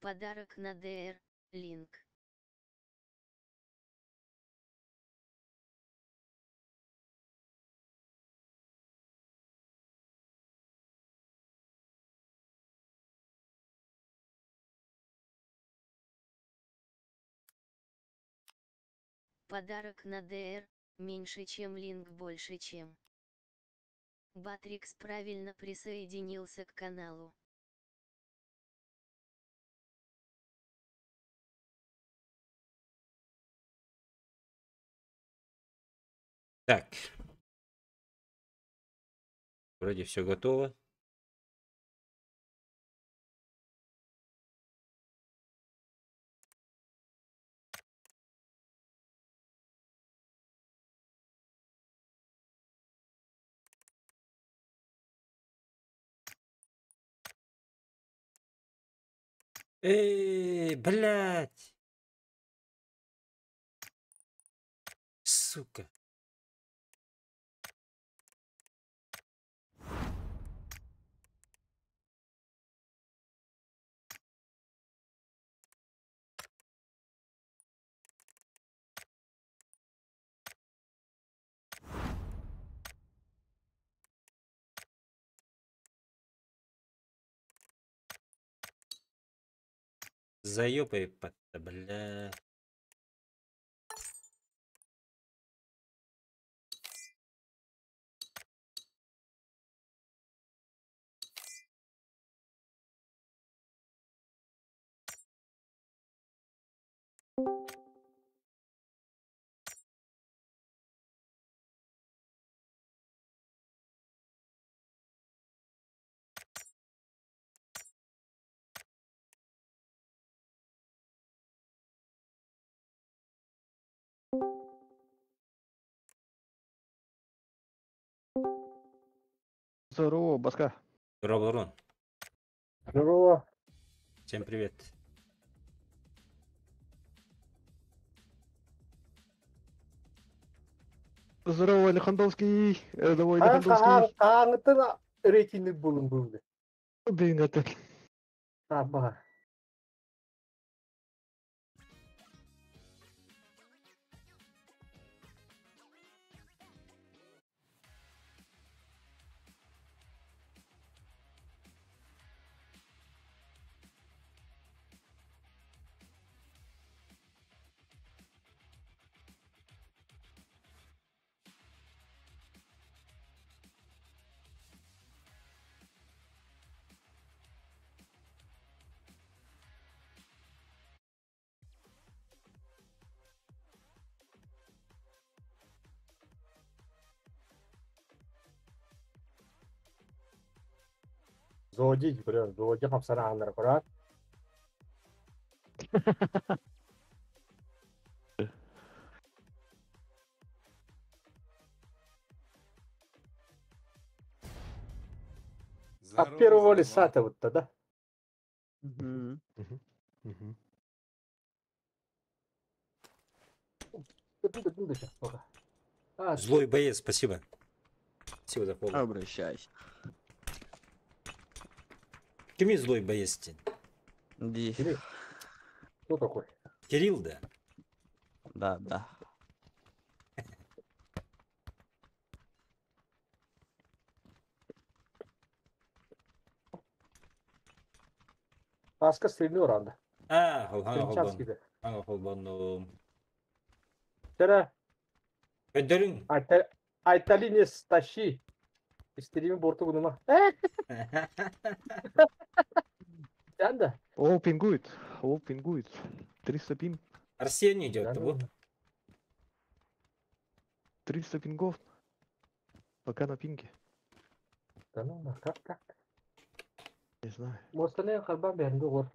Подарок на ДР, линк. Подарок на ДР, меньше чем линк больше чем. Батрикс правильно присоединился к каналу. Так. Вроде все готово. Эй, блядь! Сука. Заёпай, бля. Здорово, Баска. Здорово, Рон. Здорово. Всем привет. Здорово, Лихандовский. Давай, Лихандовский. Хааңытын рейтинг булун булду. Блин, это... Таба. Зодий, бля, зодий хамсара аннар курат. От первого лица-то вот тогда. Угу. Злой боец, спасибо. Спасибо за фоллоу. Обращайся. Кими злой боец? Ди. Кирилл. Кто такой? Кирилл, да? Да, да. Аска стрельну ранда. А, ханга холбан. Тера. Көдөрүн. Айталине стащи. Истерими борту гунума. Да. О, пингует. О, пингует. 300 пин. Арсений идет, того. 300 пингов. Пока на пинге. Да ну, как как? Не знаю. Может, они харбан бернди гор.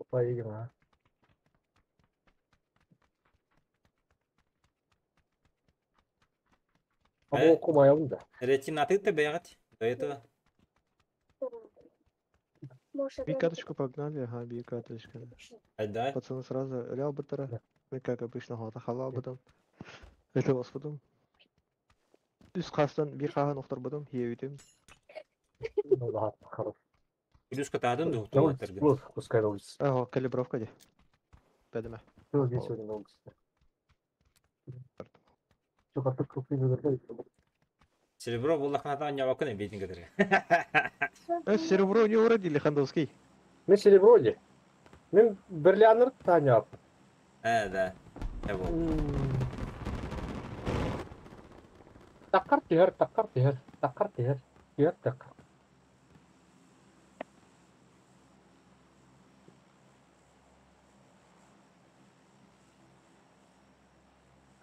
Поедем, а. А Ретина, ты тебя до этого? Би карточку погнали, ага, би карточка. Да. Пацаны сразу реал бытара. Мы как обычно хота хала потом. Это вас потом. Үс хастан би хахан охтар потом хиевитим. Ну да, хорош. Плюс катаадын На дуһуктун улице, аттаргын. вот, пускай на улице. Ага, калибровка де. Бәдіме. Целый день сегодня на улице. Все, картошку фри заготовить. Серебро буллахната ньявакын эбиэтин кытары. Серебро не уродили, Хандовский. Мен серебро де. Мен бриллиант таня. Э, да. Э, вот. Таккар түһэр, таккар түһэр, таккар түһэр, түһэр таккар.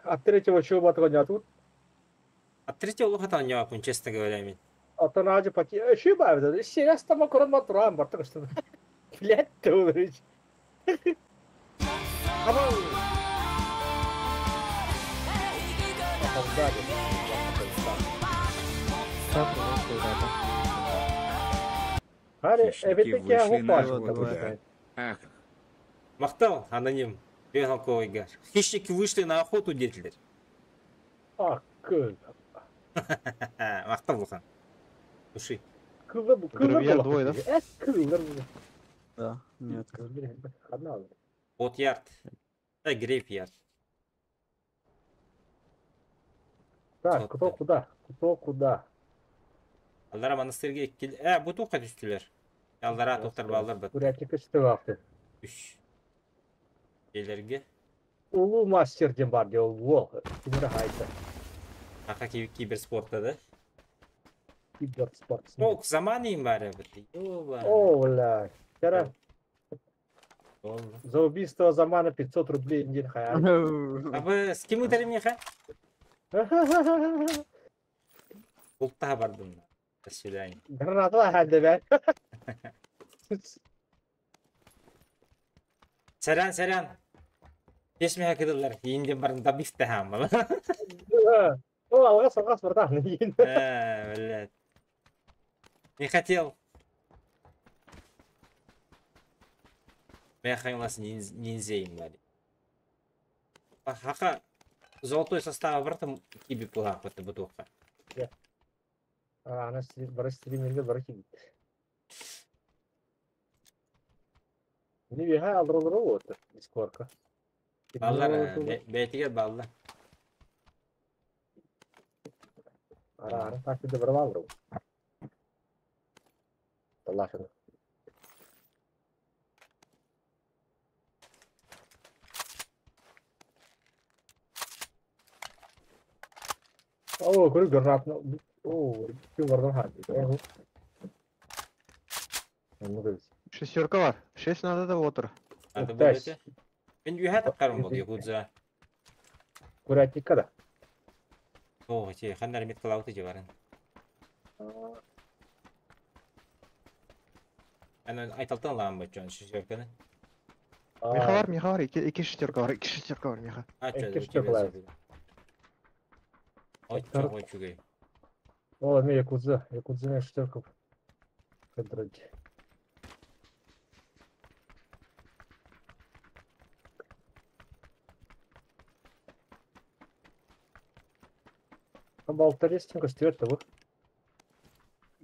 От третьего чего батгоня тут? От третьего лоха ньявакын, честно говоря, мен. Оттон аажы пати... Шүй баабыта. Сирес тама көрөн матуран бартык что. Блядь, ты улырыч. Ама... Опоздали. Хари, Хищники эбетеке вышли на хупаш. охоту, да. Ах, Махтал, аноним. Бегал Хищники вышли на охоту, дети. А, кыл. Махтал, Лухан. Души. Кылы бу, кылы Грувьяр двое, да? Э, кылы. Да, нет. Вот ярд. Да, грейп ярд. Так, кто куда? Кто куда? Аллара монастырге кел... Э, бу туққа түстілер. Аллара тоқтар балалар бат. Курятник үсті Үш. Елерге. Улуу мастерден бар де ол ол. Кимир хайта. Ақа киберспортта да. Киберспорт. Ок, заман бар бит. Ёба. О, бля. Вчера Oldu. за убийство Замана 500 рублей не хая. А вы с кем ударили меня, ха? Бултаға бардым. До свидания. Граната хәлде бә. Сәрән, сәрән. Ешмеге кыдылар. Инден бардым да бифте хаммал. О, алғас, алғас, братан. Э, блядь. Не хотел. Я хранилась ниндзей, блядь. Хака золотой состав братом киби пуга вот бутылка. Ана бара стриминге бара киби. Не биха алдырылыр вот дискордка. Баллар, бәйтигер баллар. Ара, ара, так да барып алдыр. Аллахын. О, көрү гранатны. О, ким бардан хadi. Ну да. Шестерка бар. Шесть надо да отыр. Надо Уктась. будет. Мен үйе таққарым болды, якудза. Курятникка да. О, те, хандар меткалауты же барын. Ана айталтан лаам бачон шестерканы. Миха бар, миха бар. Екі, екі шестерка бар, екі шестерка бар, миха. А, чё, Эки у тебя шестерка бар. Ой, Второй. ой, чугай. О, мен якудза, якудза мен шестерка. Контроль. Болторез тем көстүбөт да бу.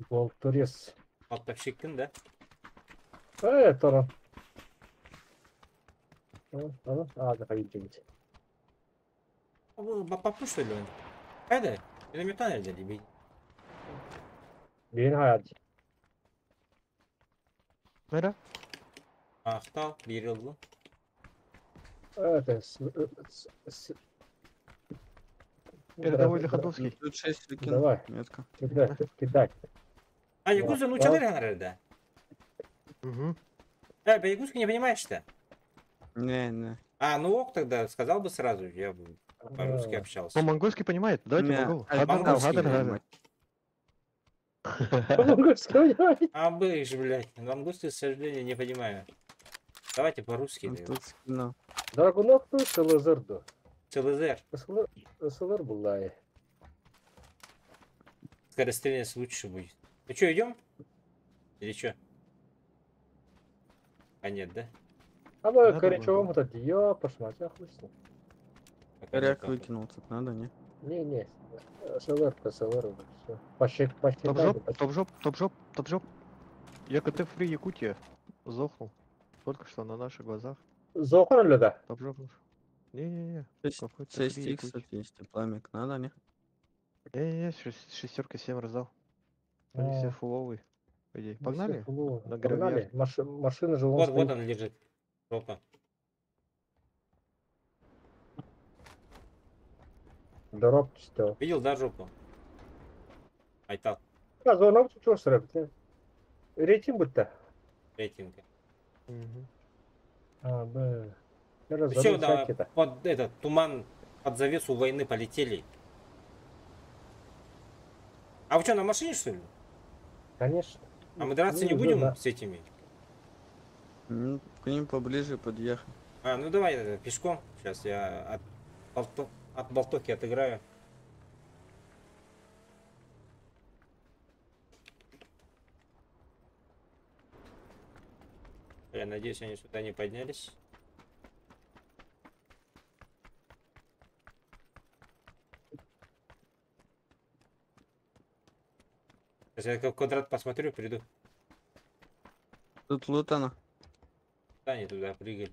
Болторез. Аттап шеккин да. Э, тора. Аны, а, да, видите. Бу бапапы что ли он? Кайда? Минометан элде дебей. Бейин хаят. Мера? Ахтал, бир ылды. Это с, с, с... Передовой или Хандовский? Тут 6 выкинул. Давай, Метка. кидай, кидай. А, якудза, ну чалыр ханар Угу. Э, по-якутски не понимаешь-то? Не, не. А, ну ок тогда, сказал бы сразу, я бы по-русски общался. По-монгольски понимает? Давайте Не, монгол. а Хадар, монгольский хадар, не хадар. По-монгольски понимаешь? А бы ж, блядь, монгольский, к сожалению, не понимаю. Давайте по-русски. Ну, да. Тут скинул. Драгунов ту СЛЗР-ду. ЦЛЗР. СЛР буллай. Скорострельность лучше будет. Ну что, идем? Или что? А нет, да? А мы Да, корячевым думаю. вот это, ёпаш мать, охуй с ним. Пока Коряк никак. выкинул, тут надо, не? Не, не, СЛР, СЛР, все. Посчитай, Топ-жоп, топ-жоп, топ-жоп, топ-жоп. Я КТ Фри Якутия. Зохнул. Только что на наших глазах. Зохнул ли, да? Обжопнул. Не-не-не. Какой-то 6 Фри иксов Якутия. есть, пламик надо, не? Не-не-не, шестерка 7 раздал. Они все А. фуловые. По идее. Ну, все Погнали? фуловые. На Погнали. гравияр. Машина же вон Вот, вот стоит. он лежит. Жопа. Дроп что. Видел, да, жопу? Айтал, А, зона что сраб? Рейтинг будто. рейтинг. Мгм. А, Б. Сейчас Все, да, под этот туман, под завесу войны полетели. А вы что, на машине, что ли? Конечно. А мы драться не Ну, будем да. с этими? Ну, к ним поближе подъехать. А, ну давай пешком. Сейчас я от болтовки отыграю. Я надеюсь, они сюда не поднялись. Сейчас я как квадрат посмотрю, приду. Тут лутано. Да, они туда прыгали.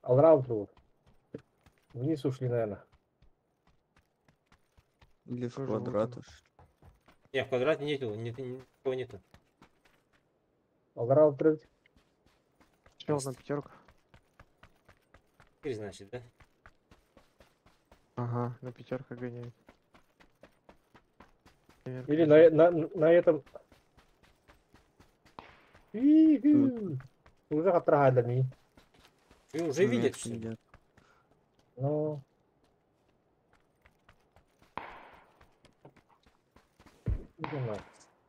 Алраунд. Вниз ушли, наверное. Или в Тоже квадрат лутано. уж. Не, в квадрате нету, нет, никого нету. Алраунд прыгать. Чел на пятерку. Теперь, значит, да? Ага, на пятерка гоняет. Семерка Или лежит. на этом. И-ху. Уже отрагали. Вы уже видят, Метки что ли? где-то. Ну.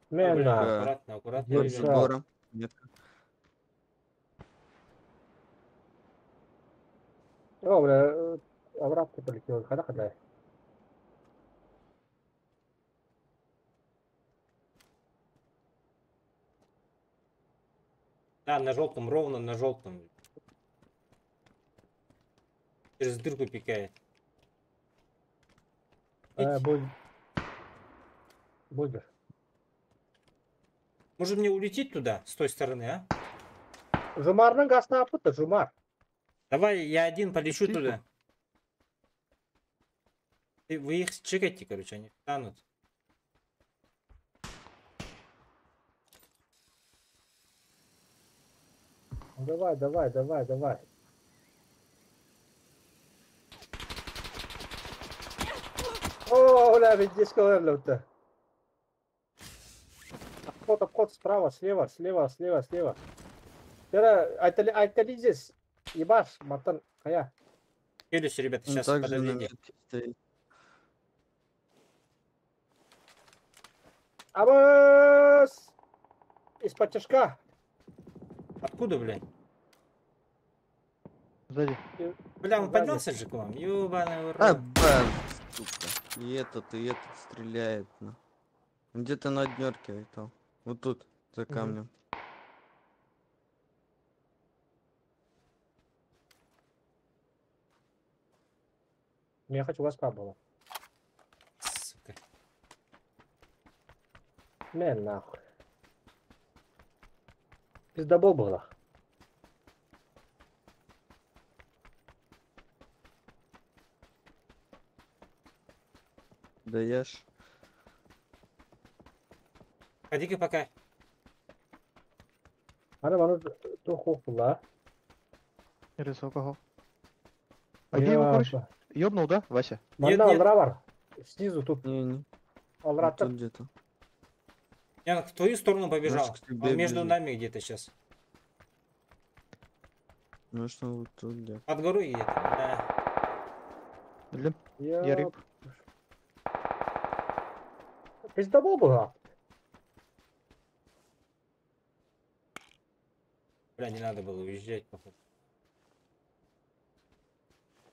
Мена. Аккуратно, аккуратно, Под Под ребята. забором. Метка. О, бля, обратно полетел. Хода, хода. Да, на желтом, ровно на желтом. Через дырку пикает. Будет. Может мне улететь туда, с той стороны, а? Жумарның гасына апыты, Жумар. Давай я один полечу Тихо. туда. Вы их чекайте, короче, они встанут. Ну, давай, давай, давай, давай. О, бля, ведь здесь то. Обход, обход, справа, слева, слева, слева, слева. Айтали здесь. Ебаш, матан, хая. Челюсть, ребята, Он сейчас также на подождите. метке стоит. Абас! Из-под тяжка. Откуда, блядь? Сзади. Бля, он Сзади. поднялся же к вам? Ёбаный в А, рот. б, сука. И этот стреляет. На. Где-то на днерке летал. Вот тут, за камнем. Я хочу вас было. Сука. Не, нахуй. Пиздобол было. Да я ж. Ходи-ка пока. Ана маны тухула. Рисовка. А где его, короче? Ёбнул, да, Вася? Нет, Манда нет. алра бар. Снизу тут Не, не. Вот алра тут где-то. Я в твою сторону побежал. Может, к тебе Он между бежит. нами где-то сейчас. Может, он вот тут где-то. Под горой где-то. Да. Блин, я рыб. Пиздобол была. Бля, не надо было уезжать, походу.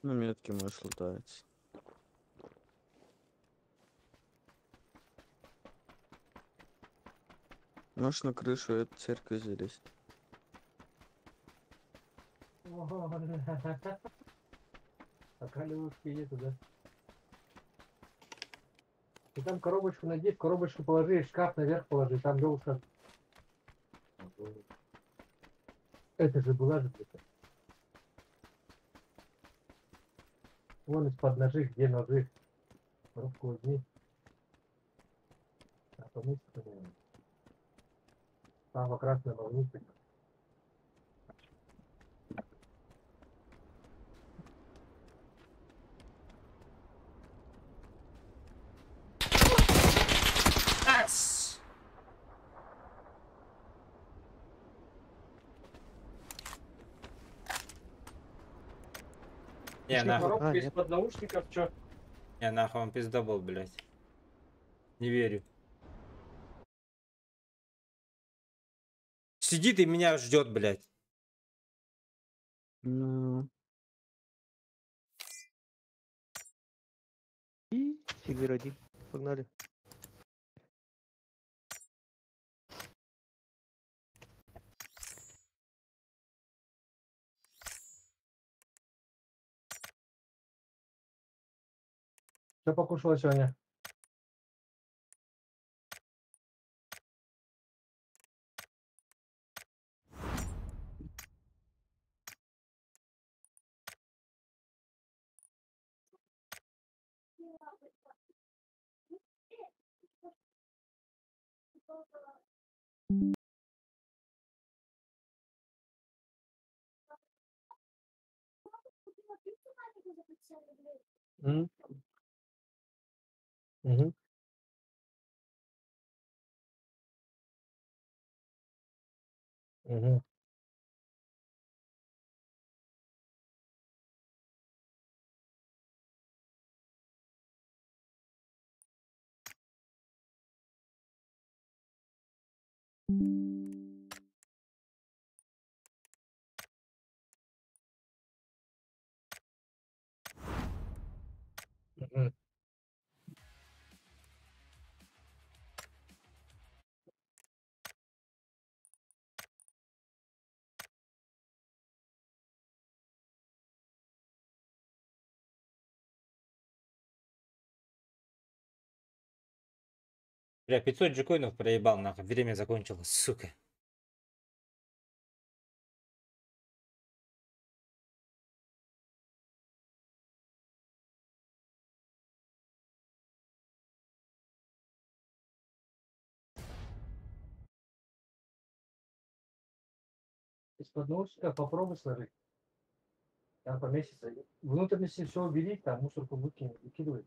На метке, может, лутается. Можешь на крышу этой церкви залезть. Пока левушки нету, да? Ты там коробочку найди, в коробочку положи, шкаф наверх положи, там должен Это же была же где-то. Вон из-под ножи, где ножи. Коробку возьми. А помыть, наверное. Там красная волнистая. Ас! Не, Ещё нахуй, Коробка А, нет. из-под наушников, чё? не, нахуй он пиздобол, блядь. Не верю. Сидит и меня ждет, блядь. Ну, И Сильвер один. Погнали. Что покушала сегодня? М? Мгм. Мгм. Мгм. Бля, 500 джекоинов проебал, нахуй. Время закончилось, сука. Из-под наушников попробуй сложить. Там поместится. Внутренности все убери, там мусорку выкинь, выкидывай.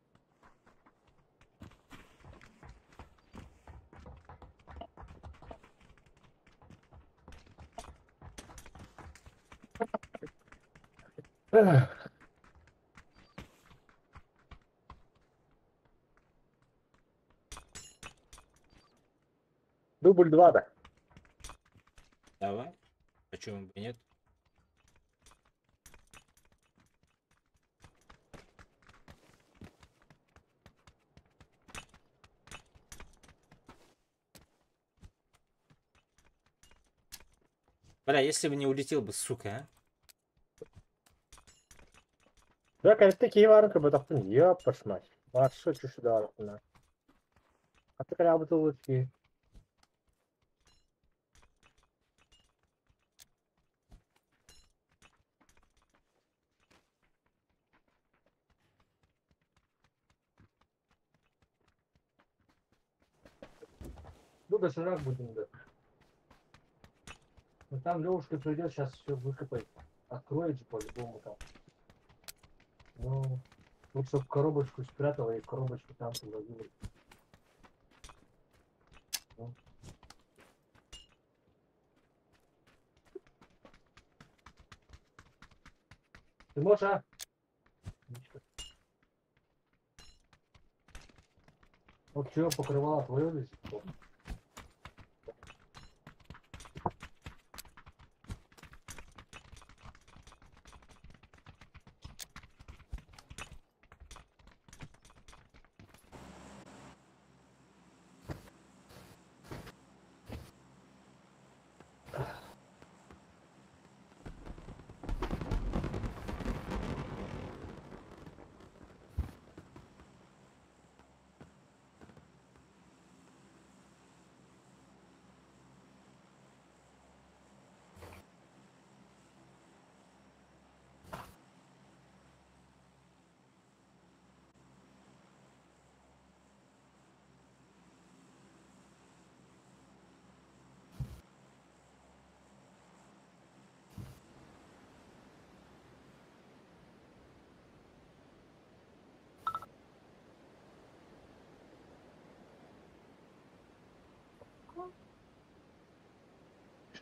Эх. Дубль два, да. Давай. Почему бы и нет? Бля, если бы не улетел бы, сука, а? Да, конечно, такие варка бы так, ёпаш мать. А что сюда, на? А ты когда бутылочки? Ну, доширак будем, да. Ну там Левушка придет, сейчас все выкопает. Откроет же по-любому там. Ну, лучше в коробочку спрятала и коробочку там положила. Ну. Ты можешь, а? Вот чего покрывало твое лежит?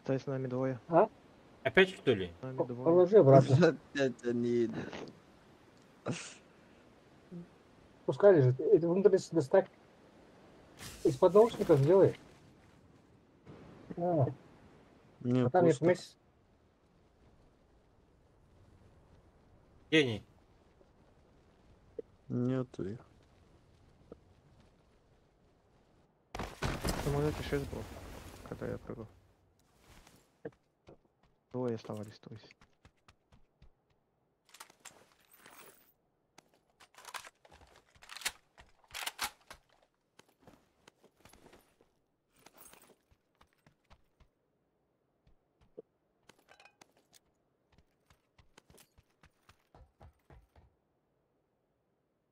Считай, с нами двое. А? Опять что ли? С нами двое. Положи обратно. Опять они идут. Пускай лежит. Это внутренность достать. Из-под наушников сделай. А, Не, а там нет пусто. месяц. Гений. Нету их. В самолете 6 было, когда я прыгал. Двое оставались, то есть.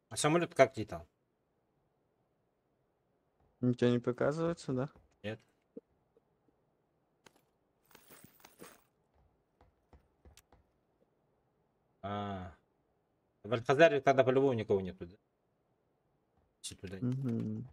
А самолет как летал? У тебя не показывается, да? Нет. А. В Альхазаре тогда по-любому никого нету, да? Если туда. Мгм.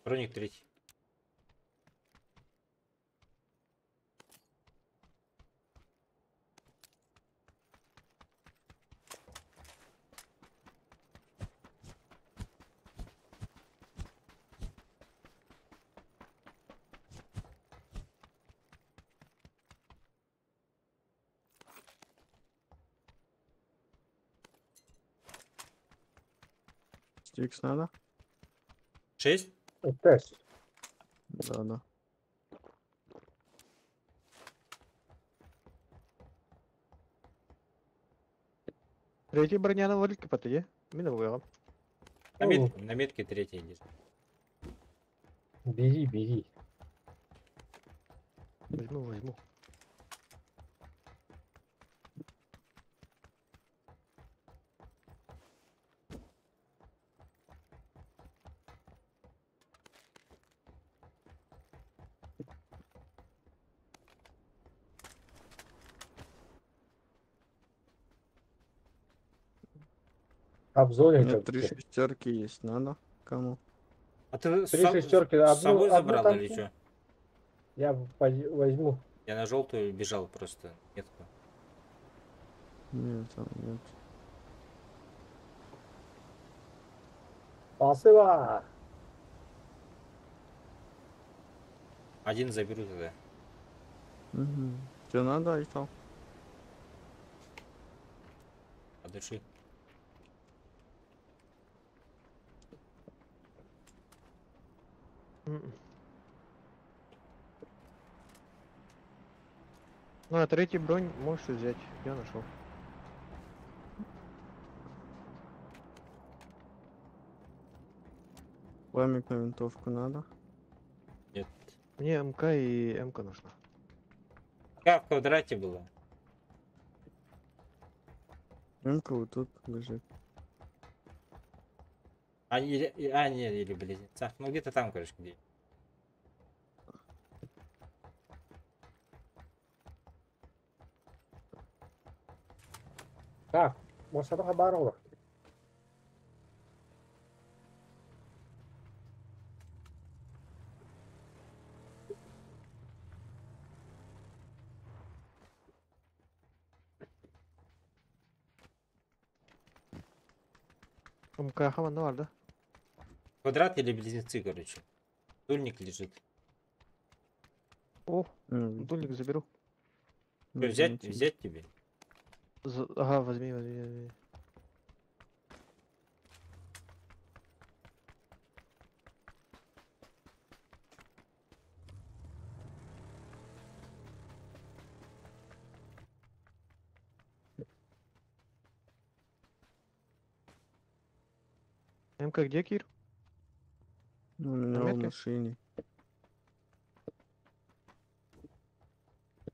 Броник третий. Стикс надо? Шесть? Опять. Да, да. Третий броня на валике потаде. Мина выгала. На, О. на метке третий лежит. Бери, бери. Возьму, возьму. А в У зоне меня как три где? шестерки есть, надо? Кому? А ты Три шестерки, с одну- собой одну забрал там или кинь. что? Я возьму. Я на желтую бежал просто. Метку. Нет, там нет. Спасибо. Один заберу тогда. Угу. Тебе надо, Айтал? От души. М. Ну, а третий бронь можешь взять. Я нашел. Пламик на винтовку надо? Нет. Мне МК и МК нужна. Как в квадрате было? М-ка вот тут лежит. А, или, а, нет, или близнецах. Ну где-то там, короче, где. Так, может, это Хабарова. МК хаман бар, да? Квадрат или близнецы, короче. Дульник лежит. О, М, дульник заберу. Что, взять, извините. взять тебе? Ага, возьми, возьми, возьми. МК где, Кир? Ну, у меня На в метке? машине.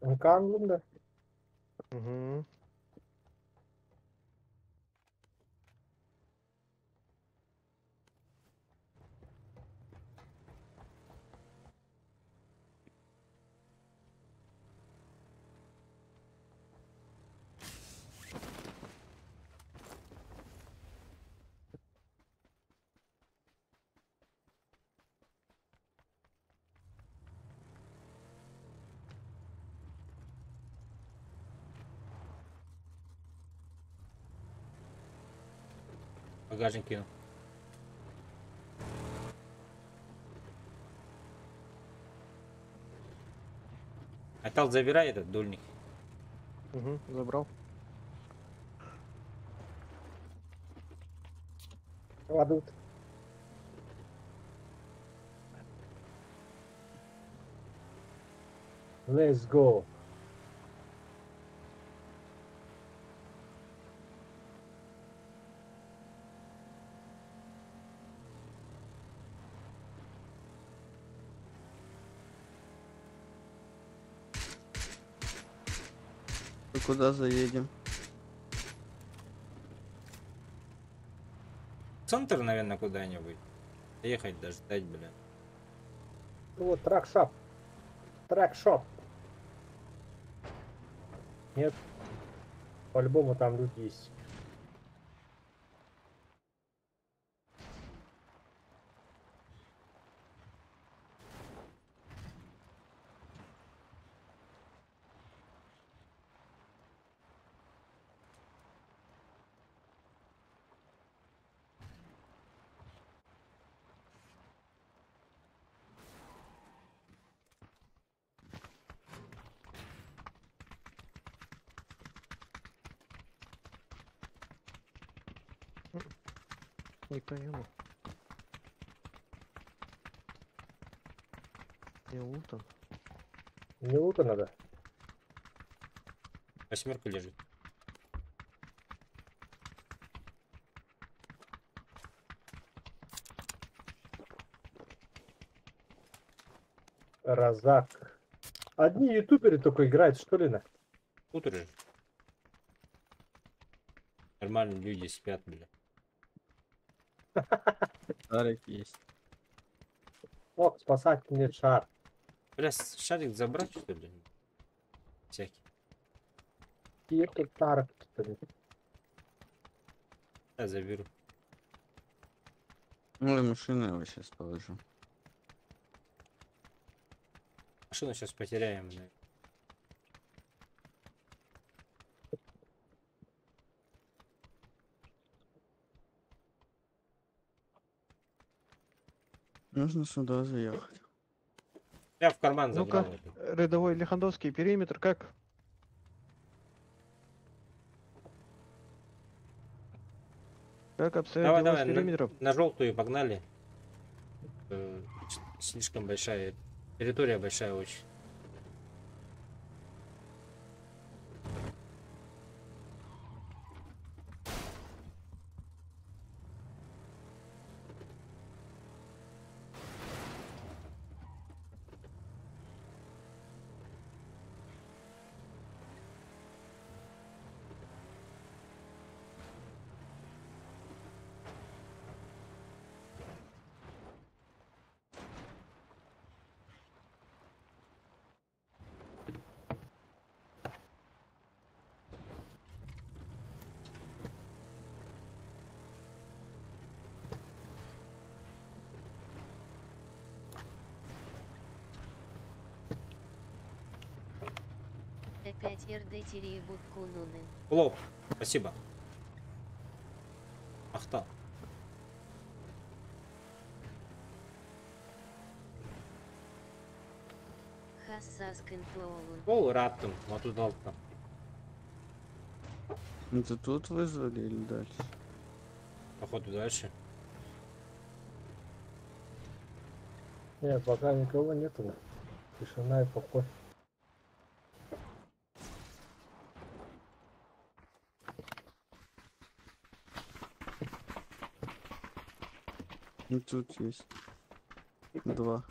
МК да? Угу. Багажник кину. Айтал, забирай этот дульник. Угу, забрал. Кладут. Let's go. Мы куда заедем? В центр, наверное, куда-нибудь. Ехать дождать, блин. Ну вот, truck shop. Truck shop. Нет. По-любому там люди есть. Никто не был. Не лутан. Не лута надо. Восьмерка лежит. Разак. Одни ютуберы только играют, что ли, на? Утро же. Нормально люди спят, бля. Шарик есть. Ох, спасать мне шар. Бля, шарик забрать, что ли? Всякий. Кирка, тарк, что ли. Я заберу. Ну и машину я его сейчас положу. Машину сейчас потеряем. Бля. Нужно сюда заехать. Я в карман Ну-ка. забрал. это. Рядовой Лихандовский периметр как? Как обстоят Давай, дела давай, с периметром? на желтую погнали. Слишком большая территория, большая очень. Опять РД Тириебут-Кунуны. Лоб, спасибо. Ахтал. Хассаскин Туолун. Ол раттым, матудалтым. Это тут вызвали или дальше? Походу дальше. Нет, пока никого нету. Тишина и покой. И тут есть. Два.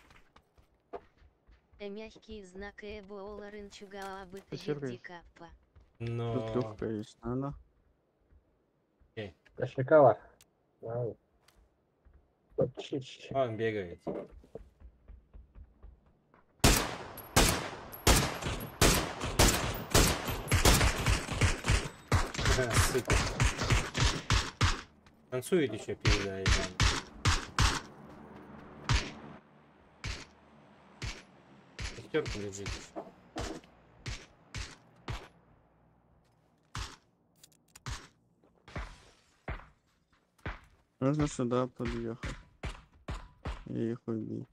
Мягкий знак Эбооларын чугаабыт Пятерка есть. каппа. Тут Но... легкая есть, надо. Кошелька. Вау. Чич. Он бегает. Сука. Танцует еще пизда, ебаный. Шестерка лежит еще. Нужно сюда подъехать. И их убить.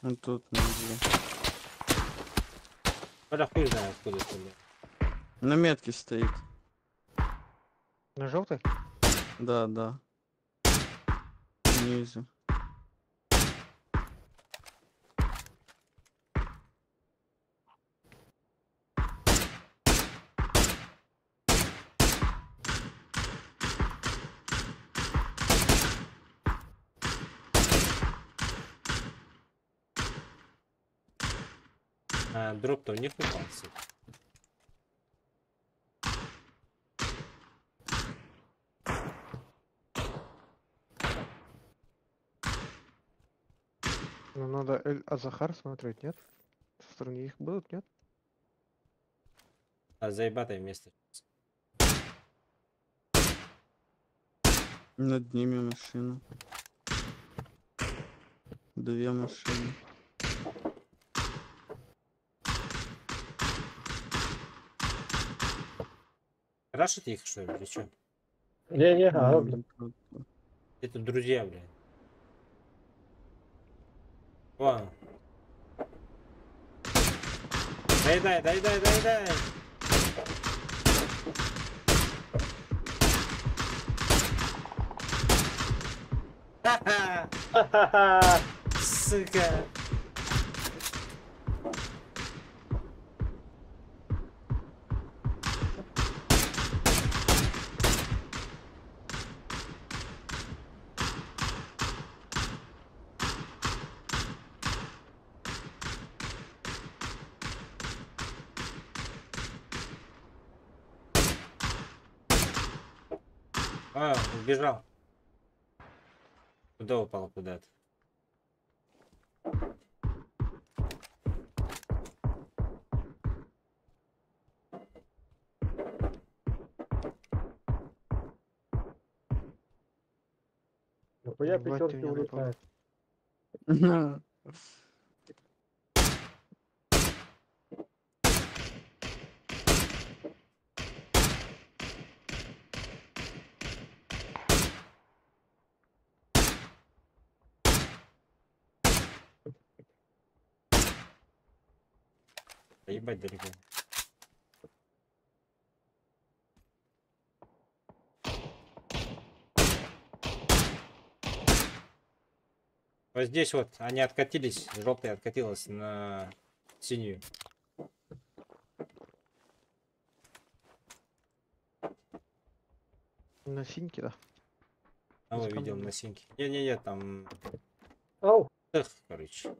Вот тут внизу. Бля, хуй знает откуда это, бля. На метке стоит. На желтой? Да, да. Внизу. А, дроп-то у них упал, сука. Ну надо Эль Азахар смотреть, нет? Со стороны их будут, нет? А заебатое место. Над ними машина. Две машины. Рашить их, что ли, или чё? Не-не, а, блин. Это друзья, блядь. Вон. Доедай, доедай, доедай. Ха-ха! Сука! А, убежал. Куда упал куда-то? Нахуя Ебать, ты пятерки меня напал. улетают? Да ебать далеко. Вот здесь вот они откатились, желтая откатилась на синюю. На синьке, да? А За видел камнем. на синьке. Не-не-не, там Ау, цех, короче.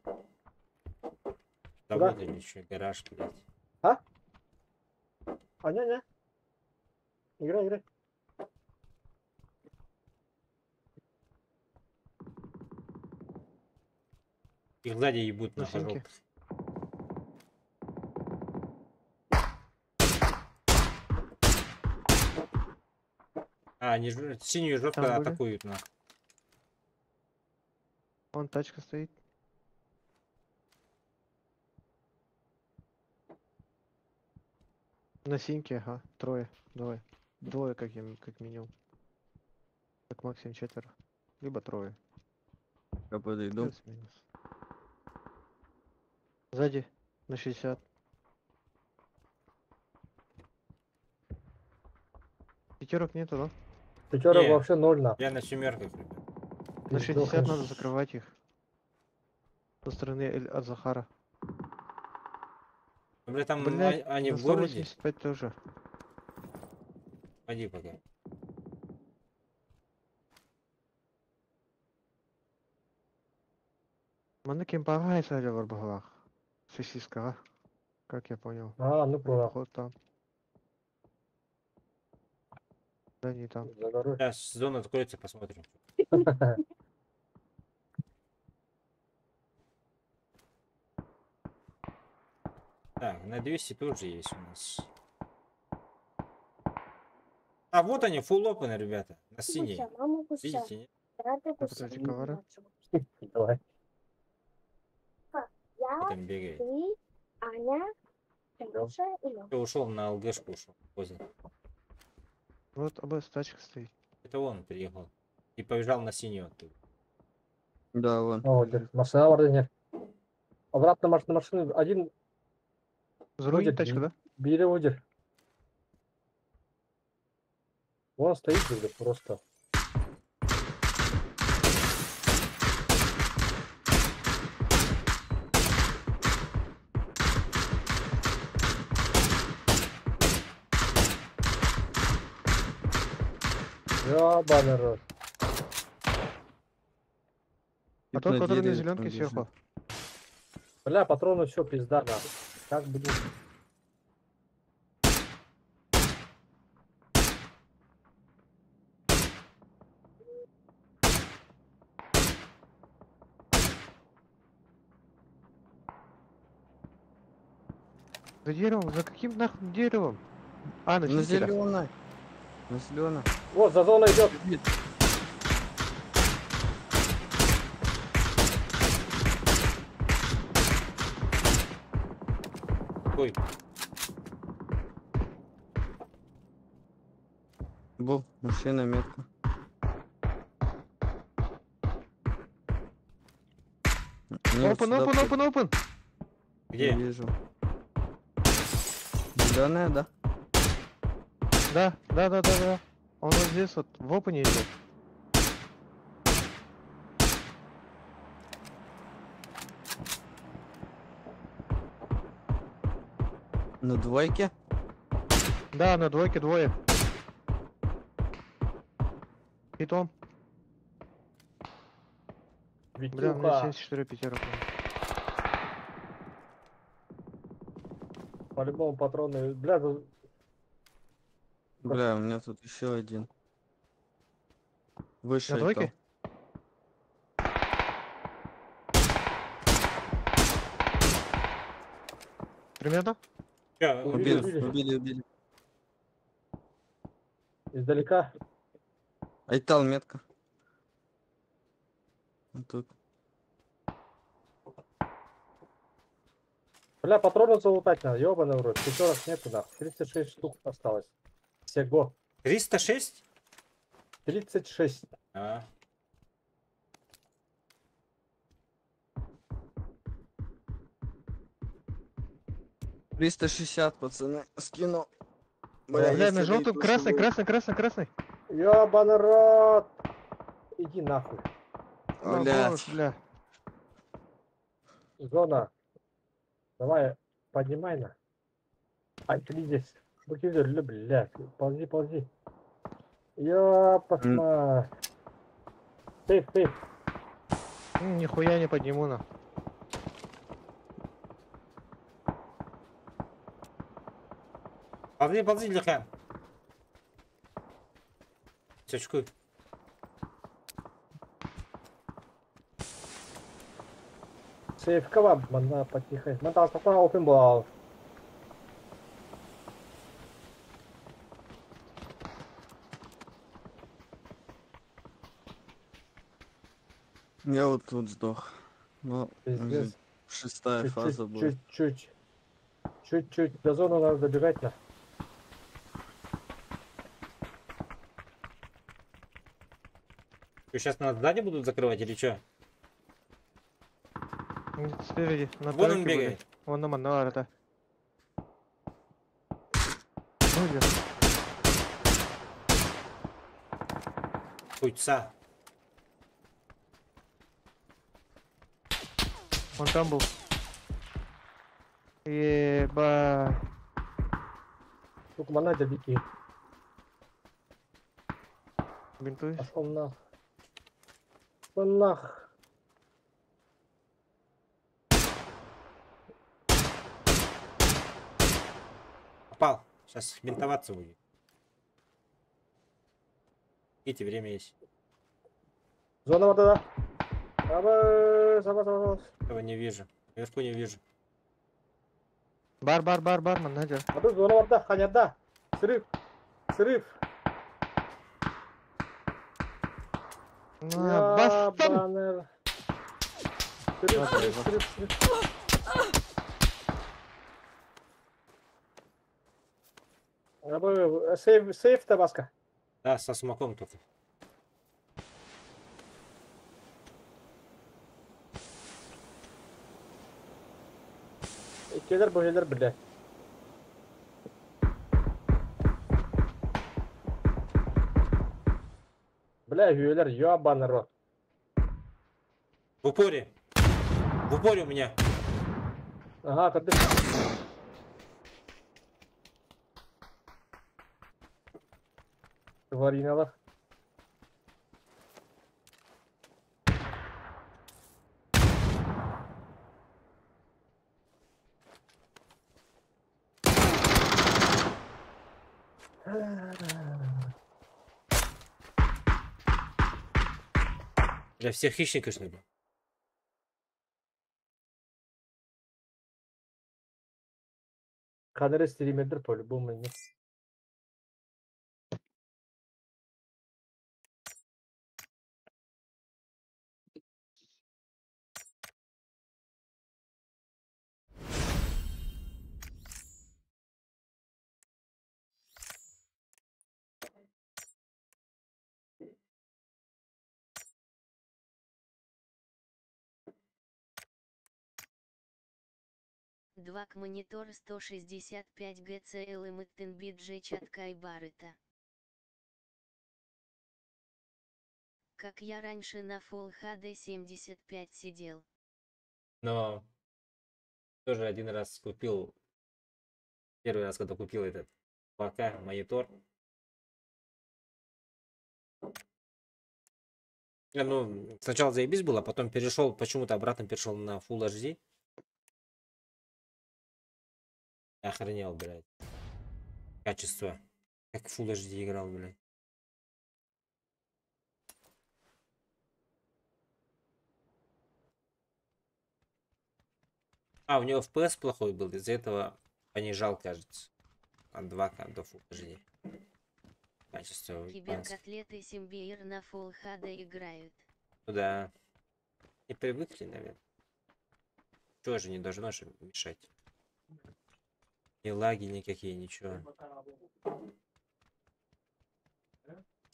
Завод или что, гараж, блядь. А? А, не-не. Играй, играй. Их сзади ебут На нахуй синьке. желтых. А, они синюю жестко Там были? атакуют, нахуй. Вон тачка стоит. На синьке, ага, трое, двое. Двое, как, я, как минимум. Как максимум четверо. Либо трое. Я подойду. Плюс-минус. Сзади, на 60. Пятерок нету, да? Пятерок Не. вообще ноль на. Я на семерках, ребят. На 60 надо закрывать их. Со стороны Эль Азахара. Бля, там Блядь, они на в городе? 185 тоже. Пойди пока. Манна кемпаҕа сылдьаллар быһыылаах. Сосискаҕа. Как я понял. А, ну про Ход там. Да не там. За горой. Сейчас зона откроется, посмотрим. Так, на 200 тоже есть у нас. А вот они, full open, ребята, на синий. Видите, нет? Подожди, говорю. Давай. Кто там бегает. Ты, Аня, Леша и Лёша. Всё, ушел на ЛГшку, ушел поздно. Вот АБС тачка стоит. Это он приехал. И побежал на синюю оттуда. Да, вон. О, держи. Машина вроде нет. Обратно на машину. Один Заруинить Будет тачку, да? бери удер. Вон стоит, блядь, просто. Ёбаный рот. А Тип тот, на который на дереве зеленке там лежит. сверху. Бля, патроны все, пизда, нахуй. Как будем? За деревом? За каким нахуй деревом? А, на На синьке, да. зеленой. На зеленой. Вот, за зоной идет. Ой, Был, машина метка. Не, вот Open, сюда open, при- open, open! где? Не вижу. Зеленая, да? Да, да, да, да, да. Он вот здесь вот в опене идет. На двойке? Да, на двойке двое. Питом. Бля, у меня Витюха. 74 пятерок. По-любому патроны. Бля, тут Бля, у меня тут еще один. Выше На двойке? Примерно? Чё, Убили, Убили, убили. убили, убили. издалека. Айтал метка. Вот тут. Бля, патроны залутать надо, ёбаный в рот. Пятерок нету, нахуй. 36 штук осталось. Всего. 306? 36. А, 360, пацаны, скину. Бля, если на желтом найду красный, свой- красный, красный, красный. Ёбаный рот! Иди нахуй. А, Блядь. боже, бля. Зона. Давай, поднимай на. Ай, ты здесь. Букизер, блядь. Ползи, ползи. Ёпасма. Сейф, сейф. Нихуя не подниму на. Ползи, ползи, Лихан. Сачкуй. Сейф кабаб, манна потихо. Мантал, такой open ball. Я вот тут сдох. Ну, уже Пиздец. шестая Чуть-чуть, фаза будет. чуть-чуть. Чуть-чуть. До зоны надо добегать на. Сейчас нас сзади будут закрывать или что? Нет, спереди, на Вон он тройке были. бегает. Вон на манара, да. Были. Хуйца. Он там был. Еба. Сука, манна дебики. Бинтуй. Пошел нах. Пошел нах. Попал. Сейчас бинтоваться будет. Видите, время есть. Зона вода, да. Саба, саба, саба. Этого не вижу. Наверху не вижу. Бар, бар, бар, бар, менеджер. А тут зона вода, ханяда. Срыв. Срыв. На, бастан! Ебаный. Срыв, срыв, срыв, срыв. Сейф, сейф, табаска. Да, со смоком только. Келер бөлелер біле. Бля, үйелер, ебаный рот. В упоре. В упоре у меня. Ага, ты. Твариналар. Для всех хищников, что ли? Камеры стримердер по-любому нет. Два к монитор 165 ГЦЛ и Мттенбиджи Чаткай Барыта. Как я раньше на Full HD 75 сидел. Но тоже один раз купил, первый раз, когда купил этот 2К монитор. Ну, сначала заебись было, потом перешел, почему-то обратно перешел на Full HD. Охренел, блядь. Качество. Как Full HD играл, блядь. А, у него FPS плохой был, из-за этого понижал, кажется. От 2К до Full HD. Качество. Киберкотлеты Симбиир на Full HD играют. Ну да. Не привыкли, наверное. Чего же не должно же мешать. Ни лаги никакие, ничего.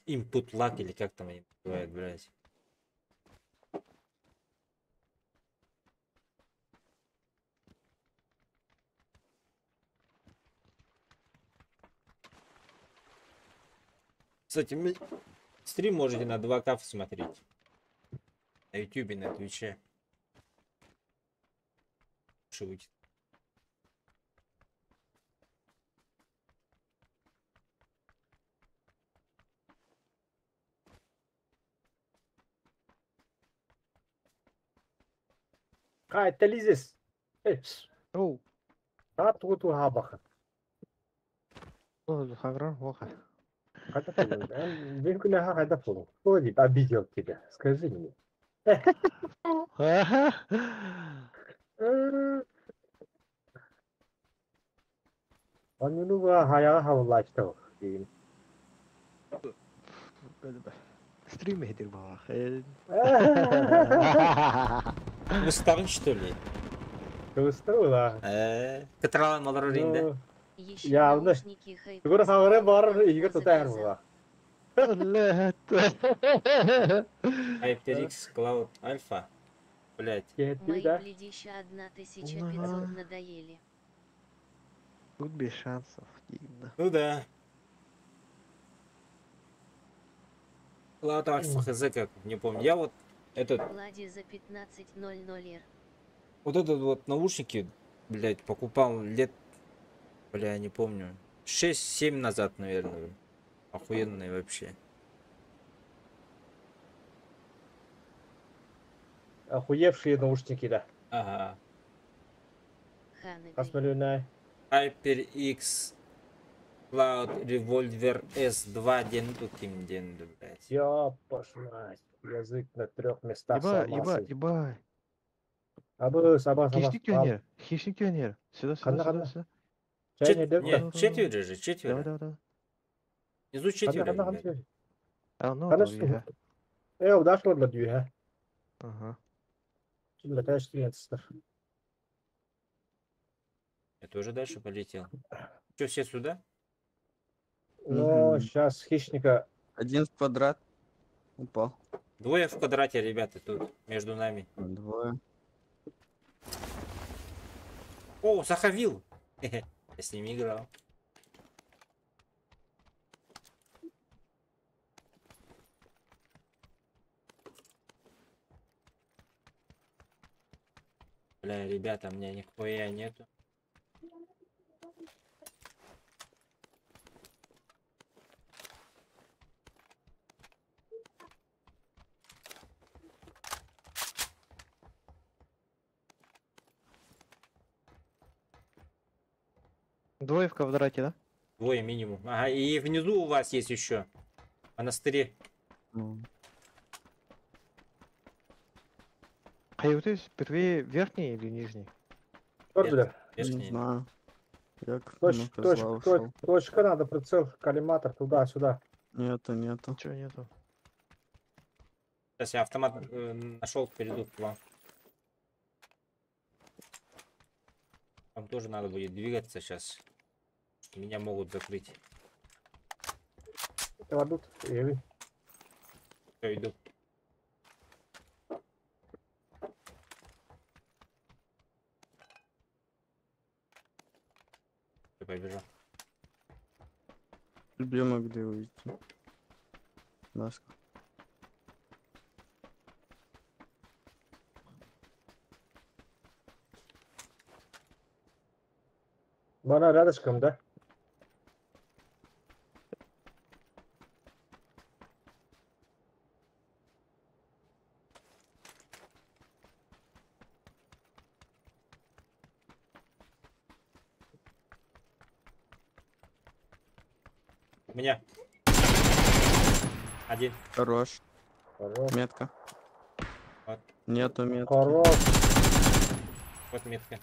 Input lag или как там они называют, блядь. Кстати, стрим можете на 2К смотреть. На ютубе, на твиче. Шутит. Хай, Лизис. Оу. А тут хабаха. Кто обидел тебя? Скажи мне. Стрим Устал, что ли? Устал, Катрала малоринда. Я Игорь Савре бар, Игорь Татар была. HyperX Cloud Alpha. Блять. Мои глядища 1500 надоели. Тут без шансов. Ну да. Cloud Alpha хз как, не помню. Я вот этот... Лади за 15.00 р. Вот этот вот наушники, блядь, покупал лет, бля, не помню, 6-7 назад, наверное. Охуенные вообще. Охуевшие наушники, да. Ага. Ханагай. Посмотрю на... HyperX Cloud Revolver S2 денду ким денду, блядь. Ёпаш мать. Язык на трех местах Еба, еба, сломался. еба. Абы, саба, саба. Хищник пионер. Хищник пионер. Сюда, сюда, Ханна, сюда, ханна. сюда. Чай не Нет, дерта. четверо же, Давай, четверо. давай, давай. Внизу Ханна, четверо, ханна, ханна. блядь. А, ну, Ханна, там, я. Э, дашь для дюха. Ага. Для тебя. Я тоже дальше полетел. Че, все сюда? Ну, Мгм. сейчас хищника. Один в квадрат упал. Двое в квадрате, ребята, тут, между нами. Двое. О, Сахавил! Я с ними играл. Бля, ребята, у меня нихуя нету. Двое в квадрате, да? Двое минимум. Ага, и внизу у вас есть еще. В монастыре. Ну, А вот здесь впервые верхний или нижний? Тордер. не Верхний. знаю. Я к Точ, на точ, козла точ, ушел. точка надо, прицел, коллиматор, туда-сюда. Нету, нету. Ничего нету. Сейчас я автомат нашел, перейду к вам. Вам тоже надо будет двигаться сейчас. Меня могут закрыть. Кладут. И Все, иду. Всё, побежал. Где могли уйти? Даска. Бана рядышком, да? У меня. Один. Хорош. Хорош. Метка. Вот. Нету метки. Хорош. Вот метка.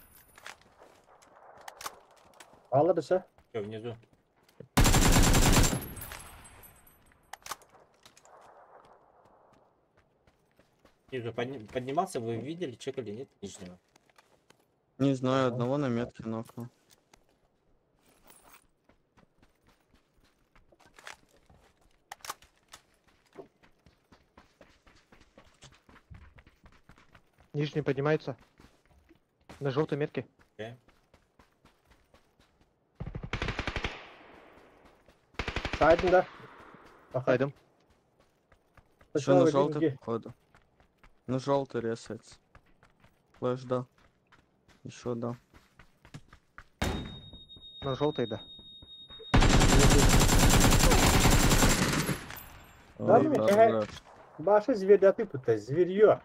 Алла все. Все, внизу. Снизу поднимался, вы видели, чекали, нет нижнего? Не знаю, Ага. одного на метке нокнул. Нижний поднимается. На желтой метке. Окей. Сайден, да? Ага. Сайдом. Еще на Сначала желтый, деньги. походу. На желтый резается. Флэш дал. Еще дал. На желтой, да. Да, Ой, ну, хорош. Баши зверя ты пытай, зверье.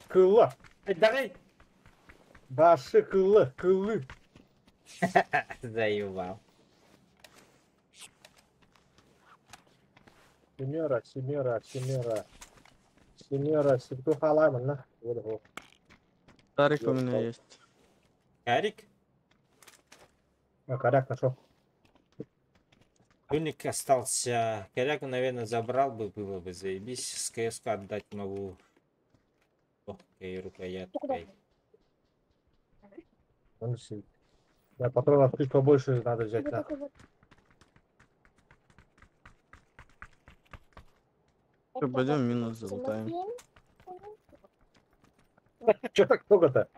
Кыла. Эй, давай! Баши кылы, кылы. Заебал. Семера, семера, семера. Семера, семера. Халайман, на. Вот, вот. Тарик у меня Ёпта. есть. Карик? А, коряк нашел. Юник остался. Коряку, наверное, забрал бы, было бы заебись. С КСК отдать могу. Ох, и рукояткой. Он сидит. Да, патронов чуть побольше надо взять, Вот на. такой вот. Всё, Это пойдем вот минус залутаем. Тимофей. Че так много-то?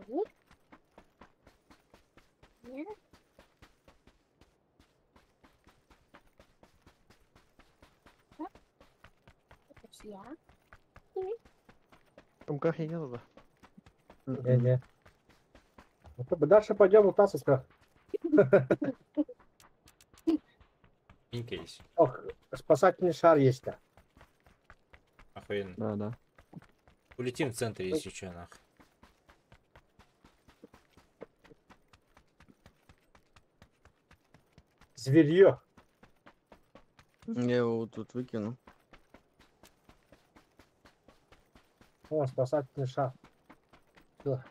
Ник. Нет. Друзья. МКХ не надо. Не-не. Ну, дальше пойдем лутаться сперва. Минька есть. Ох, спасательный шар есть-то. Охуенно. Да, да. Улетим в центр, если что, нах. Зверье. Я его вот тут выкину. О, спасательный шар. Всё.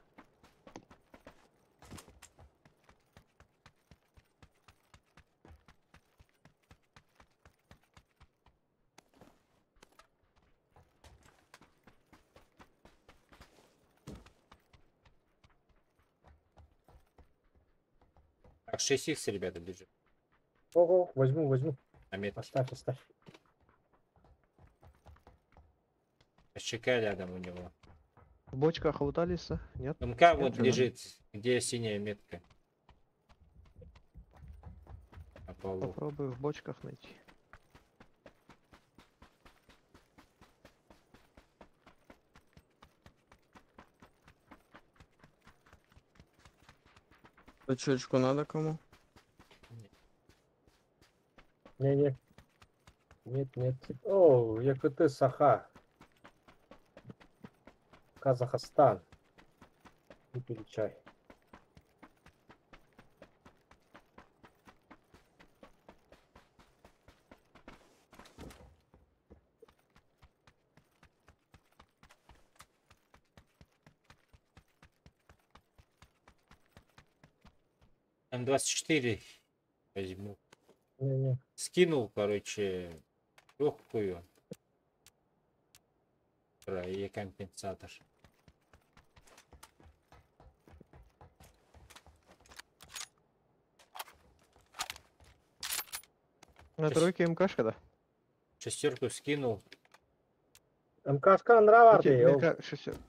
Так, 6х, ребята, бежит. Ого, возьму, возьму. На метке. Оставь, оставь. ЩК рядом у него. В бочках лутались? Нет? МК вот Нет, лежит, где синяя метка. На полу. Попробую в бочках найти. Точечку надо кому? Не-не. Нет, нет. О, ЯКТ Саха. Казахстан. Выпили чай. М24 возьму. Не-не. Скинул, короче, легкую. И компенсатор. На тройке МКшка, да? Шестерку скинул. МКшка нравится. Шестерка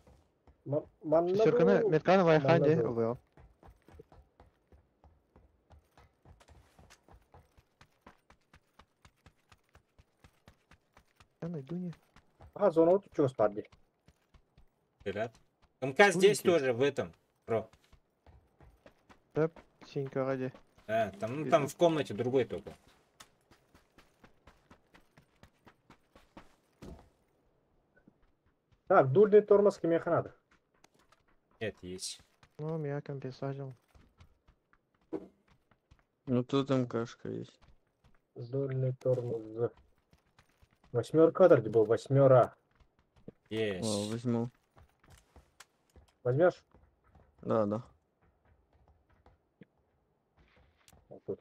метка на Вайханде был. Я найду не. А, зону вот чего спадли. Пират. МК здесь тоже, в этом. Про. Да, синька ради. Да, там, ну, там в комнате другой только. Так, дульный тормоз меха надо. Нет, есть. Ну, меня компенсатил. Ну тут МКшка есть. Дульный тормоз. Восьмерка, где был? Восьмера. Есть. О, возьму. Возьмешь? Да, да. Вот тут.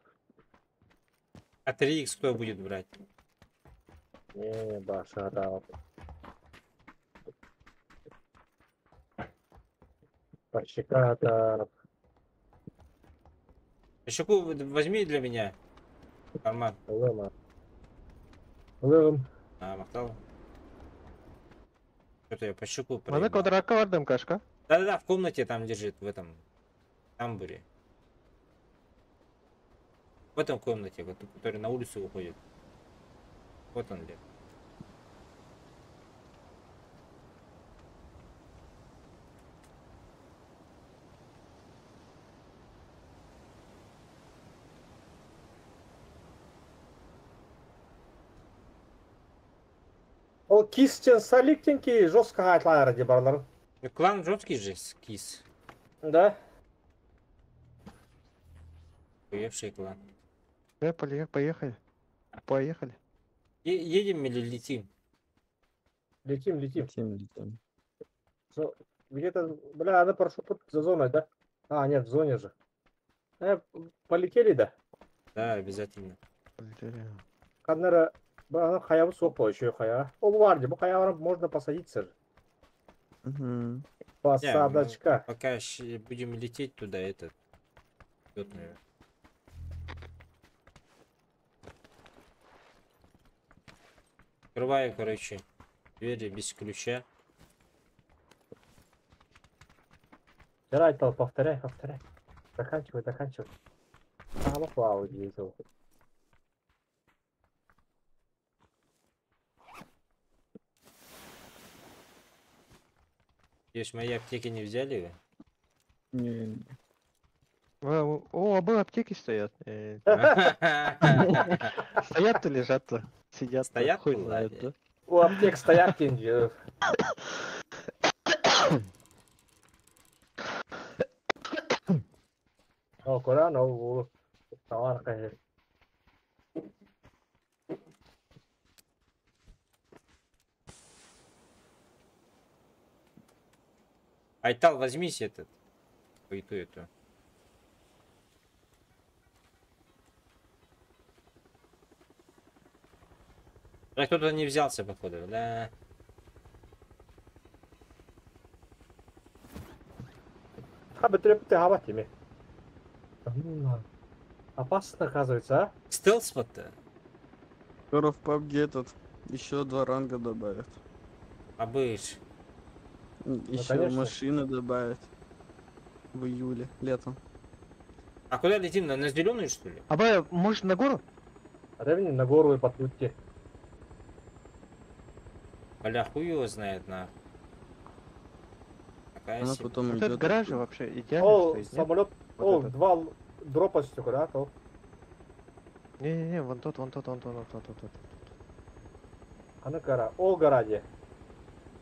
А 3х кто будет брать? Не, баша, да. Пощека-то. Щеку возьми для меня. Карман. Лэма. Лэм. А, махтал. Что-то я по щеку Надо квадратка МКшка. Да-да-да, в комнате там лежит, в этом тамбуре. В этом комнате, который на улицу выходит. Вот он лежит. Ол кистен саликтенки жестко айтлар де барлар. Клан жесткий же, кис. Да. Поевший клан. Да, поехали. Поехали. Едем или летим? Летим, летим. Летим, летим. Где-то, бля, она прошу тут за зоной, да? А, нет, в зоне же. Полетели, да? Да, обязательно. Полетели. Каннера, она хаяву сопа еще хая. О, варди, бу хая можно посадиться же. Угу. Посадочка. Не, ну, пока будем лететь туда, этот. Тут, наверное. Открываю, короче, двери без ключа. Повторяй, повторяй, повторяй. Заканчивай, заканчивай. А, лохвау, ездил. Надеюсь, мои аптеки не взяли вы? Не, не. О, оба аптеки стоят. Стоят-то, лежат-то, сидят. Стоят, Хуй знает, да? У аптек стоят деньги. О, Коран, о, товар, конечно. Айтал, возьмись этот. Пойду эту. Да кто-то не взялся, походу, да. Опасно, оказывается, а? Стелс вот-то. Скоро в PUBG этот еще 2 ранга добавят. Абыш. Еще конечно. машины добавят. В июле, летом. А куда летим? На зеленую, что ли? Абай, может, на гору? Ревни на гору и подпутьте. Бля, хуй его знает, на. Такая Она себе. потом Вот идет. этот гараж же вообще идеально О, стоит, нет? самолет. Вот О, этот. 2 дропа сюда, да, то. Не-не-не, вон тот, вон тот, вон тот, вон тот, вон тот. А на гора. О, гораде.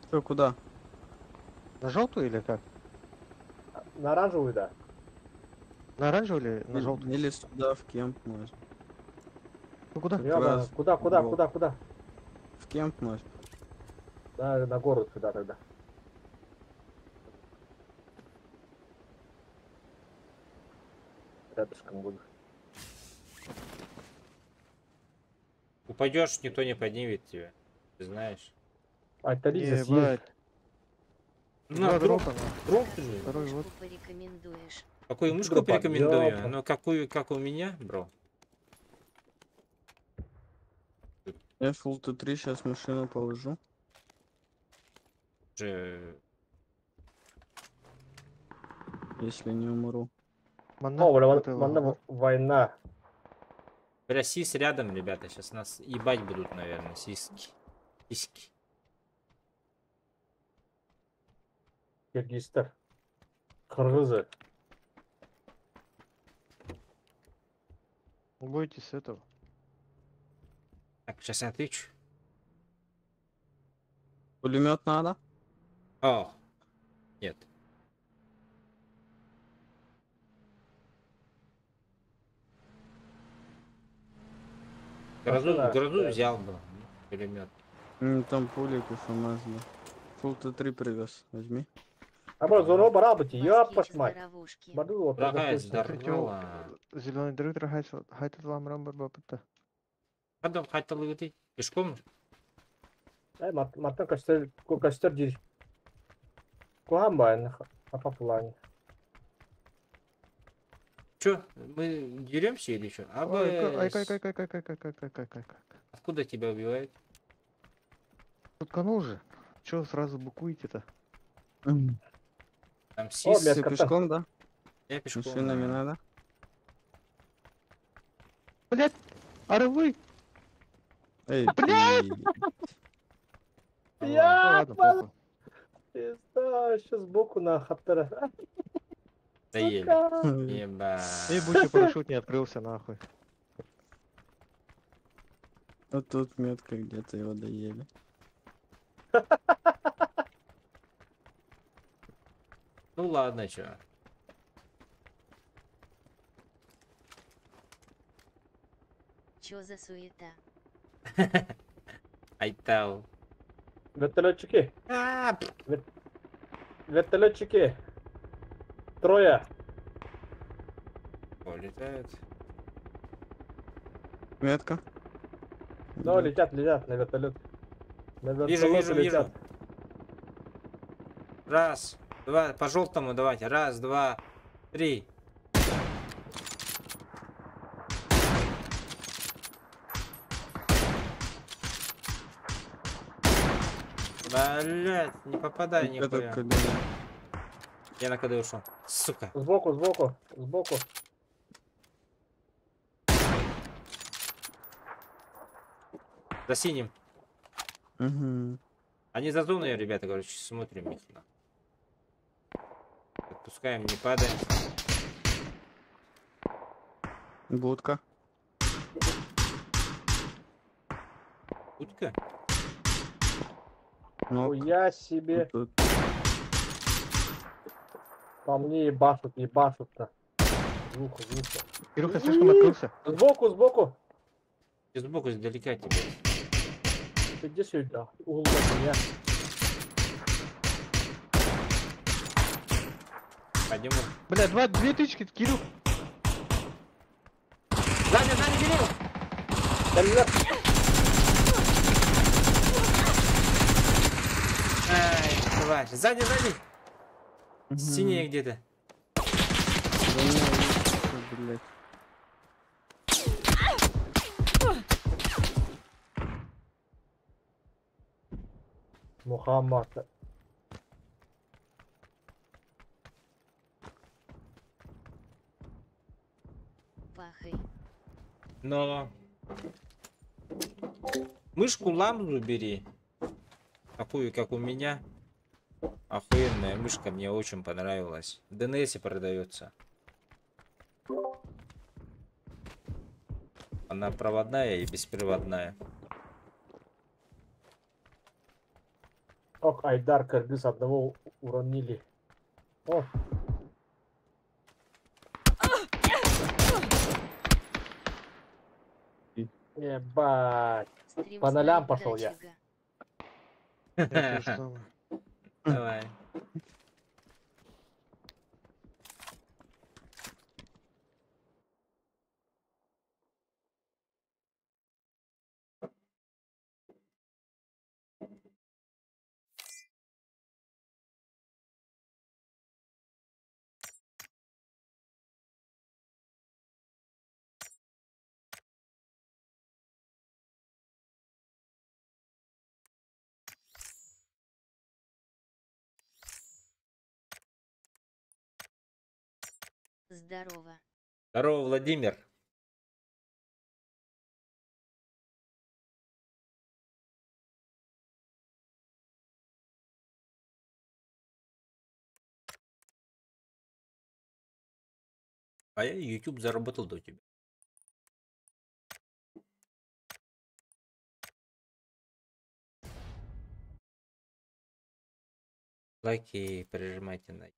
Что, куда? На желтую или как? На оранжевую, да. На оранжевую или на желтую? Или сюда, в кемп может. Ну куда? Я, да, Раз. куда, куда, Во. куда, куда? В кемп может. Да, на гору сюда тогда. Рядышком буду. Упадешь, никто не поднимет тебя. Ты знаешь. А это Лиза съест. Ебать. Ну, Два дроп, дропа, нахуй. дроп же. Второй вот. Мышку порекомендуешь. Какую мышку Дропа, порекомендую? ёпта. Ну, какую, как у меня, бро? Я фул Т3 сейчас машину положу. Уже... Если не умру. Манна, О, бля, вот его. манна война. Бля, сис рядом, ребята. Сейчас нас ебать будут, наверное, сиски. Сиськи. Киргизстар. Кыргызы. Бойтесь этого. Так, сейчас я отвечу. Пулемет надо? О, нет. Грозу, Машина, грозу да. взял бы. Пулемет. Там пулик и ФМС, да. Фул Т3 привез, возьми. А бро, зону барабати, ёпта Москвич, мать. здоровушки. Баду, вот, Дорогая, допустим. здорово. Зеленый дрыг хайт вам рамбар бапыта. Потом хотел уйти. Пешком? Э, маттан костер, костер дир. Куамба, апаплане. Чё, мы деремся или что? А Ай, бы... кай, кай, кай, кай, кай, кай, кай, кай, кай, кай, кай. Откуда тебя убивают? Утканул же. Чё сразу букуете-то? Там О, сис. бля, Ты кота. пешком, да? Я пешком. Машинами да. надо? Блять! Арвы! Эй, Блядь! Ну Я, Ладно, похуй. пизда, еще сбоку на хаптера. Доели. Сука. Еба. Ебучий парашют не открылся, нахуй. Вот тут метка где-то его доели. Ну ладно, чё. Чё за суета? Айтал. Вертолетчики, А, пф, вертолетчики. Трое. О, летают. Метка. Ну, летят, летят на вертолет. На Вижу, вертолеты вижу, вижу. летят. Раз, два, по желтому давайте. Раз, два, три. Блять, не попадай Это нихуя. КД. Я на КД ушел. Сука. Сбоку, сбоку, сбоку. За синим. Угу. Они за зоной, ребята, короче, смотрим их. Пускаем, не падаем. Будка. Будка? Нок. Я себе. Тут. По мне ебашут, ебашут-то. Звук, звук. Кирюха слишком открылся. Сбоку, сбоку. Ты сбоку издалека тебе. Ты иди сюда. Угол от меня. Пойдем. Бля, две тычки, Кирюх. Сзади, сзади, Кирилл! Да, бля. Ай, тварь. Сзади, сзади! Синяя где-то. Да не, блядь. Мухаммад. Пахай. Но. Мышку ламзу бери. Такую, как у меня. Охуенная мышка, мне очень понравилась. В ДНС продается. Она проводная и беспроводная. Ох, Айдар, кыргыз одного уронили. О. Ебать. Стрим По нолям ставит пошел я. дачига. Я тоже самое. Давай. Здорово. Здорово, Владимир. А я YouTube заработал до тебя. Лайки прижимайте на.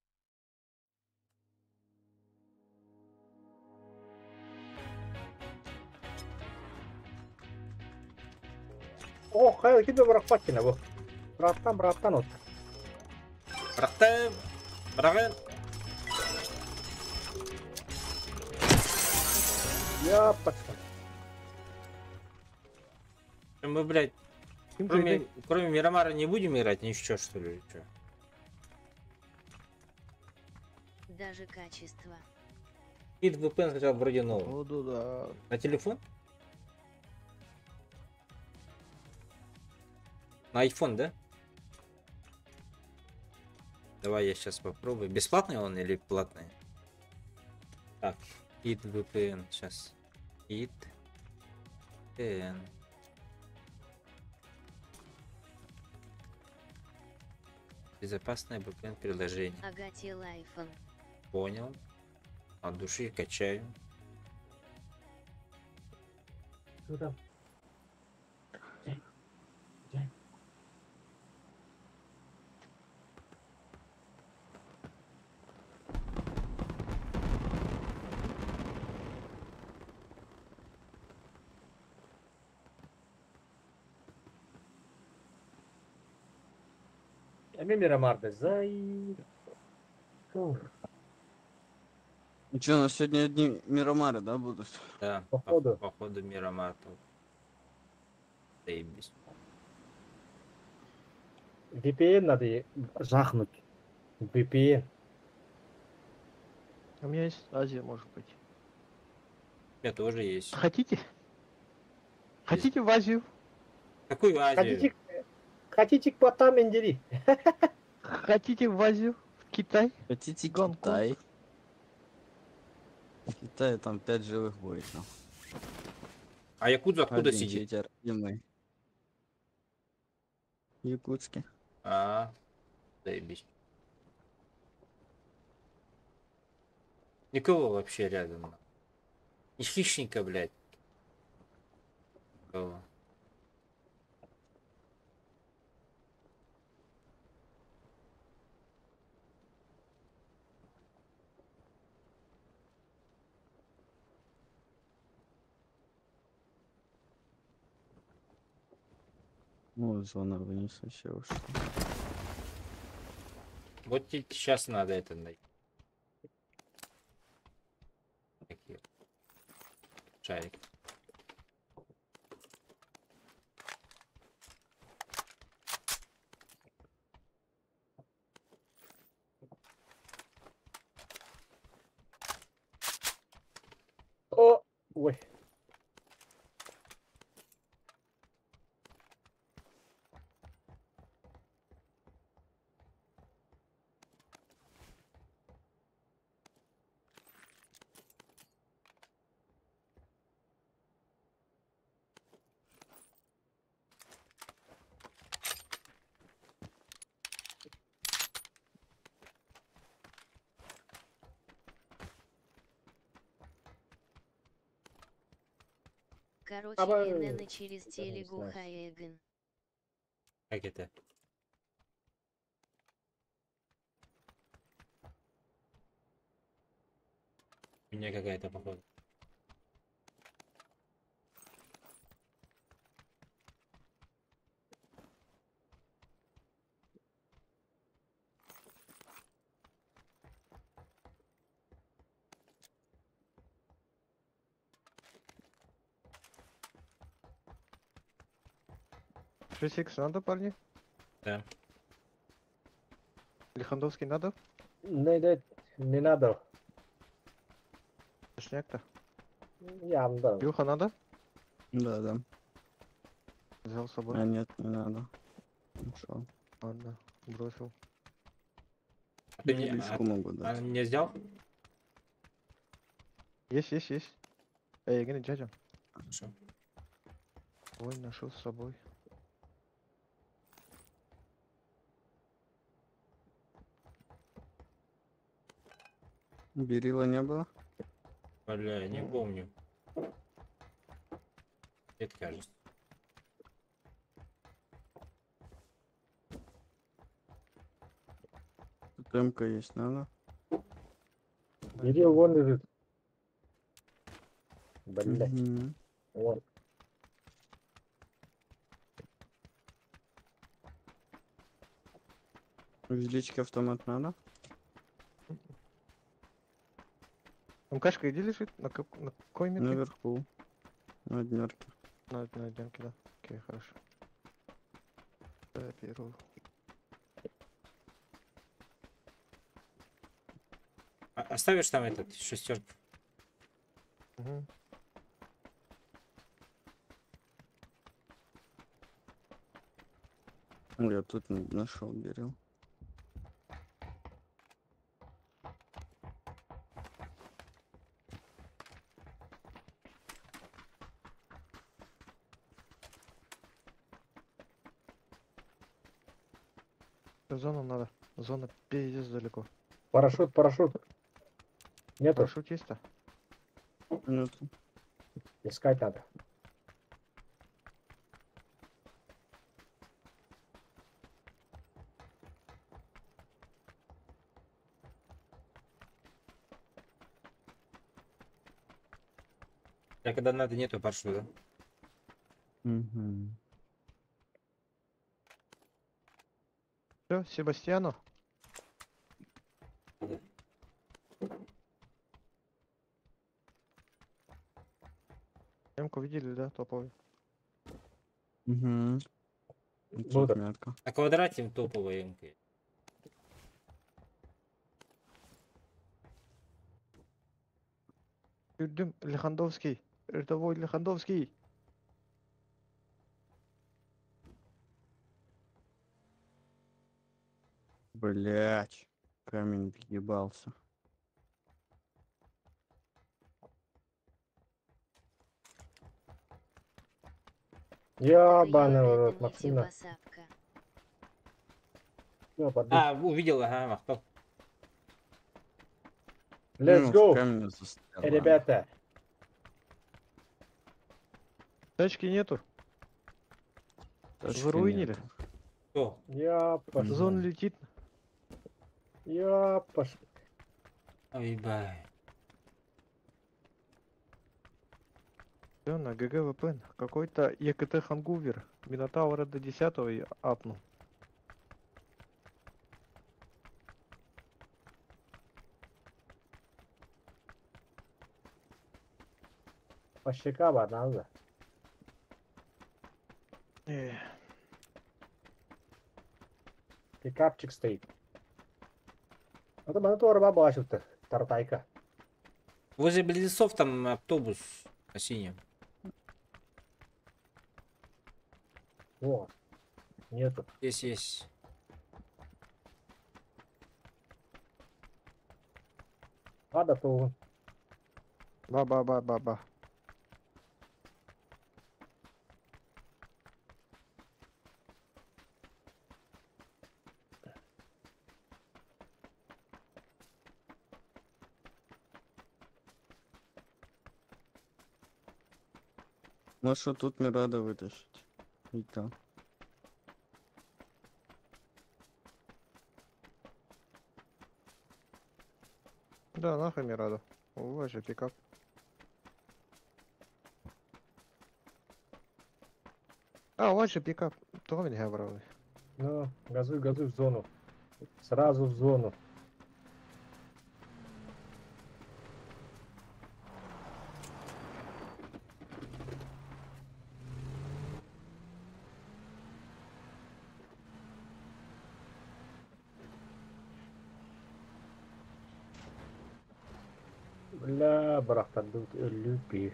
О, хайа киде барахпакина бу. Братан, братан от. Братан, братан. Я пацан. Мы, блядь, кроме Мирамара не будем играть ничего, что ли, чё? Даже качество. Кит VPN сначала вроде новый. Буду, да. На телефон? На iPhone, да? Давай я сейчас попробую. Бесплатный он или платный? Так, Kit VPN сейчас. Kit VPN. Безопасное VPN приложение. Агатия Лайфон. Понял. От души качаю. Что там? Мирамарда, зай. Ну что, у нас сегодня одни Мирамары, да, будут? Да, походу. Походу Мирамар. Заебись. VPN надо жахнуть. VPN. У меня есть Азия, может быть. У меня тоже есть. Хотите? Хотите в Азию? Какую Азию? Хотите к потам индери? Хотите в Азию? В Китай? Хотите Гонконг? Китай? В Китае там 5 живых будет. Ну. А Якудза откуда Один сидит? читер, и мы. Якутске. А, заебись. Никого вообще рядом. Ни хищника, блядь. Никого. Ну, зона вниз вообще ушла. Вот сейчас надо это найти. Такие. Шарик. О, ой. Короче, Аба- НН через Это не телегу знаю. Хаеган. Как это? У меня какая-то походу. 6 надо, парни? Да. Лихандовский надо? Не, не, не надо. Точняк-то. Я вам дам. Илюха надо? Да, да. Взял с собой. А нет, не надо. Ушел. Ладно, бросил. А ты мне, Лишку могу дать. а мне взял? Есть, есть, есть. Эй, Евгений, дядя. Хорошо. Ой, ношу с собой. Берила не было? Бля, не помню. Это кажется. Тут МК есть, надо? Берил вон лежит. Блять, Мгм. вон. Увелички автомат надо? МКшка где лежит? На, на какой метке? Наверху. На днерке. На днерке, да. Окей, хорошо. Да, беру. А, оставишь там этот шестерку? Угу. Ну, я тут нашел берил. В зону надо. Зона пиздец далеко. Парашют, парашют. Нету. Парашют есть-то? Нет. Искать надо. А когда надо, нету парашюта. Угу. Все, Себастьяну. Эмку видели, да, топовый? Угу. Ну да. Метка. На квадрате топовая МК. Юрдым Лихандовский. Рядовой Лихандовский. Блять. Камень въебался. Ёбаный в рот, Максима. А, увидел, ага, махтал. Let's Ну, в go, камне застряла. ребята. Тачки нету. Тачки Заруинили. нету. Кто? Я пошел. Зона летит. Я пошел. Ой, бай. Всё, на ГГВП. Какой-то ЕКТ Хангувер. Минотавра до 10 и апнул. По щекам надо. Э, Пикапчик стоит. Это мотор бабашил-то, тартайка. Возле близнецов там автобус на синем. О, нету. Здесь есть. Ладно, то Ба-ба-ба-ба-ба. Можешь вот тут Мирада вытащить. И там. Да, нахуй Мираду. У вас же пикап. А, у вас же пикап. То меня брал. Ну, газуй, газуй в зону. Сразу в зону. Бля, барахтандут люпи.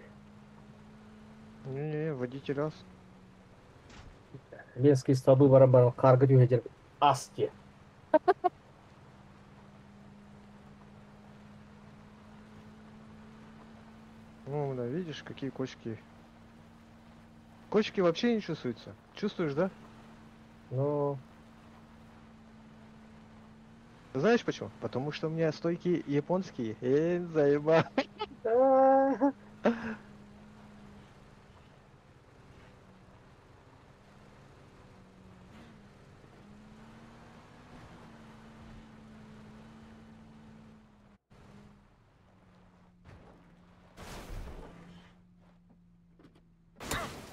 Не-не, водитель раз. Ленские столбы барабан карга дюгедер. Асти. Ну, да, видишь, какие кочки. Кочки вообще не чувствуются. Чувствуешь, да? Ну, Знаешь почему? Потому что у меня стойки японские. Эй, заеба.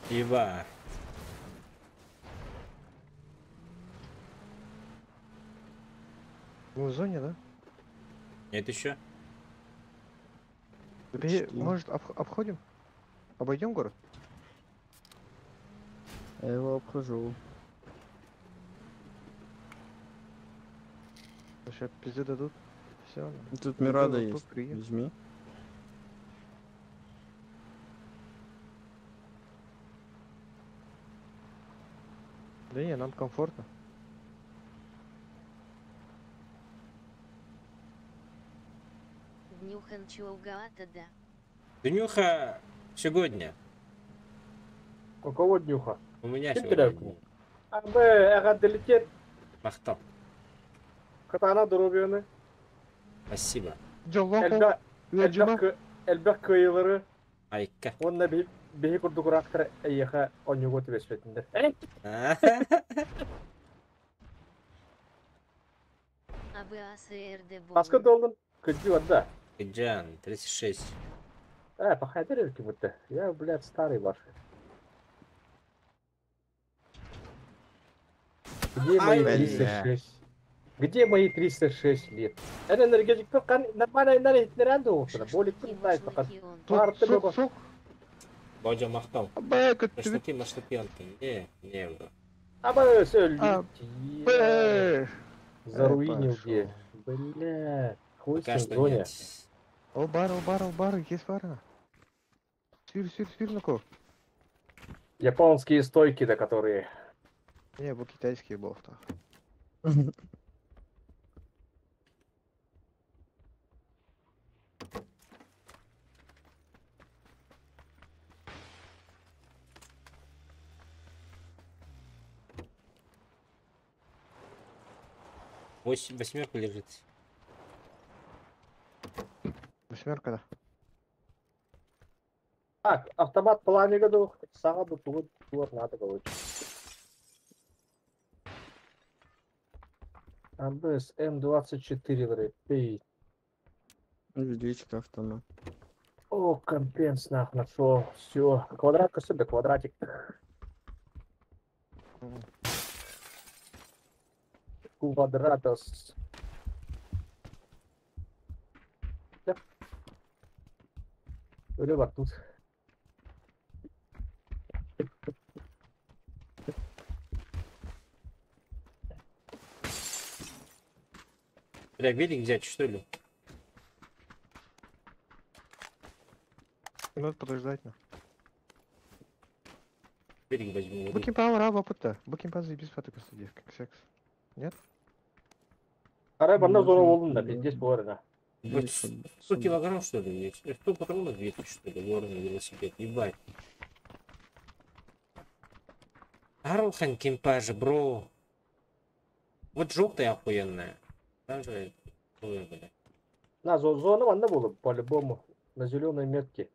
Еба. Мы в зоне, да? Нет еще? Бе- Почти. Может, обходим? Обойдем город? Я его обхожу. Сейчас пизды дадут. Все. Тут Мирада ГГВП есть. приехал. Возьми. Да не, нам комфортно. Днюхан Чоугаата да. Днюха сегодня. Какого днюха? У меня Кем сегодня. теряю? А б, ага, долететь. Махтал. Катана дробионы. Спасибо. Джолохо, Леджима. Элбэх кыйылары. Айка. Онна биһи курдук эйиэхэ онньугу түбэспэтиндер. АБАСРД Баска доллун кыдьы да. Джан, 36. Походили как будто. Я, блядь, старый ваш. Где мои Ай, 306? Где мои 306 лет? Это энергетик нормально энергетик более знает пока. Парты Сук, баба. сук. Бодя махтал. Б, как тебе- Машлаки, машлаки, Антон. Не, не, бро. А бы все А, Б. Заруинил пошёл. где. Бля, хуй Пока с ним, что зоне. нет. О, бар, о, бар, о, бар, есть бар. Сыр, сыр, сыр, на кого? Японские стойки, да, которые. Не, бу китайские был. Восемь, восьмерка лежит. Восьмерка, да. Так, автомат пламя году, сага бы тугу туар надо короче. АБС М24 врепей. Увеличка автомат. О, компенс нах нашел. Все. Квадратка сюда, квадратик. Квадратос. Да. Или тут. Бля, велик взять, что ли? Надо подождать, на. Велик возьму. Букин пауэр, аба путта. Букин пауэр заебись фото кстати, как секс. Нет? Арай, банна Ну, зона болдун да, да. пиздец болар на. Блядь, 100 килограмм, что ли, есть? 100 патронов 200, что ли, горный велосипед, ебать. Арухан кемпажа, бро. Вот желтая охуенная. Там же, ой, бля. На зона манна было по-любому. На зеленой метке.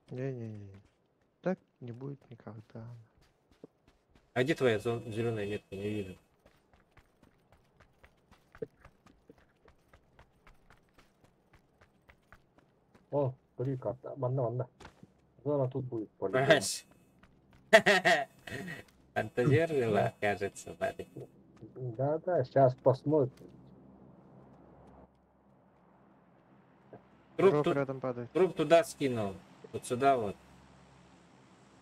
Не-не-не. Так не будет никогда. А где твоя зеленая метка? Не вижу. О, три карта. Манна, манна. Зона тут будет по-любому. Блядь. Фантазер жила, кажется, парень. Да-да, сейчас посмотрим. Труп, Дроп тут, рядом падает. труп туда скинул. Вот сюда вот.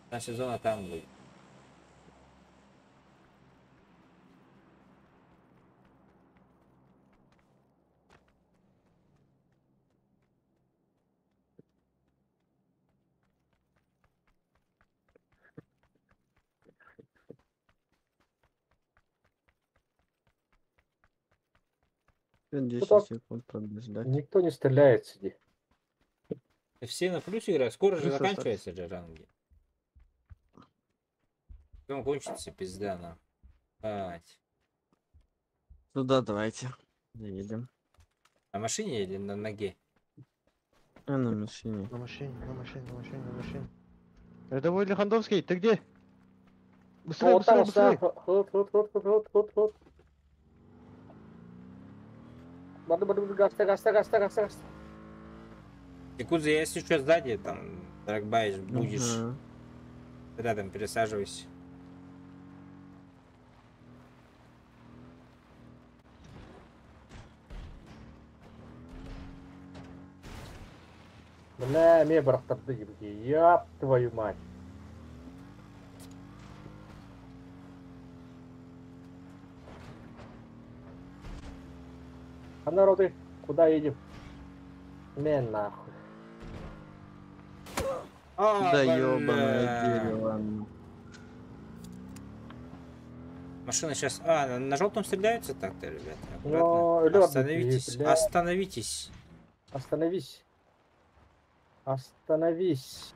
Значит, зона там будет. 10 так. секунд подождать. Никто не стреляет, сиди. Все на плюсе играют. Скоро же Плюс остались. заканчиваются же ранги. Потом кончится пизда нам. Ать. Туда давайте. Заедем. На машине или на ноге? А на машине. На машине, на машине, на машине, на машине. Рядовой Лихандовский, ты где? Быстрее, О, быстрее, там, быстрее! Ход, ход, ход, ход, ход, ход, ход. Баду, баду, баду, гаста, гаста, гаста, гаста, гаста. Якудза, я если что сзади, там, Драгбайш, будешь Ага. рядом, пересаживайся. Бля, мне барахтарды ебги. Ёб твою мать. А народы, куда едем? Не нахуй. А, Да ёбаное бля. дерево. ну. Машина сейчас. А, на желтом стреляются так-то, ребята. Но Аккуратно. лёд, Остановитесь. бля. Остановитесь. Остановись. Остановись.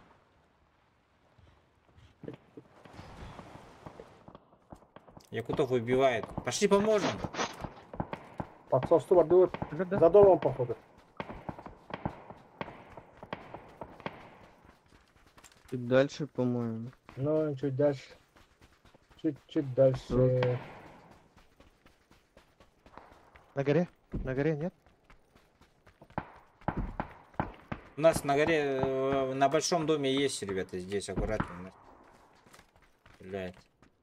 Якутов убивает. Пошли поможем. Подсос дует. Да, За домом, походу. Чуть дальше, по-моему. Ну, чуть дальше. Чуть-чуть дальше. На горе? На горе, нет? У нас на горе, на большом доме есть, ребята, здесь аккуратно. Блять.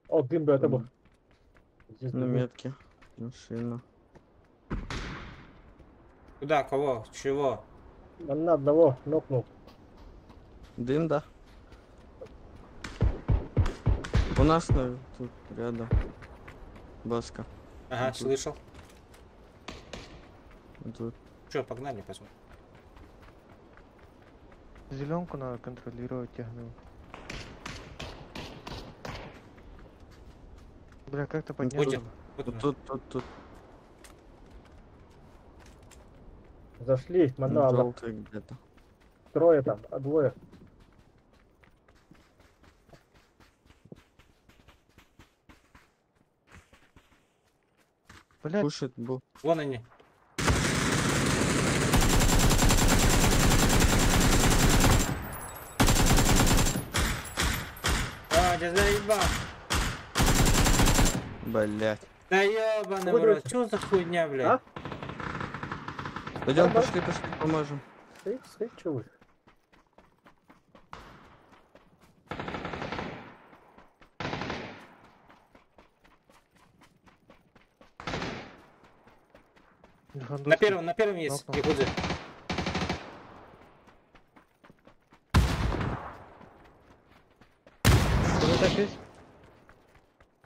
О, дым бы это был. Здесь На дым. метке. Машина. Куда, кого, чего? На одного нокнул. Дым, да? У нас на, тут рядом. Баска. Ага, Тут. слышал. Тут. Че, погнали, посмотрим. Зеленку надо контролировать тягну. Бля, как-то подняться. Будет. бы. Вот Вот она. тут, тут, тут. Зашли, мана, Желтый где-то. трое там, а двое. Блядь, Кушает был. Вон они. я заебал. Блять. Да ебаный в рот, чё за хуйня, блядь? А? Пойдем, пошли, пошли, поможем. Стой, чё вы? На первом есть, якудзы.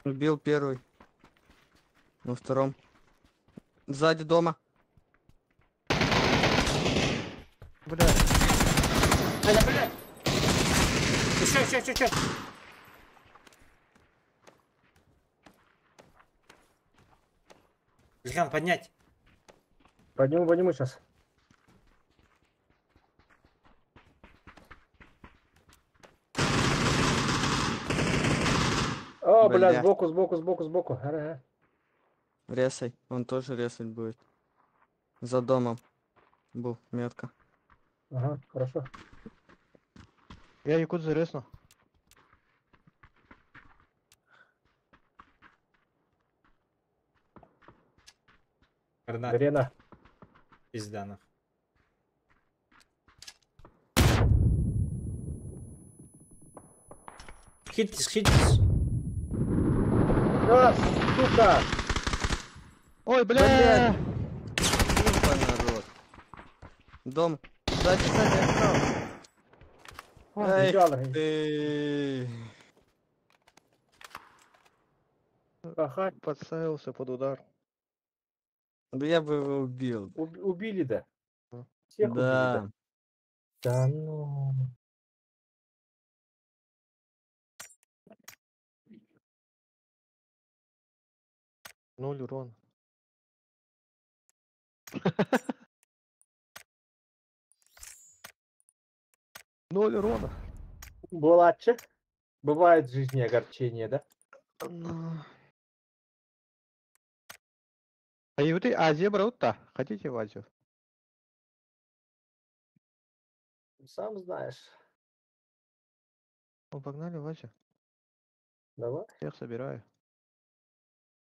Убил первый. На втором. Сзади дома. Бля. Бля, бля. Еще, еще, еще, еще. Ильхан, поднять. Подниму, подниму сейчас. О, бля, сбоку, сбоку, сбоку, сбоку. Ага. Ресай, он тоже ресать будет. За домом был метка. Ага, хорошо. Я якудзу ресну. Граната. Грена. Пизда нах. Хитись, хитись. А, сука! Ой, бля! Народ. Дом. Сзади, сзади, отстал. Эй, ты. Ага. Подставился под удар. Да я бы его убил. Убили, да? Всех да. убили, да? Да ну. Ноль урон. Ноль урона. Булатчик. Бывает в жизни огорчение, да? Ну. А и вот и Азия брут-то. Хотите в Азию? Сам знаешь. Ну, погнали в Азию. Давай. Всех собираю.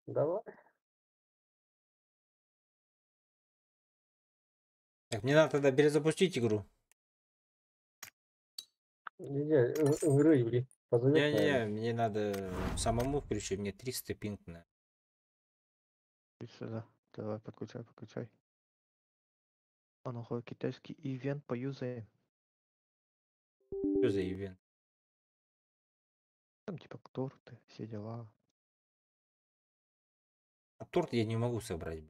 Давай. Так, мне надо тогда перезапустить игру. Не-не, игру или позовёт, Не-не-не, наверное. мне надо самому включить, мне 300 пинг на. 300, да. Давай, подключай, подключай. А ну хоть китайский ивент поюзаем. Что за ивент? Там типа торты, все дела. А торт я не могу собрать.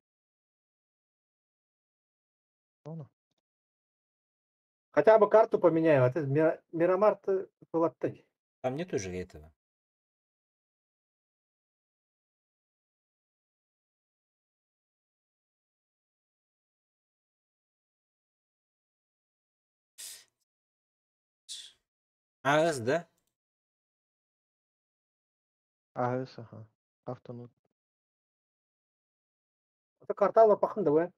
Ладно. Хотя бы карту поменяем, а ты Мирамар-то была ты. Там нет уже этого. АЭС, да? АЭС, ага. Автонут. Это карта лопахан, давай.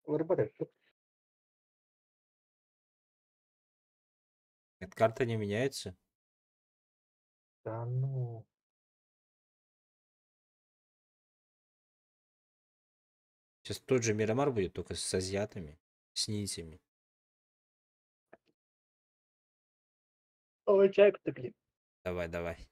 Вырабатывай. Эта карта не меняется. Да ну. Сейчас тот же Мирамар будет, только с азиатами, с ниндзями. Ой, чайку ты пей. Давай, давай.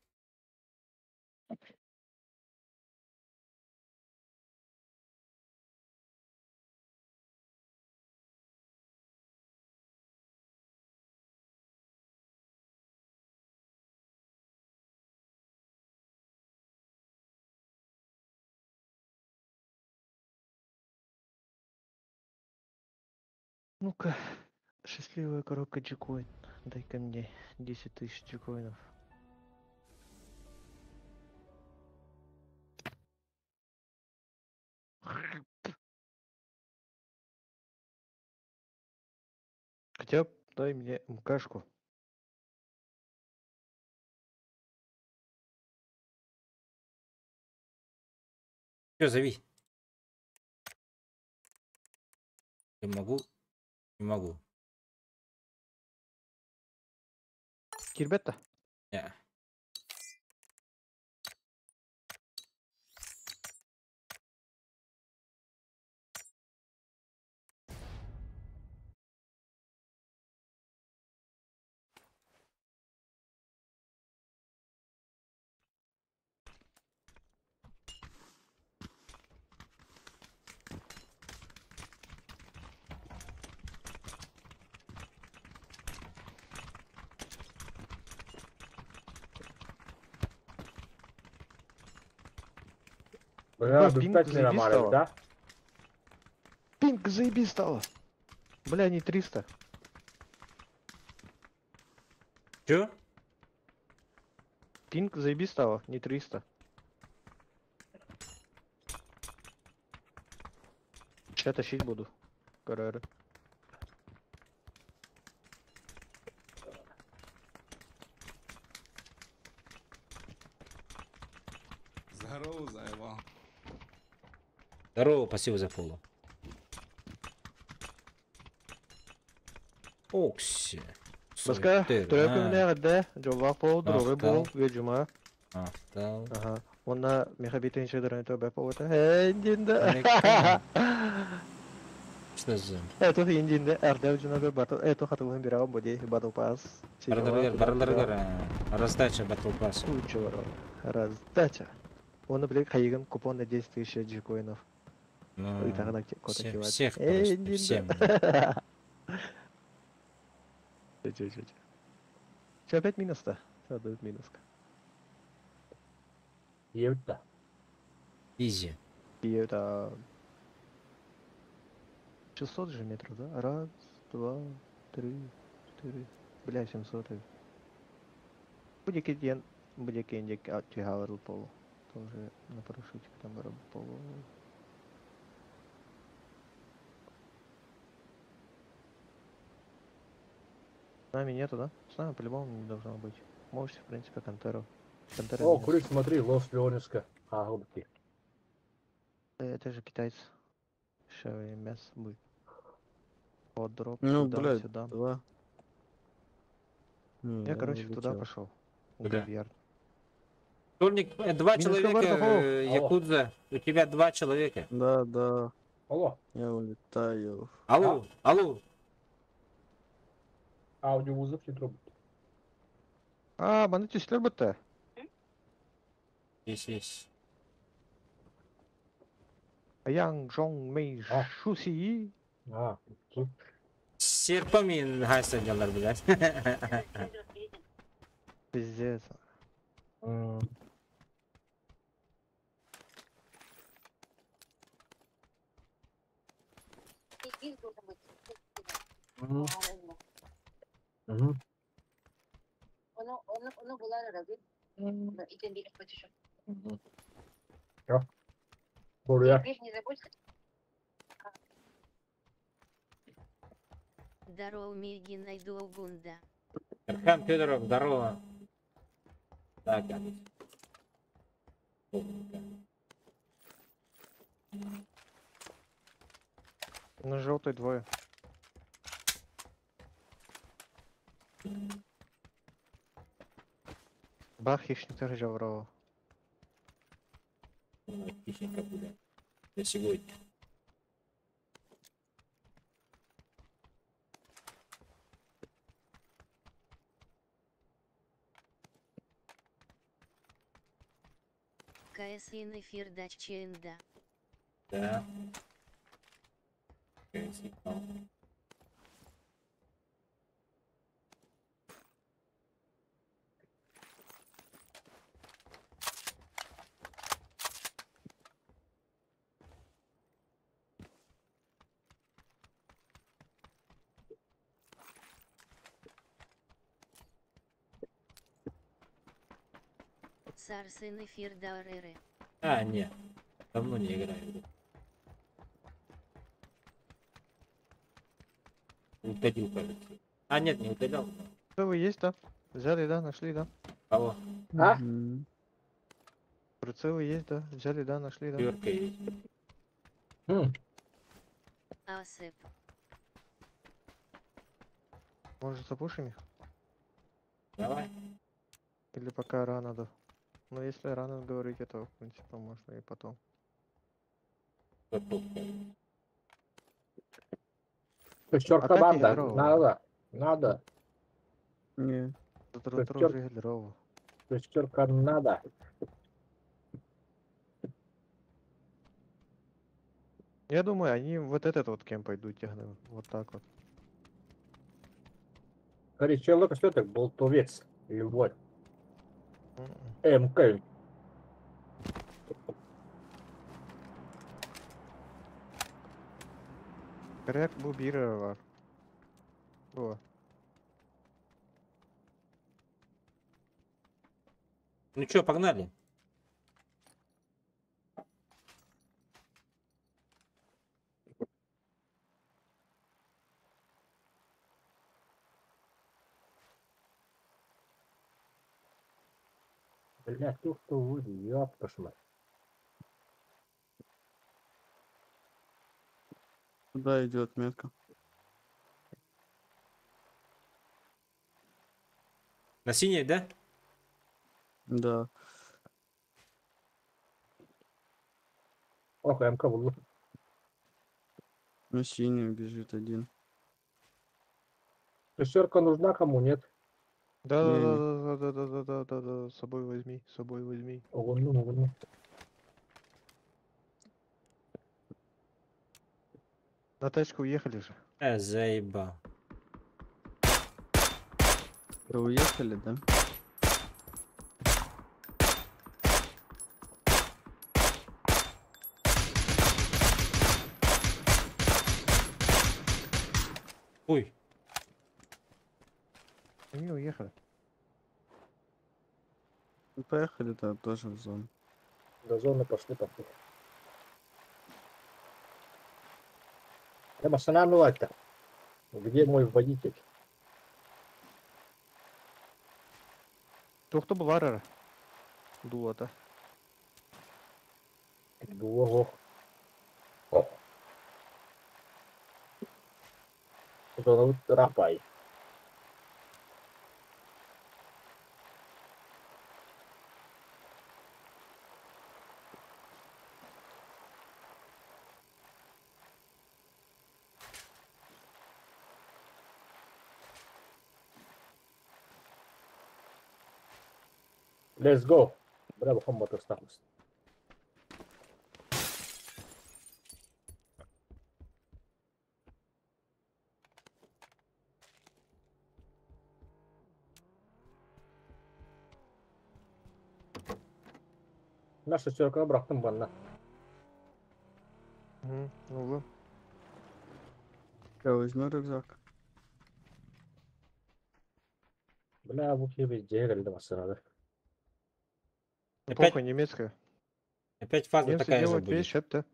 Ну-ка, счастливая коробка Gcoin. Дай-ка мне 10 тысяч джикоинов. Хотя б дай мне МКшку. Всё, зови. Я могу? Не могу. Кирбетта? Не. Бля, Ба, пинг бүппэт заебись мирамар стало. да? Пинг заебись стало. Бля, не 300. Чё? Пинг заебись стало, не 300. Сейчас тащить буду. КРР. Здорово, заебал. Здорово, спасибо за фоллоу. Окси. Баска, Суетер, төрөкүмнэ гадда, жоллаах бол, дровый Махтал. бол, веджума. Махтал. Ага. Онна мехабитин шедерен төбе повота. Эндинде. Что за... Это индинде эрдев жунабе батл. Это хатылын бирагым боди батл пас. Бараларгар, бараларгар, раздача батл пасса. Куча воров. Раздача. Он, блядь, хайган купон на 10 тысяч джикоинов. Ну, И тогда кота всех, кивать. всех Эй, просто, Нинда. всем. Чё, чё, чё, чё. Чё, опять минус-то? Всё, дают минус. Евта. Изи. И это... 600 же метров, да? Раз, два, три, четыре. Бля, 700. Будет ден, будет индик тигаверл полу. Тоже на парашюте там полу. С нами нету, да? С нами по-любому не должно быть. Можете, в принципе, Кантеру. Кантера О, минус. курик, смотри, Лос Леонеска. А, губки. Это же китайцы. Еще и мясо будет. Вот дроп Ну, туда, блядь, сюда. два. Не, Я, короче, туда улетел. пошел. Куда? Турник, два Минус человека, Коварков. Алло. Якудза. У тебя два человека. Да, да. Алло. Я улетаю. Алло, алло. Аудиовызов не трубит. А, маны түслер бітті. Есть, есть. Ян Жон Мэй А. Шу Си. А, тут. Серпами хаса делар, блядь. Пиздец. Мгм. Буря. Здорово, Миги, найду Угунда. Архам Федоров, здорово. Так, На желтой двое. Бах, хищник Жаврова. Хищника будет. На сегодня. КС эфир дачченда. Да. Сарсен эфир дареры. А, нет. Давно не играю. Удалил, кажется. А, нет, не удалял. Что вы есть, да? Взяли, да, нашли, да? Кого? А? Мгм. Прицелы есть, да? Взяли, да, нашли, да? Юрка есть. Асеп. Может, запушим их? Давай. Или пока рано, да? Ну, если рано говорите, то, в принципе, можно и потом. Шестерка Атаки банда. здорово. Надо. Надо. Не. Здорово. Шестерка надо. Я думаю, они вот этот вот кем пойдут тягнут. Вот так вот. Смотри, человек что это? Болтовец. Любой. МК. Рэп бу биир эрэ баар. О, Ну чё, погнали? Бля, кто кто выйдет, ёб кошмар. Куда идет метка? На синей, да? Да. Ох, МК булду. На синюю бежит один. Шестерка нужна кому, нет? Да, да, Не-не. да, да, да, да, да, да, да, с собой возьми, с собой возьми. Огонь, огонь. На тачку уехали же. Заебал. Вы уехали, да? Ой, Они уехали. Ну, поехали тогда тоже в зону. До зоны пошли, пошли. Я останавливать-то. Где мой водитель? Кто был эрэ? Дуота. Ого. О. Зона рапай. Let's go. Браво, Хамматов статус. На шестерка обратно банна. Угу, ну вы. Я возьму рюкзак. Бля, в ухе везде надо. Опять- Плохо немецкая. опять фаза Немцы такая же делают будет. вещь, это.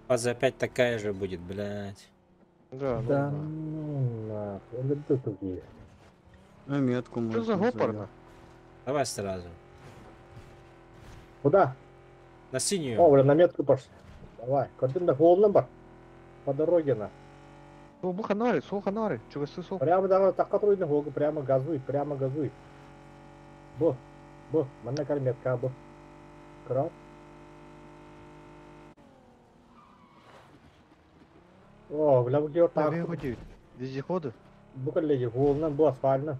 Фаза опять такая же будет, блядь. Да, ну Да да. ну нахуй, я люблю другие. А метку Что за можно гопарно? Давай сразу. Куда? На синюю. О, бля, на метку пошли. Давай, куда на головном По дороге на. Сол буханары, сол ханары. Чего ты сол? Прямо давай, так который на голову, прямо газуй, прямо газуй. Бо, бо, манна метка, бо. Крал. О, бля, где Так. так. Вездеходы? Бу коллеги, головном, бу асфальтно.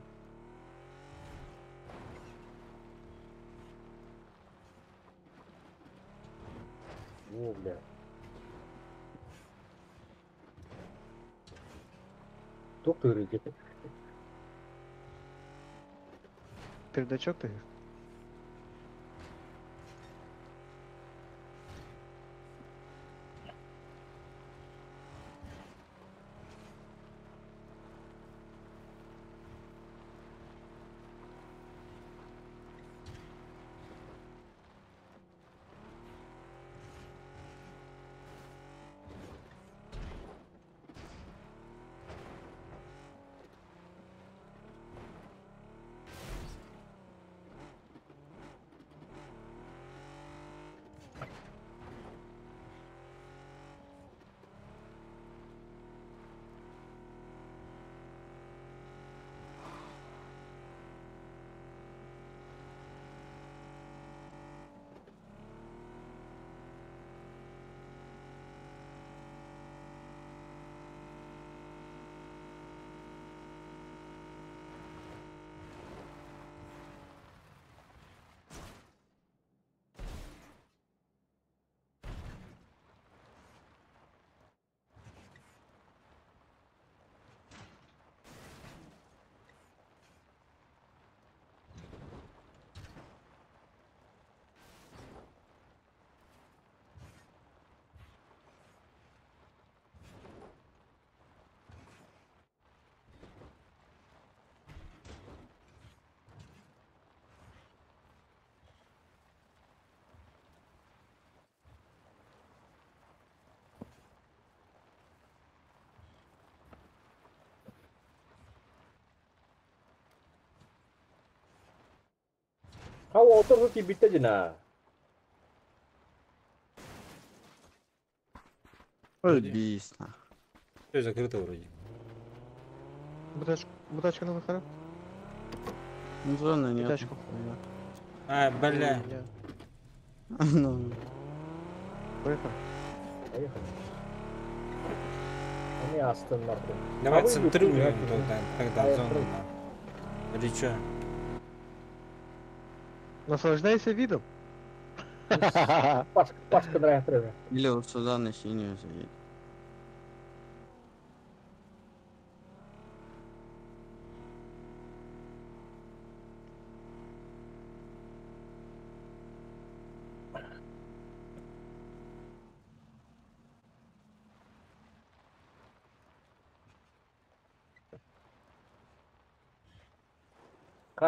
О, бля. Доктор где-то. Передачок ты? А отыр кибитте дина. Ебись, нахуй. Все закрыто вроде. Бутачку, бутачку на выходе. Ну, зоны нет. Тачку. нахуя. А, бля. Ну, Поехали. Поехали. Они Астон нахуй. Давай А вы центрируем идите, тогда, тогда А я зону. прыг- да. Или чё? Наслаждайся видом. Пашка, Пашка драйв. Или вот сюда на синюю заедь.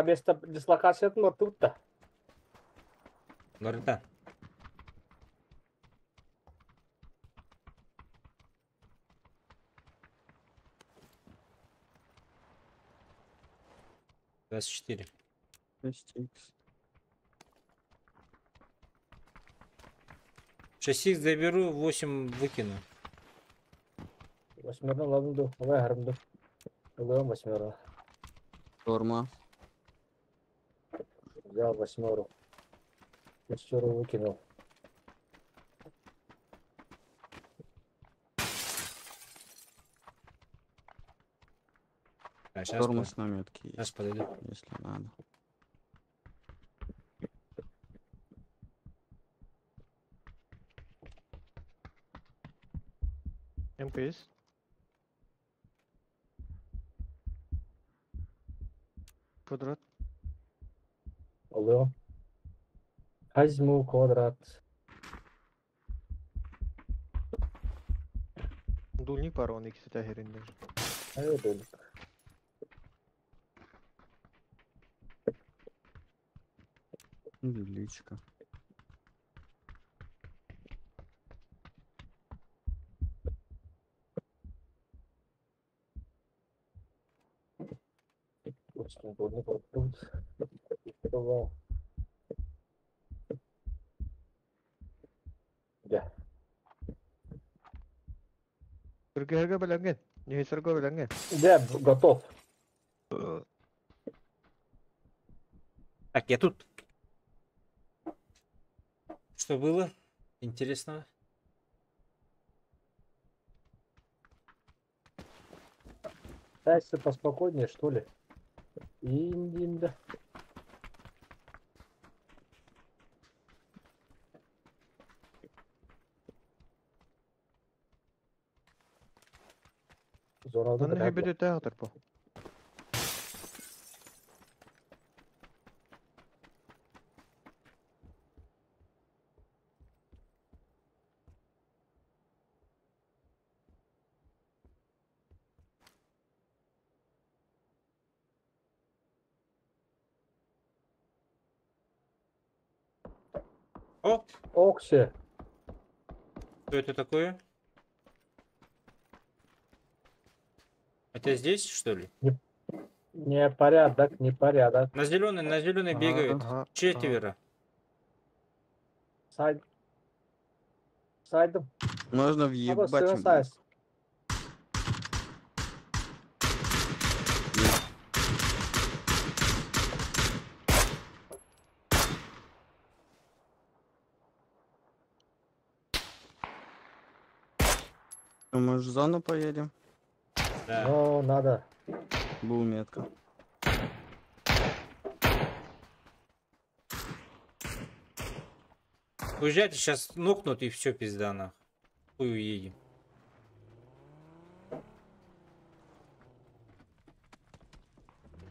Место дислокации тут-то. Лорита. 24. 6х. 6 заберу, 8 выкину. Восьмерно ладно, давай гармду. Ловим восьмерно. Форма. Взял восьмеру. Шестеру выкинул. А, сейчас, Тормоз на метке сейчас есть, подойду. если надо. МК есть? Квадрат. Алло. Возьму квадрат. Дульник пару, он ikisi de даже. А это Личка. Очень удобно вот тут. Открывал. Да. Сергей беләнгән. Не Сергей беләнгән. Да, готов. Так, я тут. Что было? Интересного? Дальше поспокойнее, что ли? Индинда. Зона Lan ne bir de bu. О, Окси. что это такое? Это здесь, что ли? Непорядок, непорядок. На зеленый Ага, бегают. ага, Четверо. Сайд. Сайдом. Можно въебать им. Сайз. Ну, Может, в зону поедем? Да. Ну, надо. Был метка. Уезжайте, сейчас нокнут и все, пизда нах. Хуй уедем.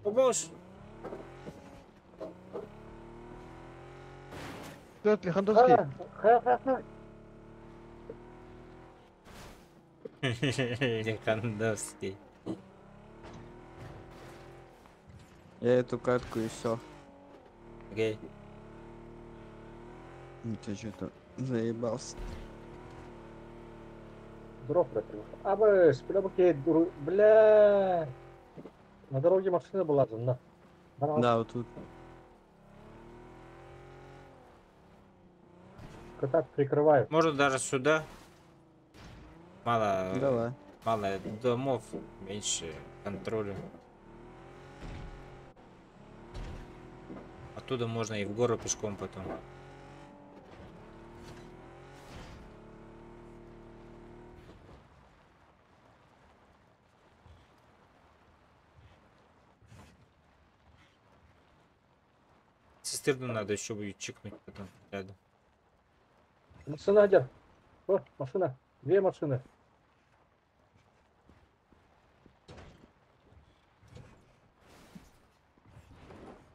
О боже! Вперед, Лихандовский. Ха-ха-ха. Лихандовский. Я эту катку и все. Окей. Ты что-то заебался. Дроп прокрыл. А вы, бля. На дороге машина была, на. Да, вот тут. Только так прикрываю. Можно даже сюда. Мало, Давай. мало домов, меньше контроля. Оттуда можно и в гору пешком потом. Цистерну надо еще будет чикнуть потом рядом. Машина один. О, машина. Две машины.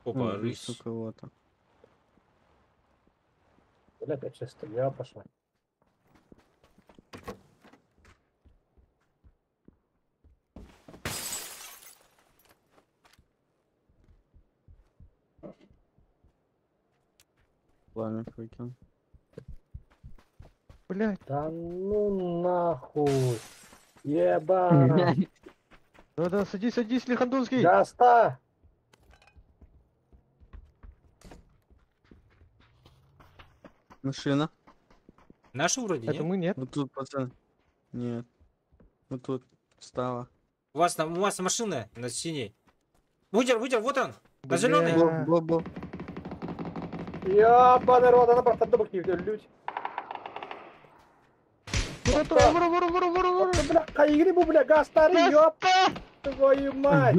Опа, Ой, рысь. у кого-то. Бля, опять сейчас стрельба пошла. Пламя выкинул. Блять. Да ну нахуй. Еба. Да-да, садись, садись, Лихандовский. Гаста. Машина. Наша вроде, Это нет? мы, нет? Вот тут, пацан. Нет. Вот тут. Встала. У вас, там, у вас машина на синей. Вытер, вытер, вот он! На зеленый! Бля. Бо, бо, бо. Ебаный рот, она просто добок не лють. Вора, вора, вора, вора, вора, вора. Бля, каигрибу, бля, гастари, ёб твою мать.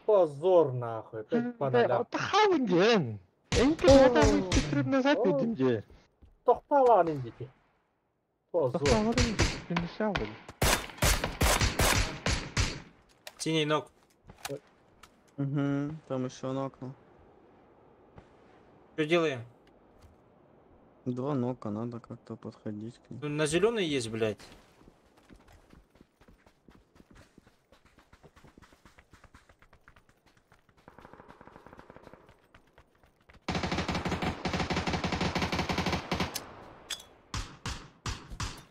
Позор нахуй, опять по нолям. Тахавынден. Энки назад идем. Тохталан индики. Позор. Синий ног. Угу, там еще нокнул. Что делаем? Два нока, надо как-то подходить к ним. Ну, на зеленый есть, блядь.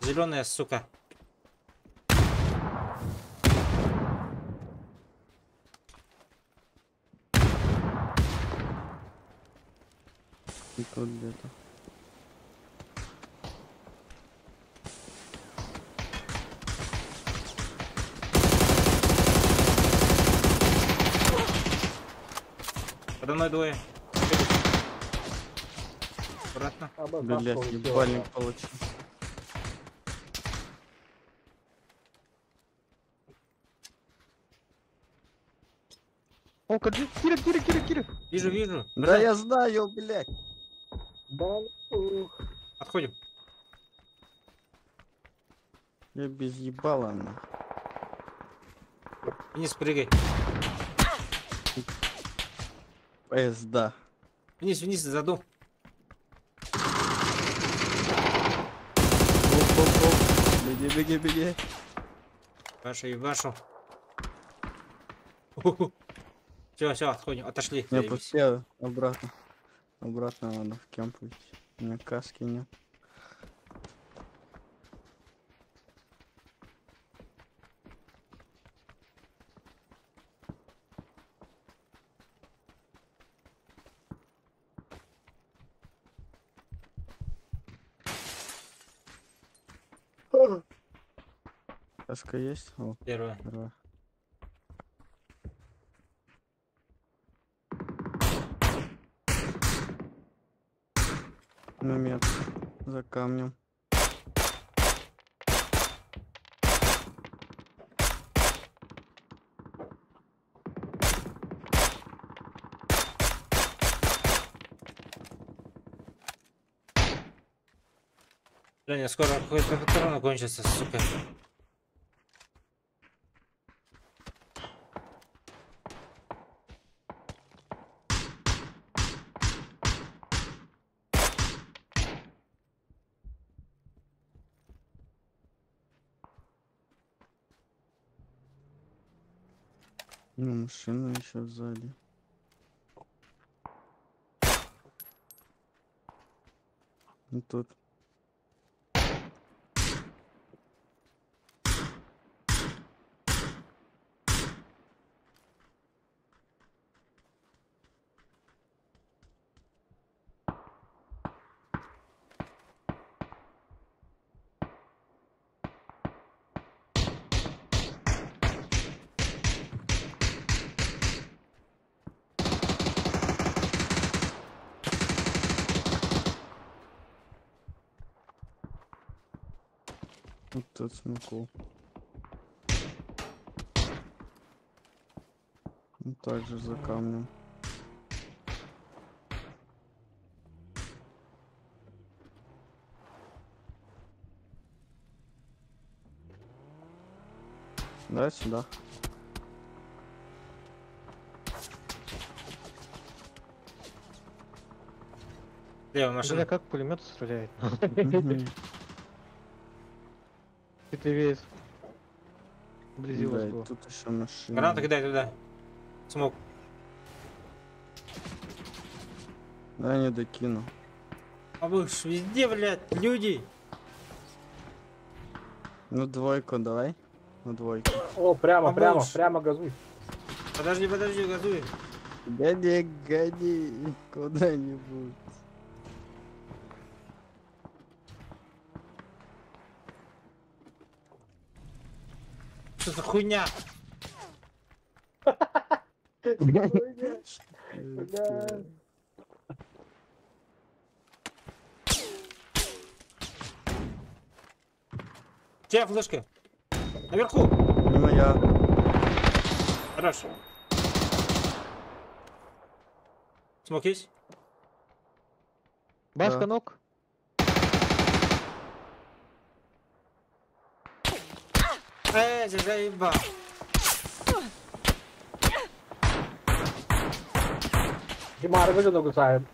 Зеленая, сука. И тут где-то. Подо мной двое. Аккуратно. Блять, ебальник получил. О, Кира, Кира, Кира, Кира. Вижу, вижу. Да я знаю, блять. Да, ух. Отходим. Я без ебала, нахуй. Вниз прыгай. Эс, да. Вниз, вниз, за дом. Оп, оп, оп. Беги, беги, беги. Вашу и вашу. Все, все, отходим, отошли. Я Заебись. пустил обратно. Обратно надо в кемп уйти. У меня каски нет. Каска есть? О, Первое. первая. На метку. За камнем. Женя, скоро какой-то патрон кончится, сука. Ну, машина еще сзади. Ну, тут. Вот тут смоку. Ну, также за камнем. Давай сюда. Лево машина. Бля, как пулемет стреляет? Мгм. Ты весь. Вблизи вас Да, и было. тут еще машина. Гранату кидай туда. Смог. Да, не докину. А вы ж везде, блядь, люди. Ну двойку давай. На двойку. О, прямо, А прямо, больше? прямо газуй. Подожди, подожди, газуй. Гони, гони куда-нибудь. Что за хуйня? Бля. Чья флешка? Наверху. Не моя. Хорош. Смог есть? Баска Да. ног. Эй, заебал. Димар, выжил сайм.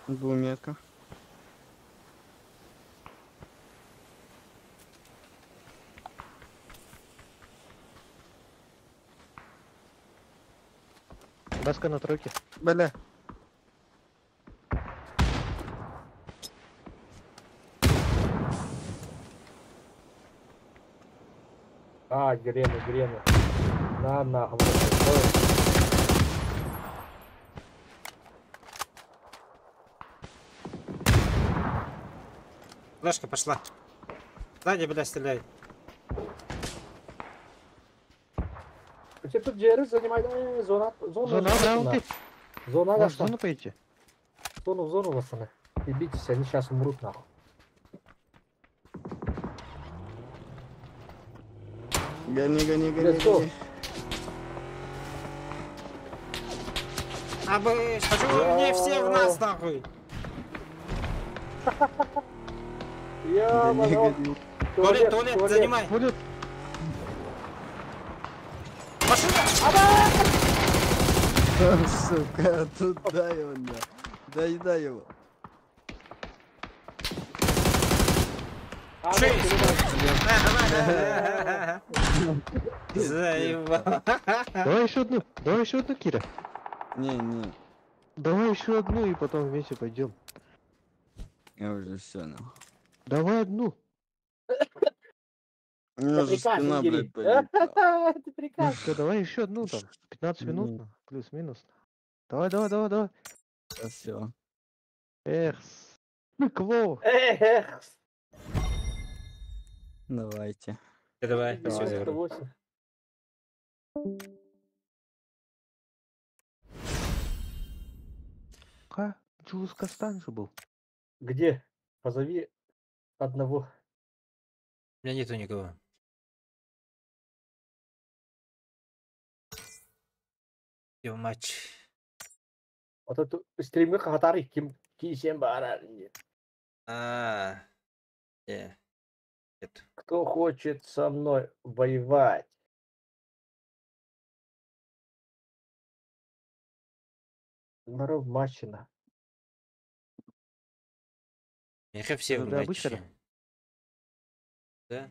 Двухметка. Баска на тройке. Бля. А, грены, грены. На, нахуй. Ой, Флешка пошла. Сзади, блядь, стреляет. Все тут джеры занимают. Зона, зона. Зона, раунд. Зона, Может, в зона, зону пойти? зону, в зону, пацаны. Ебитесь, они сейчас умрут, нахуй. Гони, гони, гони, Let's go. гони. А вы, почему вы мне всех нас нахуй? Я, Гони, гони. Туалет, туалет, занимай. Туалет. Машина! Сука, туда его, да. Дай, дай его. Шесть. Давай, давай. Заебал. Давай еще одну. Давай еще одну, Кира. Не, не, Давай еще одну и потом вместе пойдем. я уже все, нахуй. Давай одну. У меня же приказ, спина, Игорь. блядь, болит. Это приказ. Все, давай еще одну там. 15 минут, Мгм. ну, плюс-минус. Давай, давай, давай, давай. Все. Эх, быкло. Эх, Давайте. Давай, всё, заберу. 98. Ха, Джулс Кастан же был. Где? Позови одного. У меня нету никого. Йо, матч. Вот эту стримы хатары ким кисем бара. А, Нет. Кто хочет со мной воевать? Здоров, мачина. Меха все в Да, обычно, матче. Да?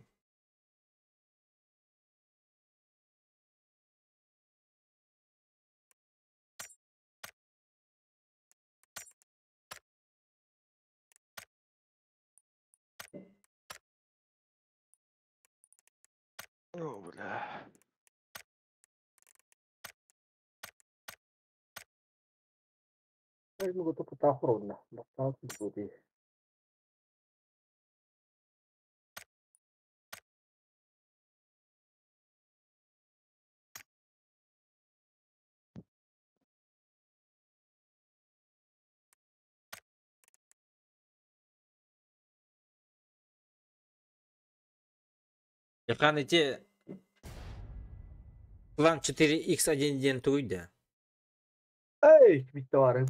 О, бля. Я могу только тахродно. Яхан ити План 4X1 диэн тугуй да? Эй, Викторым.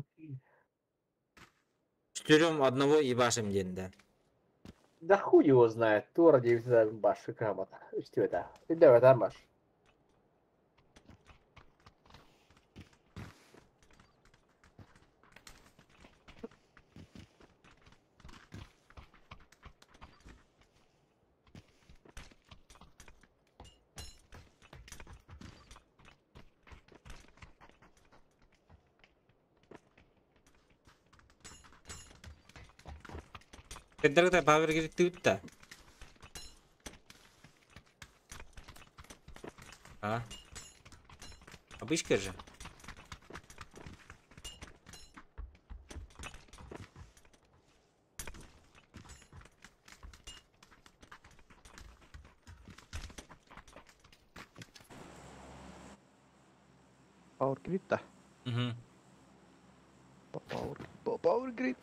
Четырем одного ебашим диэн да. Да хуй его знает. Тура 9 баш, грамота. Что это? Давай там баш. Кыддарыта Power Grid тыытта. А? Обычка же. Power Grid да? Угу. Power, Power Grid.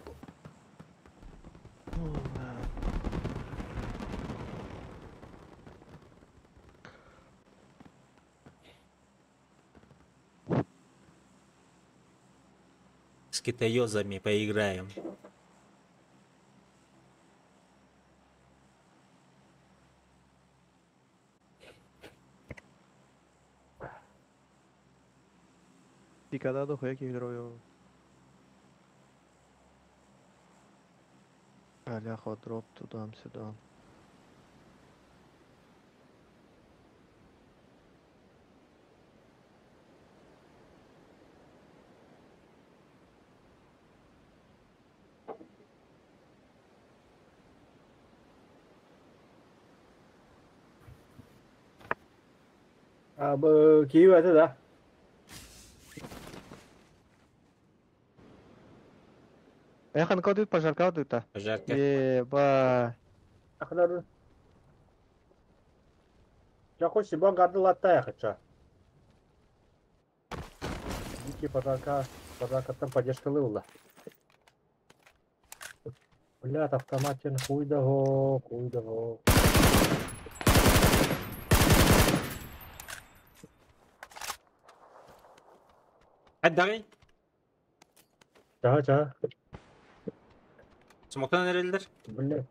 С китаёзами поиграем. Пикада дохуя киллеров. Аляхо, дроп туда-сюда. А, Киев это да. Эхан кодит пожарка дута. Пожарка. Еба. Ахнар. Я хочу себе гарды латая хочу. Дикий пожарка, пожарка там поддержка лывла. Блядь, автоматен хуй дого, хуй дого. Hadi Ча ча. Смоктан эрелдер. Блядь.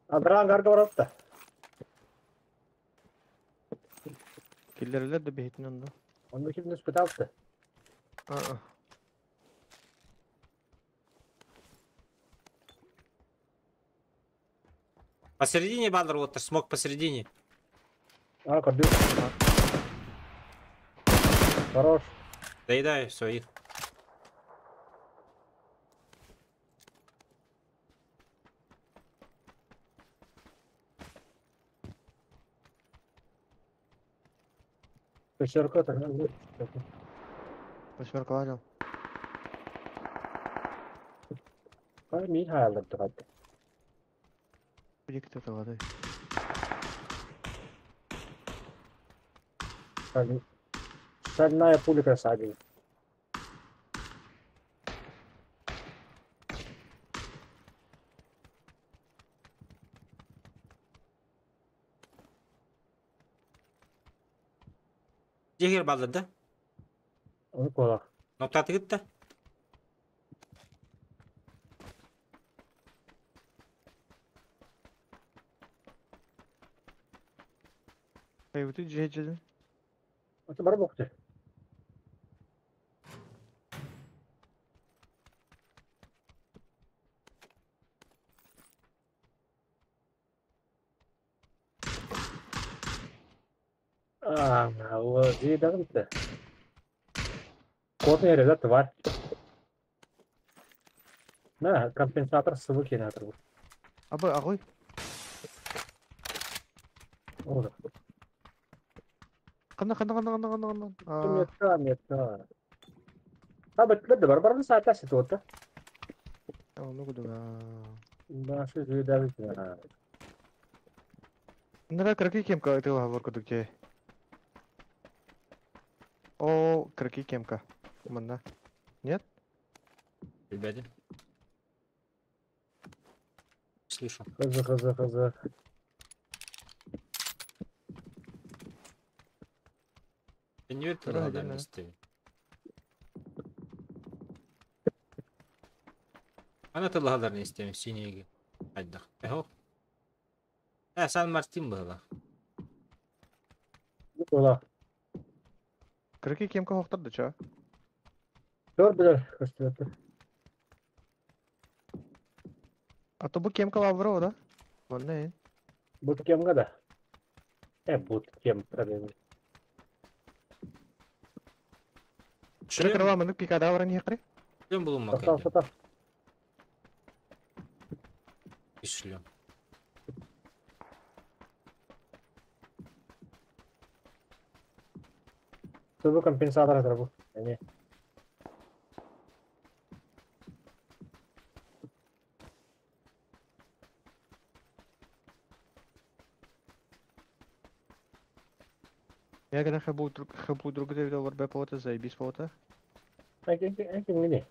Адран гарга баратта. Киллерлер да бехитин онда. Он ким не испытался. А-а. Посередине бандер, вот смог посередине. А, кордю. Хорош. Доедаю своих. Пятерка тогда. Восьмерка ладил. А, Михаил, давай. Иди кто-то воды. Шальная пуля красавица. Дегер балды да? Оны кола. Нокта тыгытта. Эй, вот иди, иди. Это бар бокты. А, вот, и да, Код не ребят, тварь. На, компенсатор с выкинатор. Абы, агой. О, Кана, кана, кана, кана, кана, кана. Метка, метка. А, бет, бар бар саата ситуация. Ну куда? Да, что же да. Нара краки кемка это говор кудукте. О, краки кемка. Манна. Нет? Ребята. Слышу. Хз, хз, хз. Я не верю, Второй на один, да. месте. Она ты благодарность тем синий. Отдых. Эхо. Сан-Мартин было. Ола. Кырки кемка хохтар да ча? Көр билер көстүбөттөр. А то бу кемка лавро, да? Манна. Буткемга да. Буткем проблема. Кыры кырва мынык пикада вара не кыры? Шлем был Сатал, сатал. И шлем. Тобу компенсатор атар бу. Эне. Я когда хабу друг хабу друг доллар б повода заебись повода. Энки мини.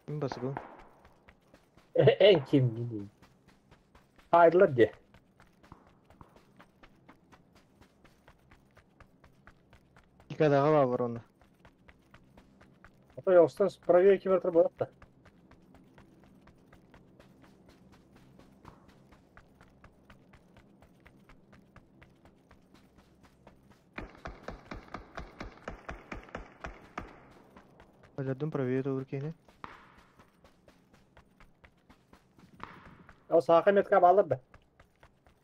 Басыгыл. Энки мини. Хайдылар де. Пикадаға лавр оны. А то яустан проверки бер болады да. Алядым проверить уркене. Ал сақа метка балыр да.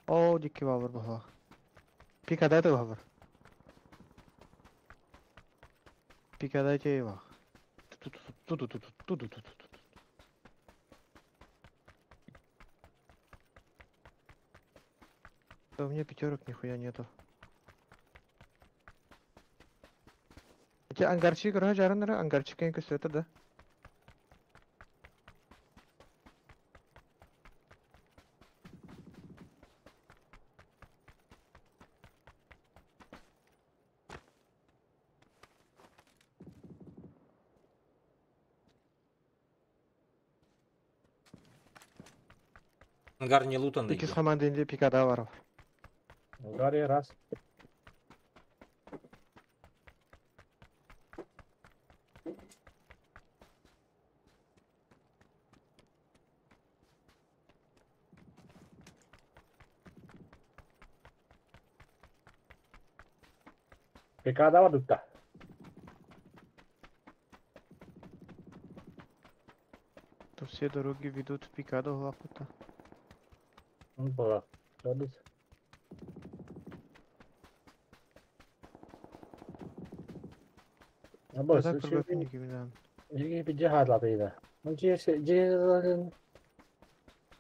О, дикки лавр баха. Пикада да лавр. Пикада те вах. Ту-ту-ту-ту-ту-ту-ту-ту-ту. Да у меня пятерок нихуя нету. Хотя ангарчик, короче, жаранера, ангарчик это да? Ангар не лутанный. Икис команды инде пикада варов. Ангари раз. Пикада бар дукта. То все дороги ведут в Пикаду, лапута. Была. Дадут. Абы, Так пробепники да. Ну,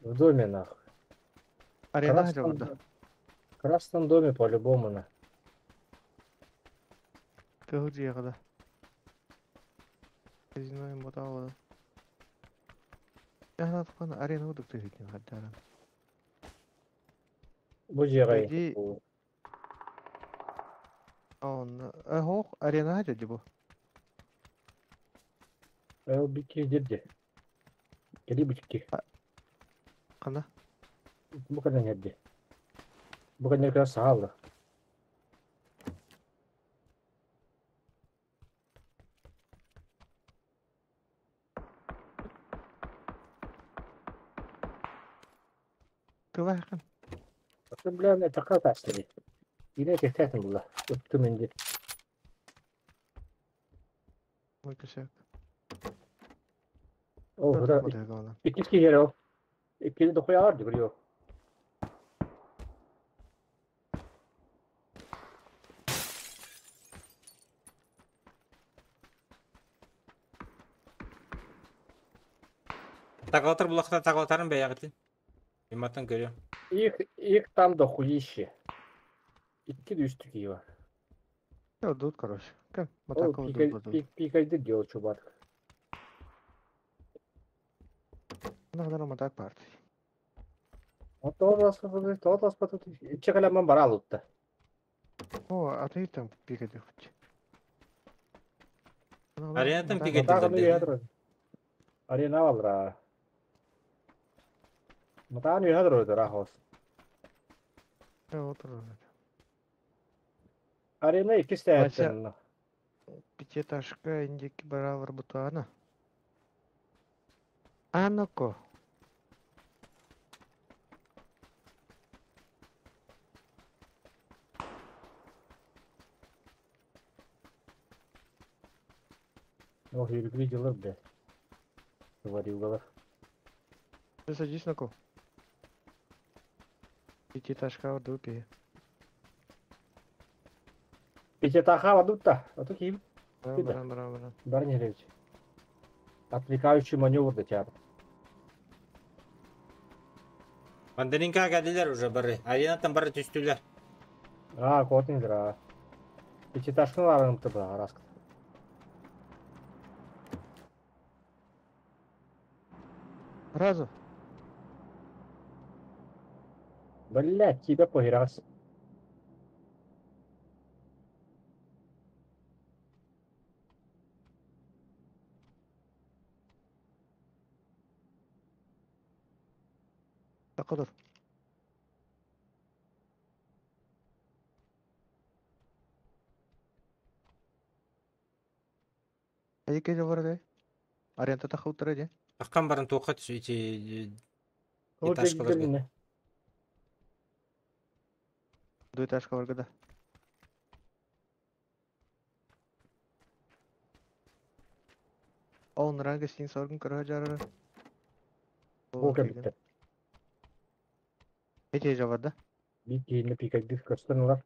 в доме, нахуй. Арена хотя бы, да. В красном доме по-любому, на. Ты где, да? Казино им ботало, да. Я надо арена удок ты не хотя. Бу жеҕэй. Иди. Он, ого, арена хотя бы. Эл бики дирде. Кели бики. Кана? Бу кана нерде. Бу кана кара саалла. Кылайхан. Бля, это как тасли. Или это хотят было. Өттүм инде. Ой, косяк. О, да. Икки херо. Икки дохуя арды брио. Тагалтар булакта тагалтарын бәягыты. Иматтан көрөм. Их там дохуище. Икки үстү киева. Тут, короче. Кем? Ол пикайды дел чубат. Нагдар матак парти. Тоғыз тут чекаляман бара алыпты. О, а ты там пикайды хоть. Аренаттан Матаах аны пикэйдииллэр үөһэ дии. турар. Арена балра. Матаан үөһэ турар ыраах оҕус. Отыр. Арена иккис Вася. тэһэттэн. Пятиэтажка индики баралар бутуана. Анако. Ох, юргри дьылар бля. Говорил. Ты садись на ко. Пятиэтажка дупи. Пятиэтажка бардут-то. А то киим. Баран, Ты да. баран, баран, баран. Барнеревич. Отвлекающий маневр да театр. Мандаринка geldiler уже бары. Аренаттан бары түстүлэр. А, кот игра. Пятиэтажка барым-то была, раз. Разу. Блять, тебя похерас. Такыдыр. Эдике же бар Аренда тахылтыр эди. Аккан барын тоққа түс эти Вот этажкаларга. Двуэтажка бар да. Ол ныран гостиница орган көрө жарары. Ол кәбітті. Эти же бар да. Bir кейінні пикайдыр көстен олар.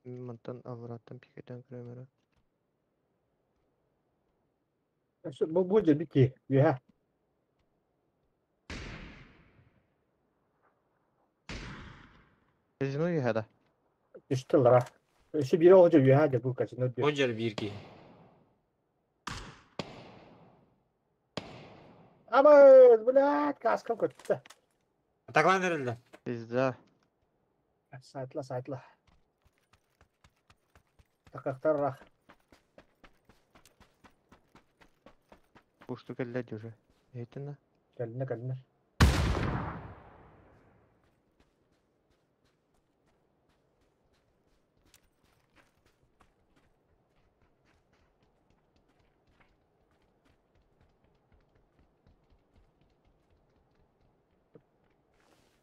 Мантан авраттан пикетен көрөмөрө. Бұл бұл жер bir ки. Юха. Казино юхада. Düştü lara. Şu biri olacak yuha de bu kaçın. О жер бир ки. Ama блядь, каскам көтті. Атаклан берилди. Пизда. Сайтла, сайтла. Тақақтар рақ. Бушту келледи уже. Эйтин Кәліне, кәліне.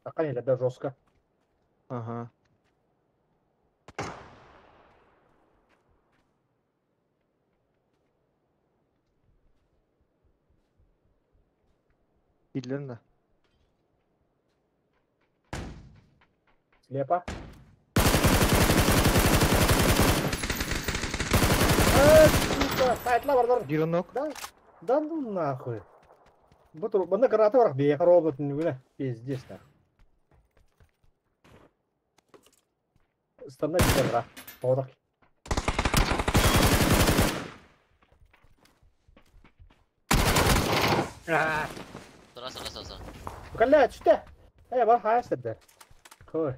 Таққан елді жестко. Ага. Идлерин да. Слепо. Э, сука, сайтла бардар. Бир нок. Да, да ну нахуй. Бу бunda граната бар, бе робот нүгүнэ. Пиздец нахуй. Станна битер Тодок. Сара, сара, сара. Калля, түштэ. Э, бар хайсырды. Кой.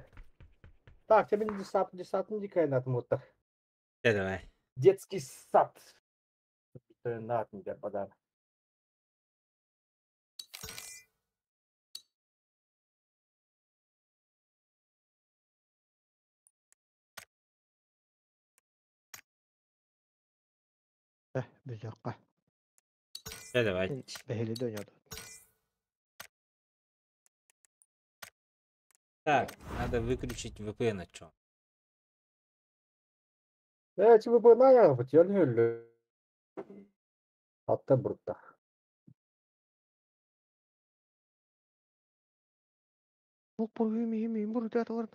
Так, тебе десат, десатын дикая на. Да, давай. Детский сад. Натын подарок. Э, бизакка. Да, давай. Бехели дөнөдү. Так, надо выключить VPN о чем. Э, тебе бы на я Hatta burada. Бу бу ми бурда бар.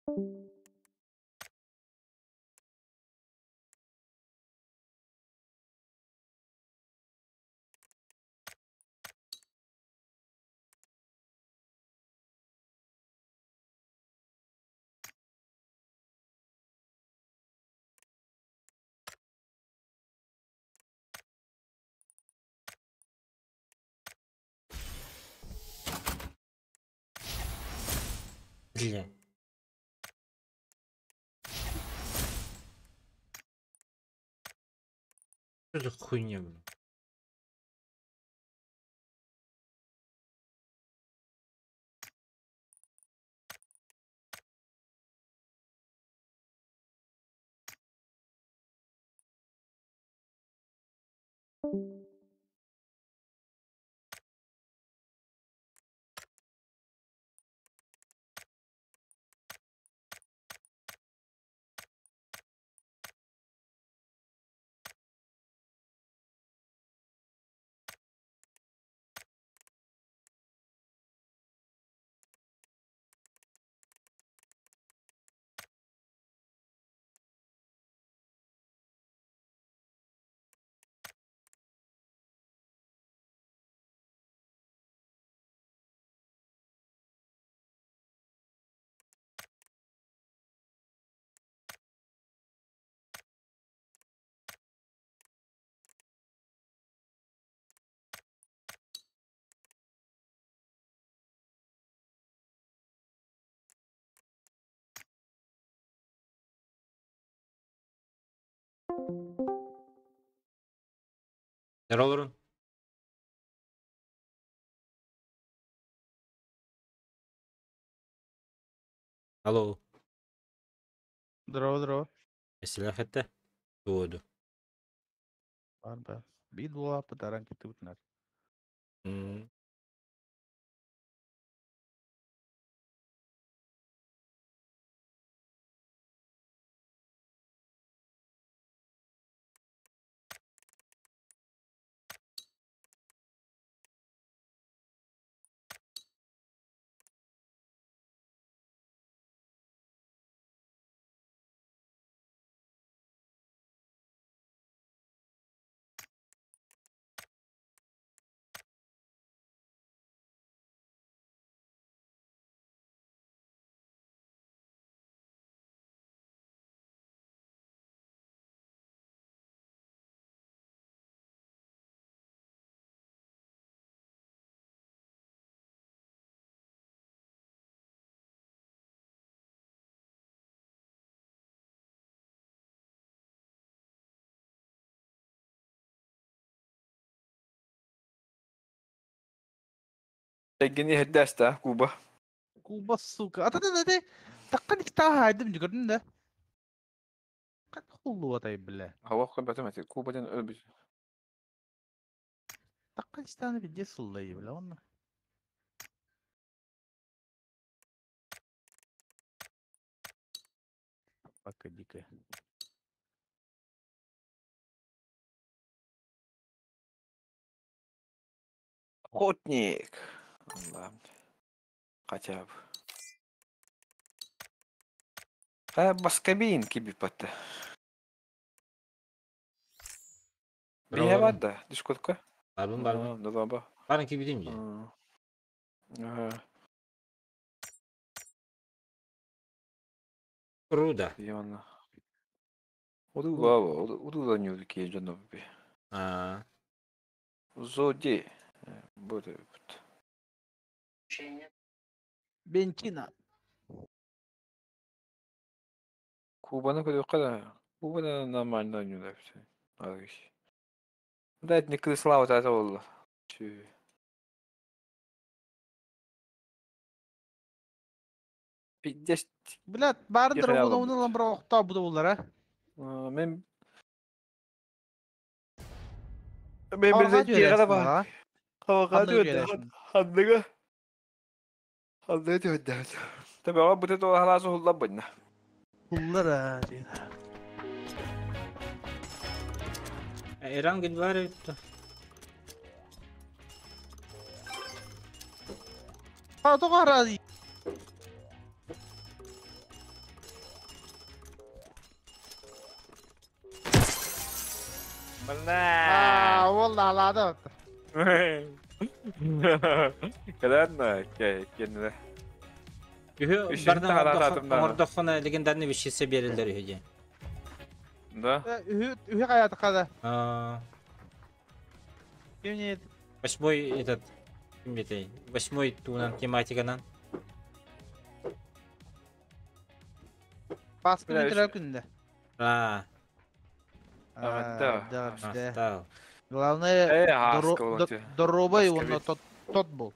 Бля. Что за хуйня, блин? Здорово, Рун. Алло. Здорово, здорово. Силах это? Воду. Барба. Бидла, подаранки тут нас. Евгений Хеддеста, Куба. Куба, сука. А ты, так та хайдым жүгірдің да. Қат хуллу атай, бля. Хава хабатым Куба ден өлбүс. Таққан станы бе суллай, бля, он. Пока дикая. Охотник. Ладно. Хотя бы. А баскабин кибипатта. Бия бар да, дискотка. Барбын, барбын. Да, да, Барын кибидим же. Ага. Руда. Яна. Удула, удула не удуки жано би. А. Зоди. Будет. Бенчина. Кубаны көрөккө Кубаны нормально ойнуулар. Да, это не Слава это болду. Пиздец. Блядь, бардыр уну уну ламбра окта бу болар, а? Мен Мен бир жеге бар. Хавага өтө. Хандыга. Хандыга өтө. Таби ага бут это халасы хуллап бына. Хуллар а. Иран гидвар өттү. А, тоға разы. Бля. Аа, ол алады. Кэлэн кэннэ. Үһү бардан оҥордоххуна легендарный вещица биэрэллэр үһү диэн. Да. Үһү үһү хайатыкка да. Кимне Восьмой этот ким Восьмой туунан тематиканан. Паска бүтэрэр күндэ. Аа. Да, да. Главное, здоровый он тот тот был.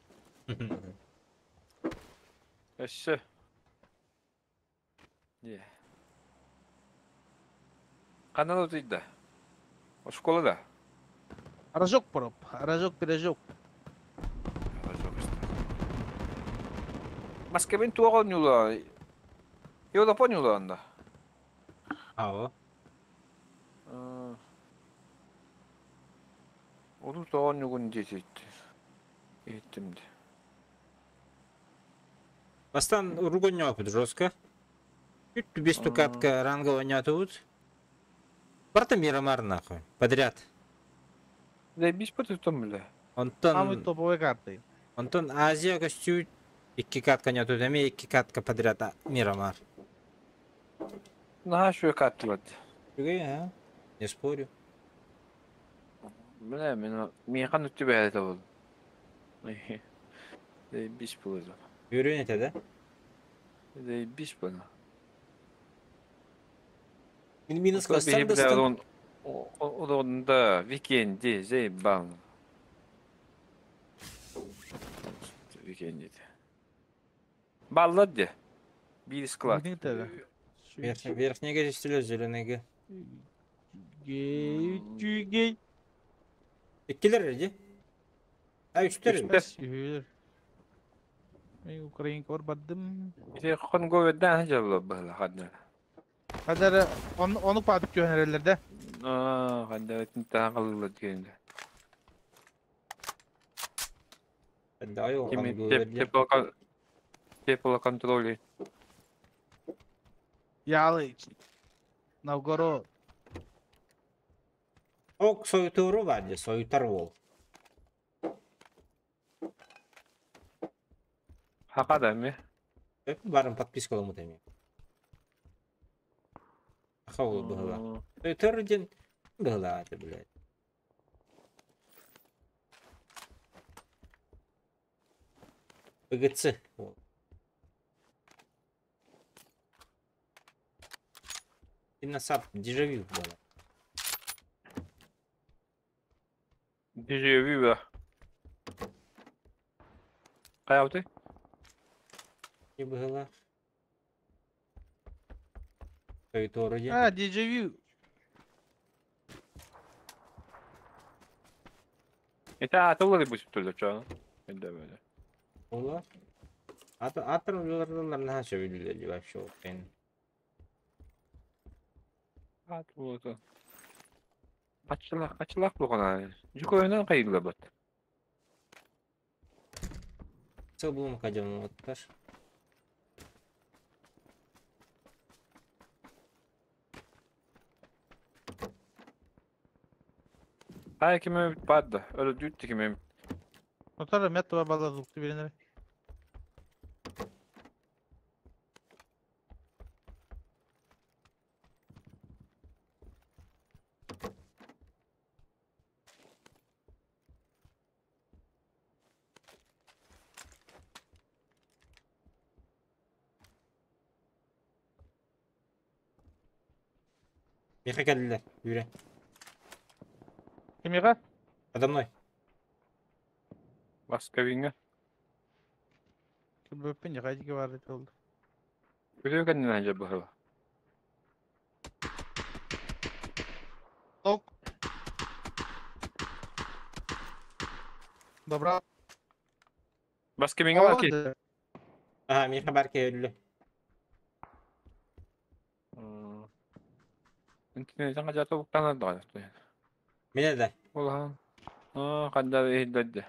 Өссө. Не. Канал утуйда. Школа да. Рожок проб, рожок пирожок. Рожок. Москвин туоҕа ньула. Йола поняла анда. Ао. Ону тоҕо ньугун диэтит. Иһиттим де. Бастан уругонньоопут жестко. Үт без тукатка ранга ойнатыбыт. Барта Мирамар нахуй. Подряд. Заебись потом, бля. Онтон... Самый топовый карты. Онтон Азия көстүү икки катка ньотут эмиэ икки катка подряд Мирамар. Наһаа үчүгэй каттылар. Үчүгэй, а? Не спорю. Бля, мен миэхэ нүттүбэһэ это был. Заебись было. Үөрүөн этэ да? Заебись было. Мин минус класстан достан. Он да, викенди, заебал. Викенди. Баллар де. Биир склад. Верхнеге жүстүлөр зеленеге. Гей, гей. Иккилер ди. А үчтер. Үчтер. Мен Украинка бар бардым. Ити хон говедан жалла бахла хадна. Хадар оны патып көһөрөлөр да. Аа, ханда тинтаан калылар дегенде. Да, Теплоконтроль. Ялыч. Новгород. Ок, сойтуру бар де, сойтар ол. Хакада ми? Барын подписка ламут эми. Аха ол быһыла. Сойтар ден быһыла это, блядь. ПГЦ. И на сап дежавю было. Дежавю, да. Каяуты? Не было. А, дежавю. Это атылы будет только что? Это böyle. Ола. Атыр наха сөбүлүлэр вообще окейн. Атылы. Качылак, качылак болгон. Жүкөйүнөн кайгыла бат. Сыл булум кадем оттар. Хай ким барды. Өлө дүттү ким. Отар мет бала зукту беренер. Меха келдилер, юре. Кимига? Подо мной. Баска винга. Бөппен жакайдыки бар деп болду. Күтүү кеннен жа бахыла. Ток. Добра. Баска винга бар ки. Ага, меха бар келди. Интернет жаңа жата буктанар да. Мене да. Улахан. Аа, канда ихдәдде.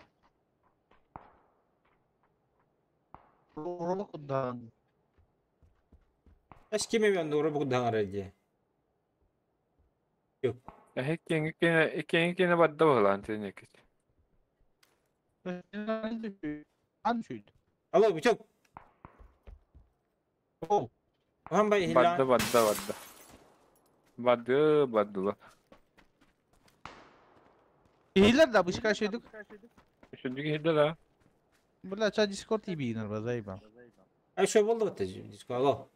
Робокудан. Аш кеме мен робокудан ради. Yok. Эһи иккиэҥи киэнэ барда быһылаан тиэнеккит. Алло, Витек. Оу. Уһан бай Барда иһиллэҕин. барда барда. Барды бардылар. Иһиллэр да бышка шөйдүк. Üçüncü киһи да. Бля, ча Discord TV бар заебал. Ай, что болды вот диско, алло.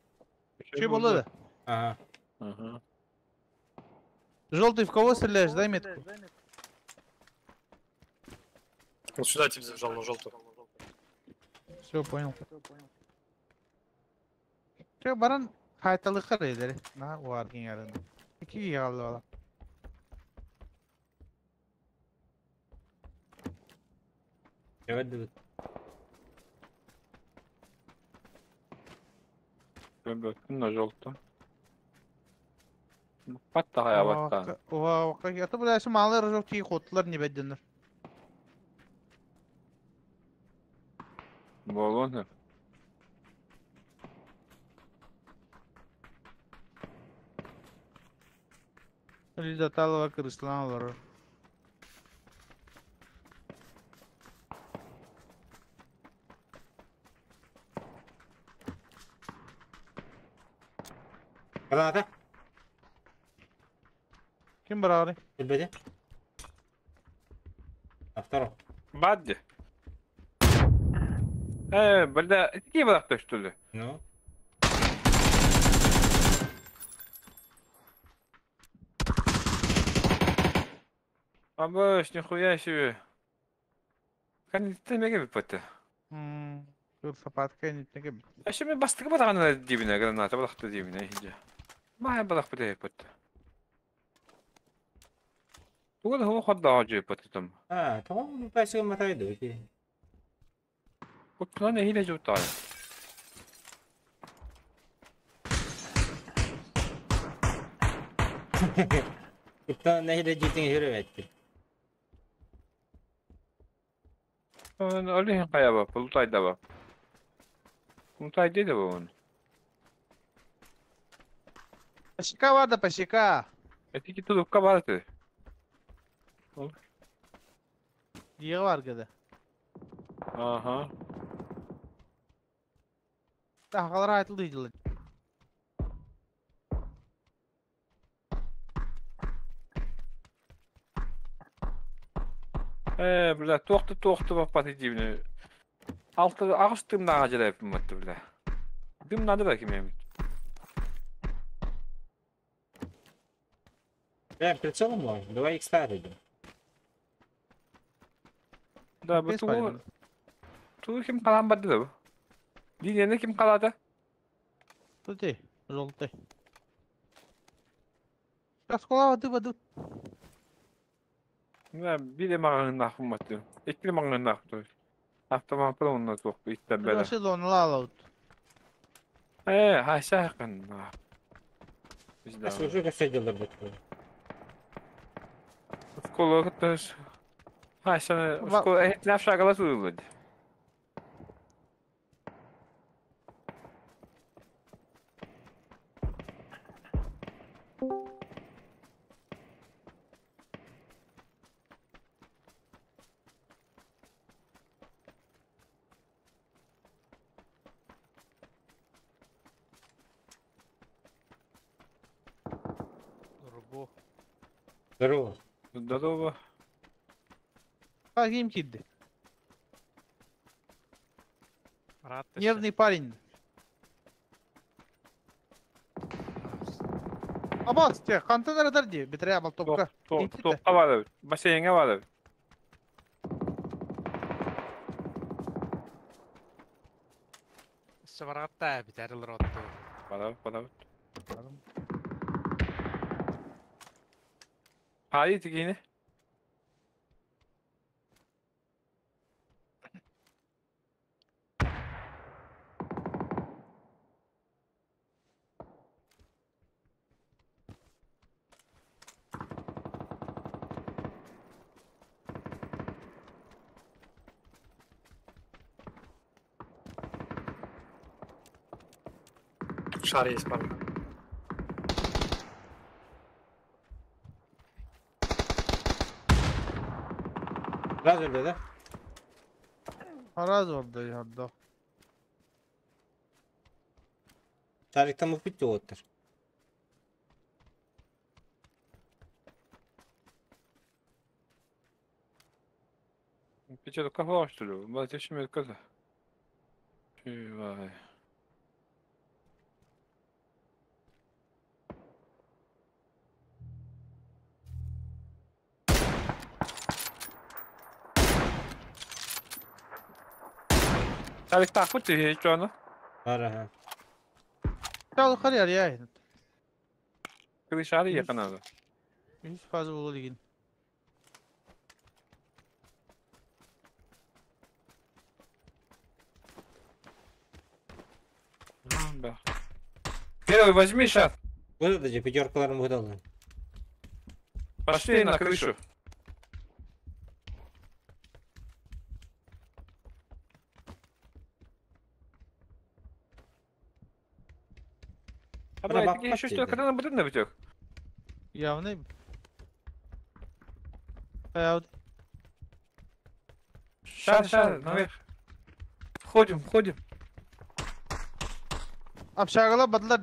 Че было да? Ага. Ага. Желтый в кого стреляешь? Дай метку. Вот сюда тип забежал на желтую. Все, понял. Че, баран хайталыкка эдери. На, уаргин ярын. Ики ялды бала. Evet evet. Бөттүн на желтую. Паттаҕа баттаан. Ова, ята бля, şu малый рожок тии хоттулар не бедденер. Буолуон сөп. Лида Талова кырыслан олорор. Граната. Ким барары? Билбеди. На втором. Бадди. Э, бля, итики барахта что ли? Ну. Абыш, нихуя себе. Кан ты меге биппетте. Сапатка не теге. А что мен бастыгы батаган дибине граната барахта дибине хиджа. Ма барах бите биппетте. Тугал хо ходда ажы биппетте там. А, tamam başka mataydı okey. Куттунан эхиле жуутаа. Куттан нехиле жутин хөрө этти. Олихин каяба, пулутайда ба. Пулутай деди бу он. Пасека бар да пасека. Этики тулукка бар ты. Диге бар гыды. Ага. Тахалар айтылды дилер. Э, бля, туохты туохты баппат дибине. Алты агыс тымнага жарайып матты, бля. Дым надо ба ким Бля, прицелом можно. 2 икса дедим. Да, бу туу туу ким калан барды да бу. Динене ким калады? Тут желтый. Раскола воды воду. Да, бире магын нахуматты. Икки магын нахты. Автомат онна туох иттен бere. Вообще зон лалаут. Э, хаша кын. А уже gösterdiler bu. Школа кыттыш. Хаша, школа э, шагала суылды. Здорово. Здорово. Здорово. А ким кидди? Нервный парень. Абас, те, контейнер дерди, битре абал топка. Топка барды, бассейнге барды. Сабаргатта битәрил ротты. Бара, бара. Hayır тигини. Шар есть, парни. Сразу өлдө да? Сразу өлдө, өлдө. Шариктан муппит уоттар. Печатка хвала, что ли? Бать, еще мелко. Чувай. Шарик так вот ты что оно? Ара. Çal karıyer ya. Kılıç yakın abi. Hiç fazla bulu değil. Да. Первый возьми сейчас. Вот это же пятеркаларым выдал. Пошли на крышу. А блядь, еще что, когда нам будет на битек? Явно. Сейчас, сейчас, наверх. Ходим, ходим. Общагалар бадылар.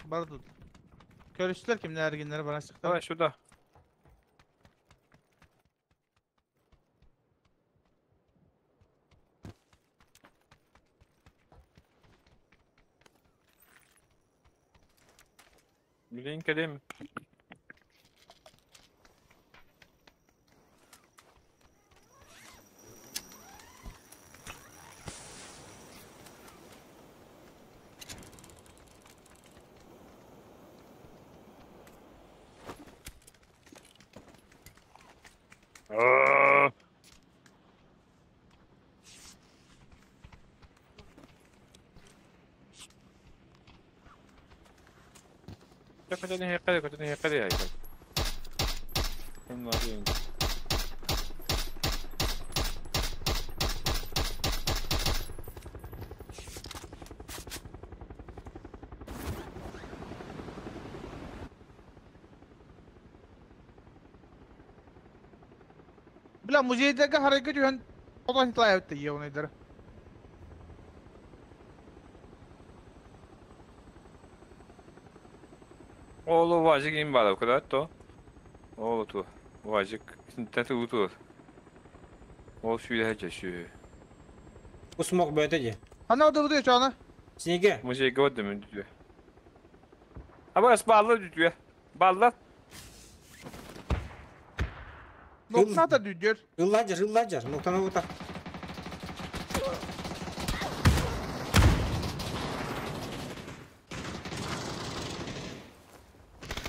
Барды. Көрүштүлөр кимдер эргинлер бара чыкты. Давай сюда. Блин, кэлем. Бля, музейдеги харайга түһэн отон тлаябыт йоунайдара. Oğlu vajik in bala kadar to. Oğlu tu. Vajik tati utu. Ол сүйді сүй. Усмок бөтө же. Ана ода буду чана. Снеге. Музейге өттім дүтү. Аба баллы дүтү. Баллы. Нокната дүдер. Ылладжар, ылладжар. Ноктаны ута.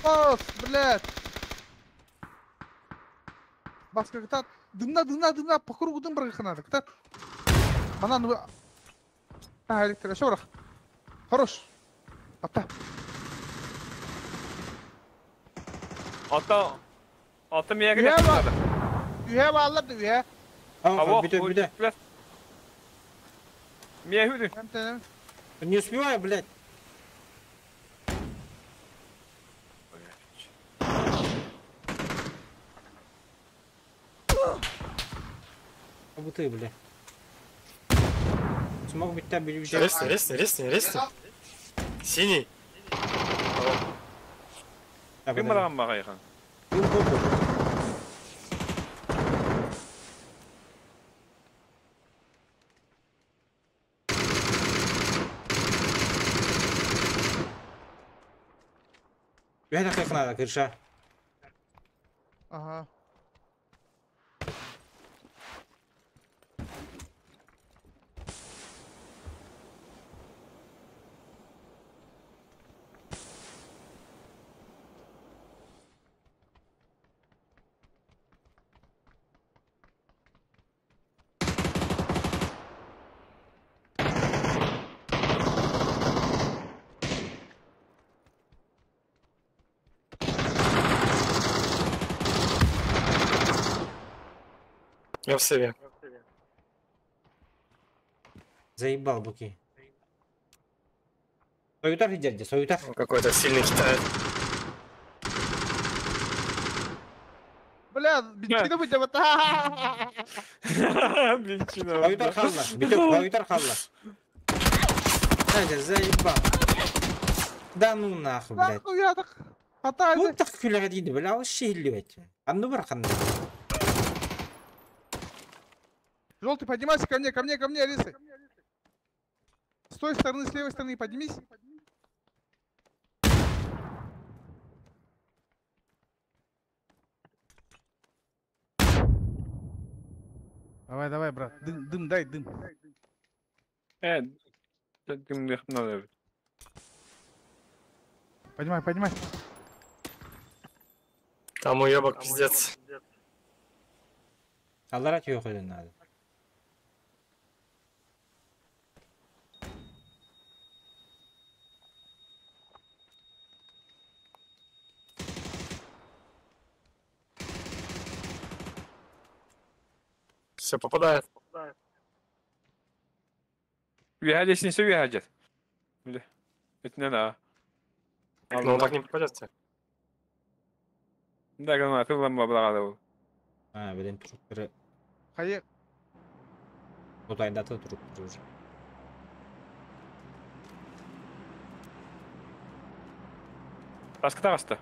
Ос, блядь. Баска кытат. Дымна, дымна, дымна, по кругу дым быргыхынады, кытат. Анан ну. А, электро, шорох. Хорош. Ата. Ата. Ата мияге Ühe var. Ühe varlar da ühe. Ага, бүтө, бүтө. Мия хүдү. Не успеваю, блядь. Ты, бля. Смог быть там били. Ресни, ресни, ресни, ресни. Синий. Ким бараган багайхан? Үһә кайкынада кырша. Ага. Я в сове. Заебал буки. Соютар дядя, соютар. Какой-то сильный китаец. Бля! Бля, бензина будет. Бензина. Хойутар халла. Биток, хойутар халла. Знаете, заебал. Да ну нахуй, блядь. Нахуй я так. Хата Ну так күләгә диде, бля, ал шеһиллебет. Анны бар ханны. Желтый, поднимайся ко мне, ко мне, ко мне, Алиса. С той стороны, с левой стороны поднимись. Давай, давай, брат. Дым, дым, дай дым. Дым надо. Поднимай, поднимай. Там уебок пиздец. Аллара түйе надо. Все, попадает. Üyəhəcəsin, üyəhəcət. Это не на. Но он так не попадет тебе. Да, гана, тылланма булага ол. А, блин, труптары. Хайы. Утайда труптары уже. Баскы тагысты.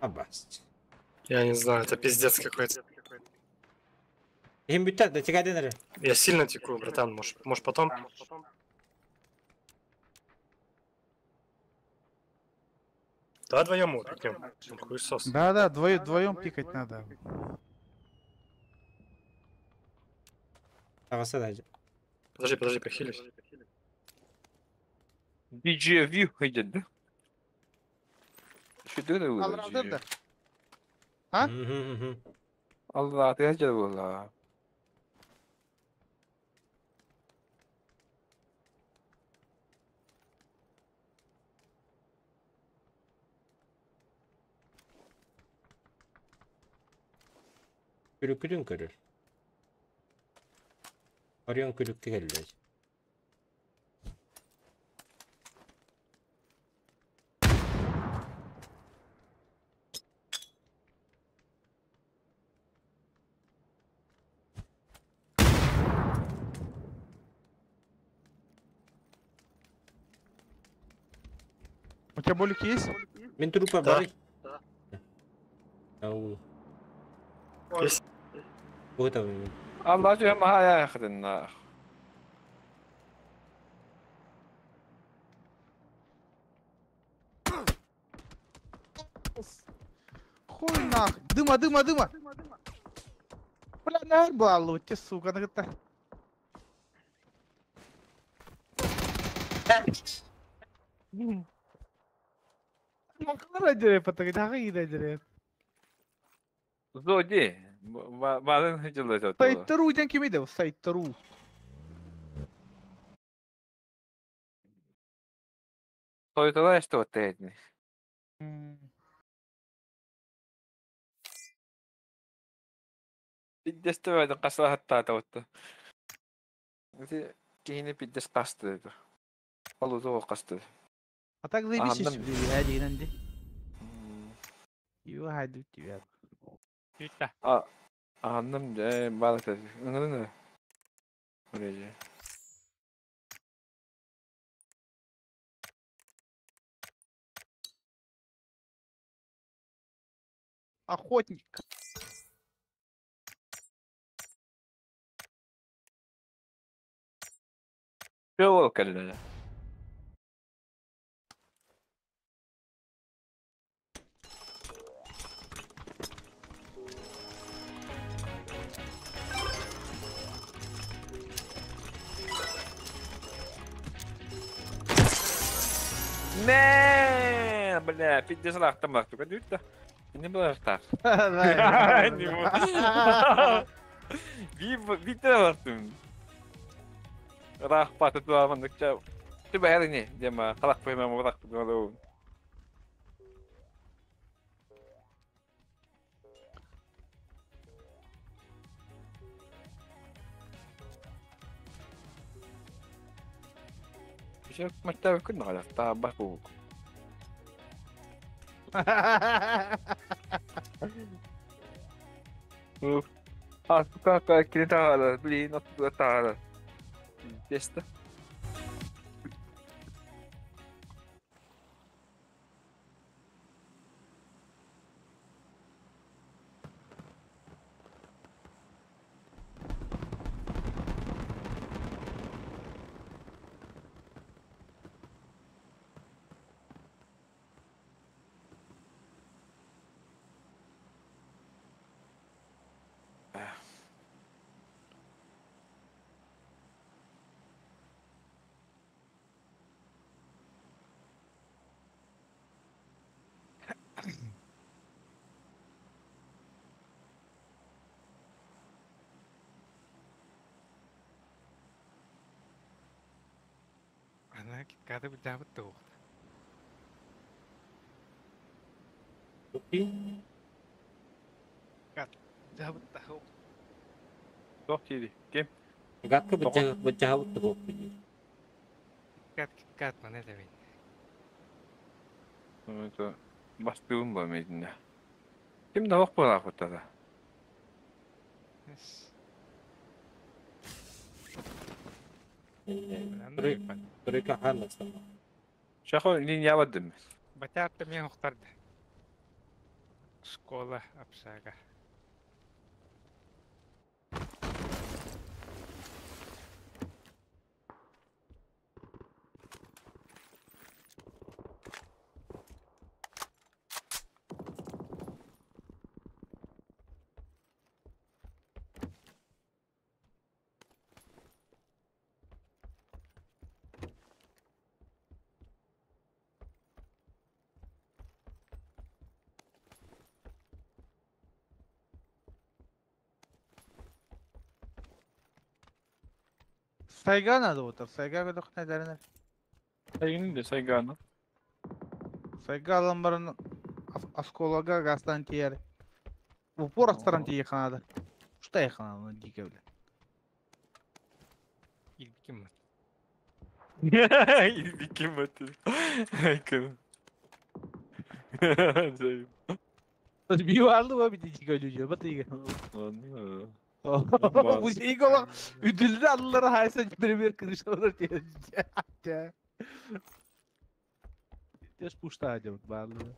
Абасть. Я не знаю, это пиздец какой-то. Им бүттә, да тигәден Я сильно теку, братан, может потом? Давай вдвоем его пикнем. Хуесос. Да, да, вдвоем пикать надо. Подожди, подожди, похилюсь. DJ View идет, да? Что ты Алла А? Allah ты була. Күлүкүдүн көрөр. Орион күлүккө келди. У тебя болики есть? Мен трупа Да. бар. Ау. Есть. Вот это. Allah diyor ma ya yakın. Хуй нахуй. Дыма, дыма, дыма. Бля, на балуйте, сука, на это. Зоди. Барын хыҗылды. Сайттару ден ким иде? Сайттару. Тойтала что вот это. Пиддес төбөдөн касла хатта тавытты. Кихини пиддес касты деди. Алузу касты. А так заебись Андым. еще. Его тебя. А анным же балык. Ыңырын. Öylece. Охотник. Жол келди. Не, бля, пиздец лахтам лахту, кадюта. Не было так. Би лахтым. Рах паты туамандыкча. Түбә әрине, дема, халак поймам урак туалу. Еще маттаабыккын наҕа таабат буолук. Ааспыкка кини таҕара, билигин оттуга таҕара. Тесто. Ана киткаты быдьаабыт да уохта. Кат быдьаабыт да Туох диiri? Ким? Гакка быдьаабыт да буолбут дии. Киткат киткат маны этэбин. Это бастыыбын бу миитиннэ. Ким да ох буолаахпыттара. Тройка хаалластан. Шахо линия бардым. Батяатта мен охтарды. Школа общага. Сайга надо вот, сайга көтөх нәдәренә. Сайгын да сайганы. Сайга алан баран осколога гастан тиер. Упор астаран тие ханада. Что я ханада дике биле. Илбиким. Илбиким это. Биварлы ба бити дике люди, бат дике. Бу şey kola үдүлдү аллара хайса бир кырышалар тие. Тес пушта деп барлы.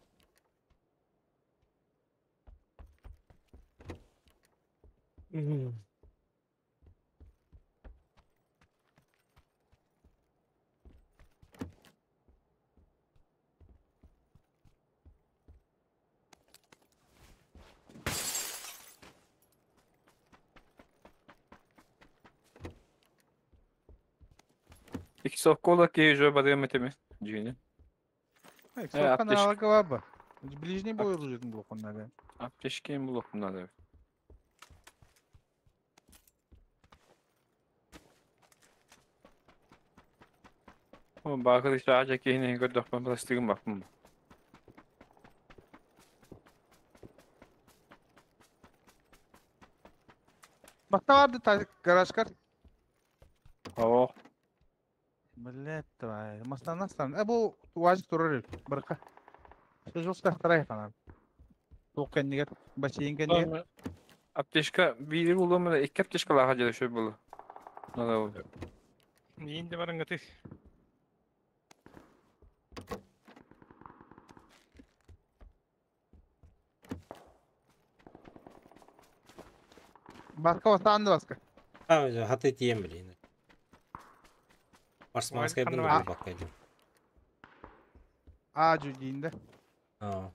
Иксовкола киһи барыам этими дьиэни. Эксовканы алга бар. Ближний бой оружиетин булокун надо. Аптечкин булокун надо. О, баакыр ишаача киһини көрдөхпөн пластигын баппын. Бакта барды та гаражкар. О. Блять, твою. Мастан астан. Э бу важик турар барка. Жестко вторая фанат. Тук кэннигер, бассейн кэннигер. Аптечка биир булуом эле икки аптечкалаах дьэ шөй булу. Надо ол. Миин де барыңгаты. Баска бастаанды баска. А, хаты тием блин. Марсманская бин бакка жу. А жу дейінде. А.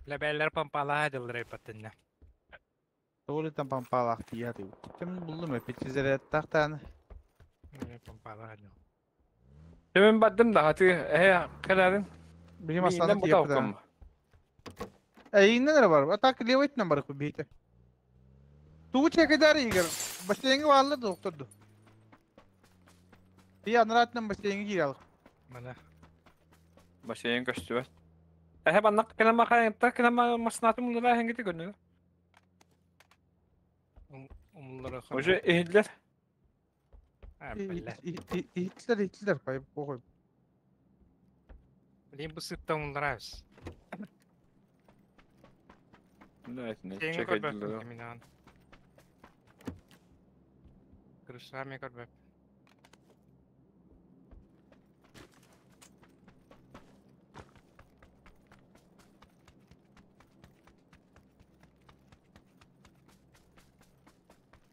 Ләбәлләр пампалаа дылдырай паттынна. Тоолитан пампалаах тияты. Ким булдум эпитизерет тахтан. Пампалаа дыл. Мен бардым да хаты э каларын. Билим астана тиеп. Эйиннен бар. А так левый нам бар бейте. Туу чекедар игер. Бассейнге валлы докторду. Ти анратнан бассейнге киралык. Мана. Бассейн көстүбөт. Эһэ баннак кенема хайта кенема маснатым мулла хенгити көрнү. Умуллары Уже эхиллер. А, бля. Итлер итлер кайып койгой. Блин, бу сыпта нравится. Да, это не Кеңи чекай көрбөппүн дылы. киминaan. Крышами көрбөп.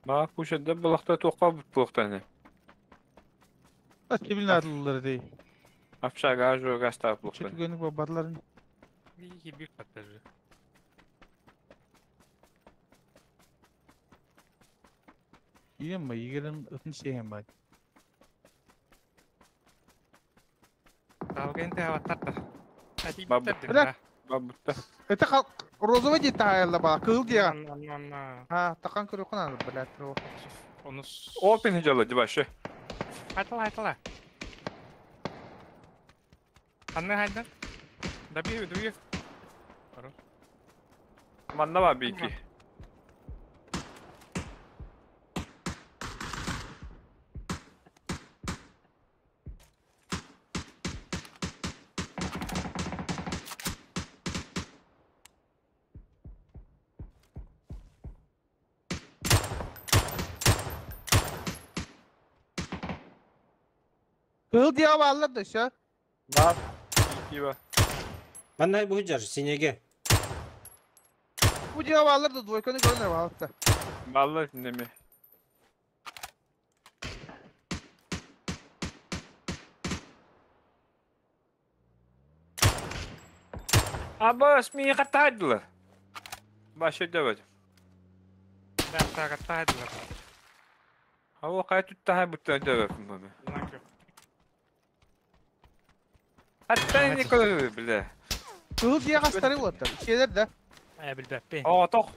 Ма кушада балакта тоққа бұттылықтаны. Кибилин атылдылар дей. Апшага жога астап бұлықтаны. Чөтүгөнүк бабарларын. Бир паттажы. Иен ба, егерин ытын сehen ба. Талген те аваттарда. Баб- Бля. Бабытта. Это хал розовый дей тайла ба, кыл дия. Анна. Ha, тақан көрө кына, блядь, Онус. Опен жала дебашы. Айтала, айтала. Анны хайда. Добью, добью. Манна ба бики. Кыл дия баллар да ша. Бар. Бики ба. Манна бу жар синеге. Бу дия баллар да двойканы көрөнөр баллар. Балла неме. Абас ми катадылар. Башы дебет. Да, так, тайдылар. Ава кай туттаха буттан дебет маме. Hatta не көрө биле. Кыл дия кастары болот. Шелер да. Ә, билбәппин. О, тох.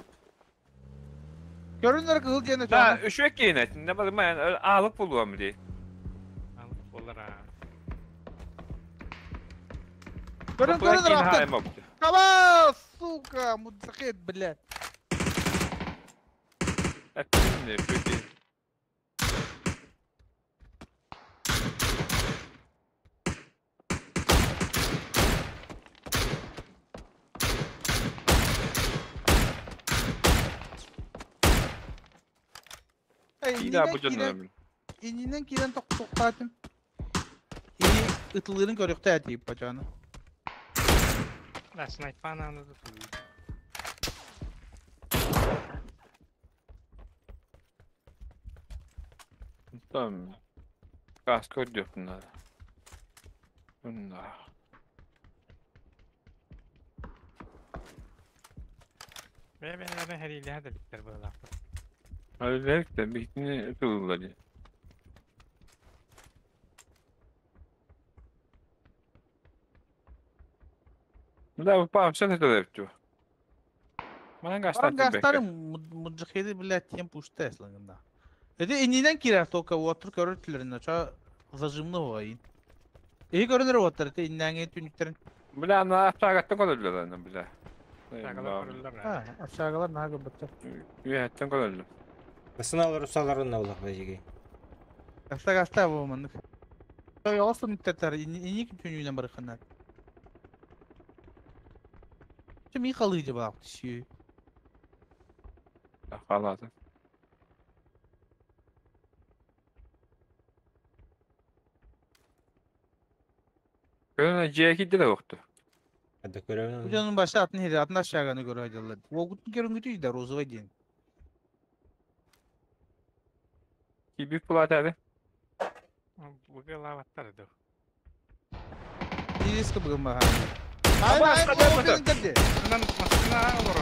Көрөнөр кыл дияны Да, үшөк кейин Не бар мен алып болуам ди. Алып болар. Көрөн көрөнөр апты. Кабал, сука, мудзакет, блядь. Әттин үшөк кейин. Эй, Да, бу жонун. Ининен кирен токтатым. И ытылырын көрөктө әтип бачаны. Да, снайпаны аны да. Там каска өддөп надо. Мында. Бе, бе, бе, хәриле хәдәликтер булалар. Özellikle bitini kıldılar. Да, пап, все это лепчу. Манан Баран гастар гастары муджахеди, блядь, тем пушта эслагында. Это ининен кирер только отыр көрөр түлөрүнө, ча зажимны ойын. Эyi көрөнөр отыр, это иннәңе түнүктерин. Бля, на апшагаттан көрөллөр аны, бля. Ha, aşağılar наға бітті. Үйәттен көрөллөр. Басыналар усаларын аулақ бәжеге. Гаста гаста бу мындык. Ялас түнүктер, ини түнүнөн барыканар. Ми халыйды бак түшү. Халаты. Көрөнө жеки деле окту. Hadi көрөмүн. Бу жанын башы атын хеди, атын aşağıны көрө айдалар. Огутун көрүнгүтү да розовый ден. Кибик булат әби. Буга лаваттар да. Диска бүгін баха. Ай, ай, ай, кирди. Анан машина олор.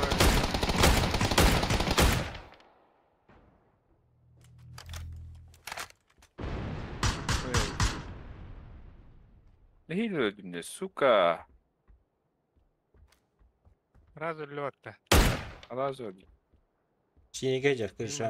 Нехил öldüm сука. Раз өлүп атты. Раз öldüm. Синеге жар крыша.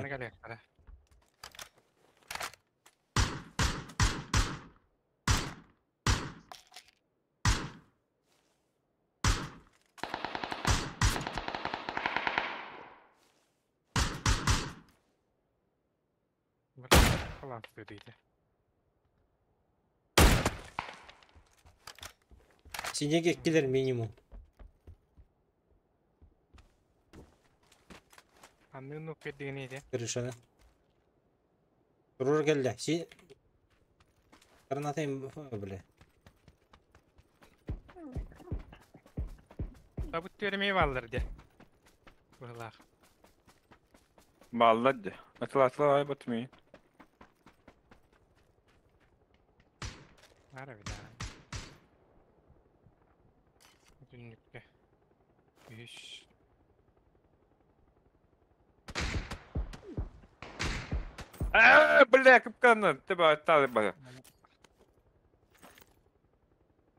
Класс дейді. Синеге киллер минимум. Анны ну кедигини Крышаны. Турur geldi. Си... Гранатайым, бля. Табыт төрмей баллар де. Быһылаах. Баллар де. Атыла атыла ай батмый. Ара бит. Түннүккэ. Үс. Аа, бля, капкан, тебе талы бара.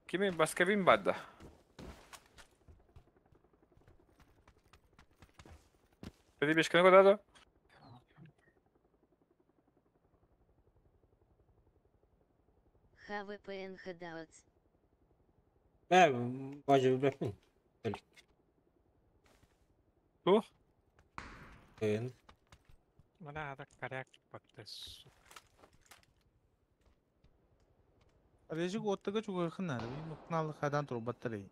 Кими баскабин бада. Перебежка на куда ХВПН Хадауц. Бә, бажы билбэппин. Ту? Эн. Мана ада коряк батты. сука. Режик оттыга чугайхын ары. Нукналы хадан тур батарей.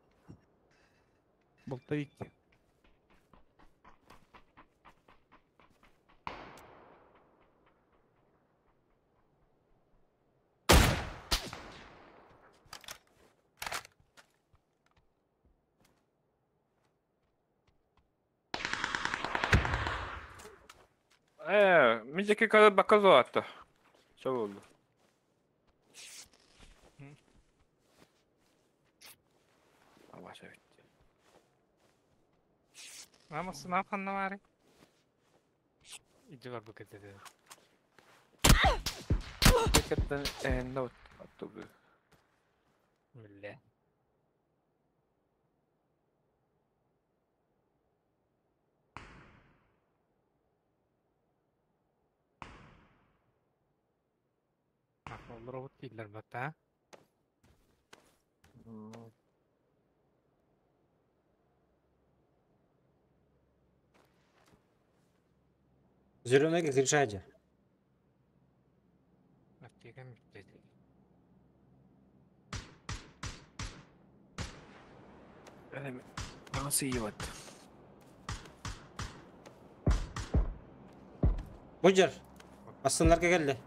Болта икки. Э, мидеки kadar bakalım hatta. Çok oldu. Allah evet. Ama sınav kanna var. İci var bu kadar. Hakikaten en not attı bu. Бля. Ол робот дииллэр бата. Зеленый кричайте. Аптека мүттеді. Nasıl iyi bak. Bujar. Aslanlarga geldi.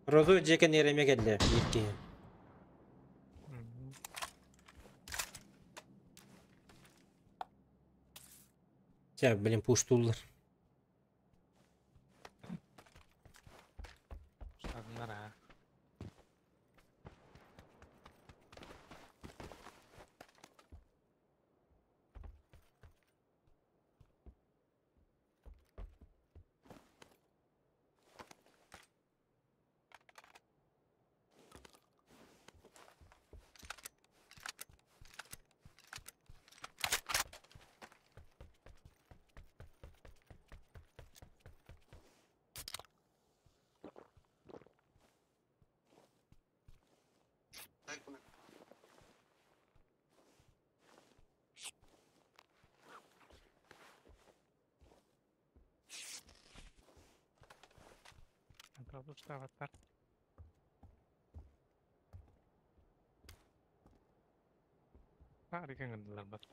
Розу жеке нереме келdi. İlk Ча, блин, пуштулар. Штабнара. Штабаттар. Harika гындылар бат.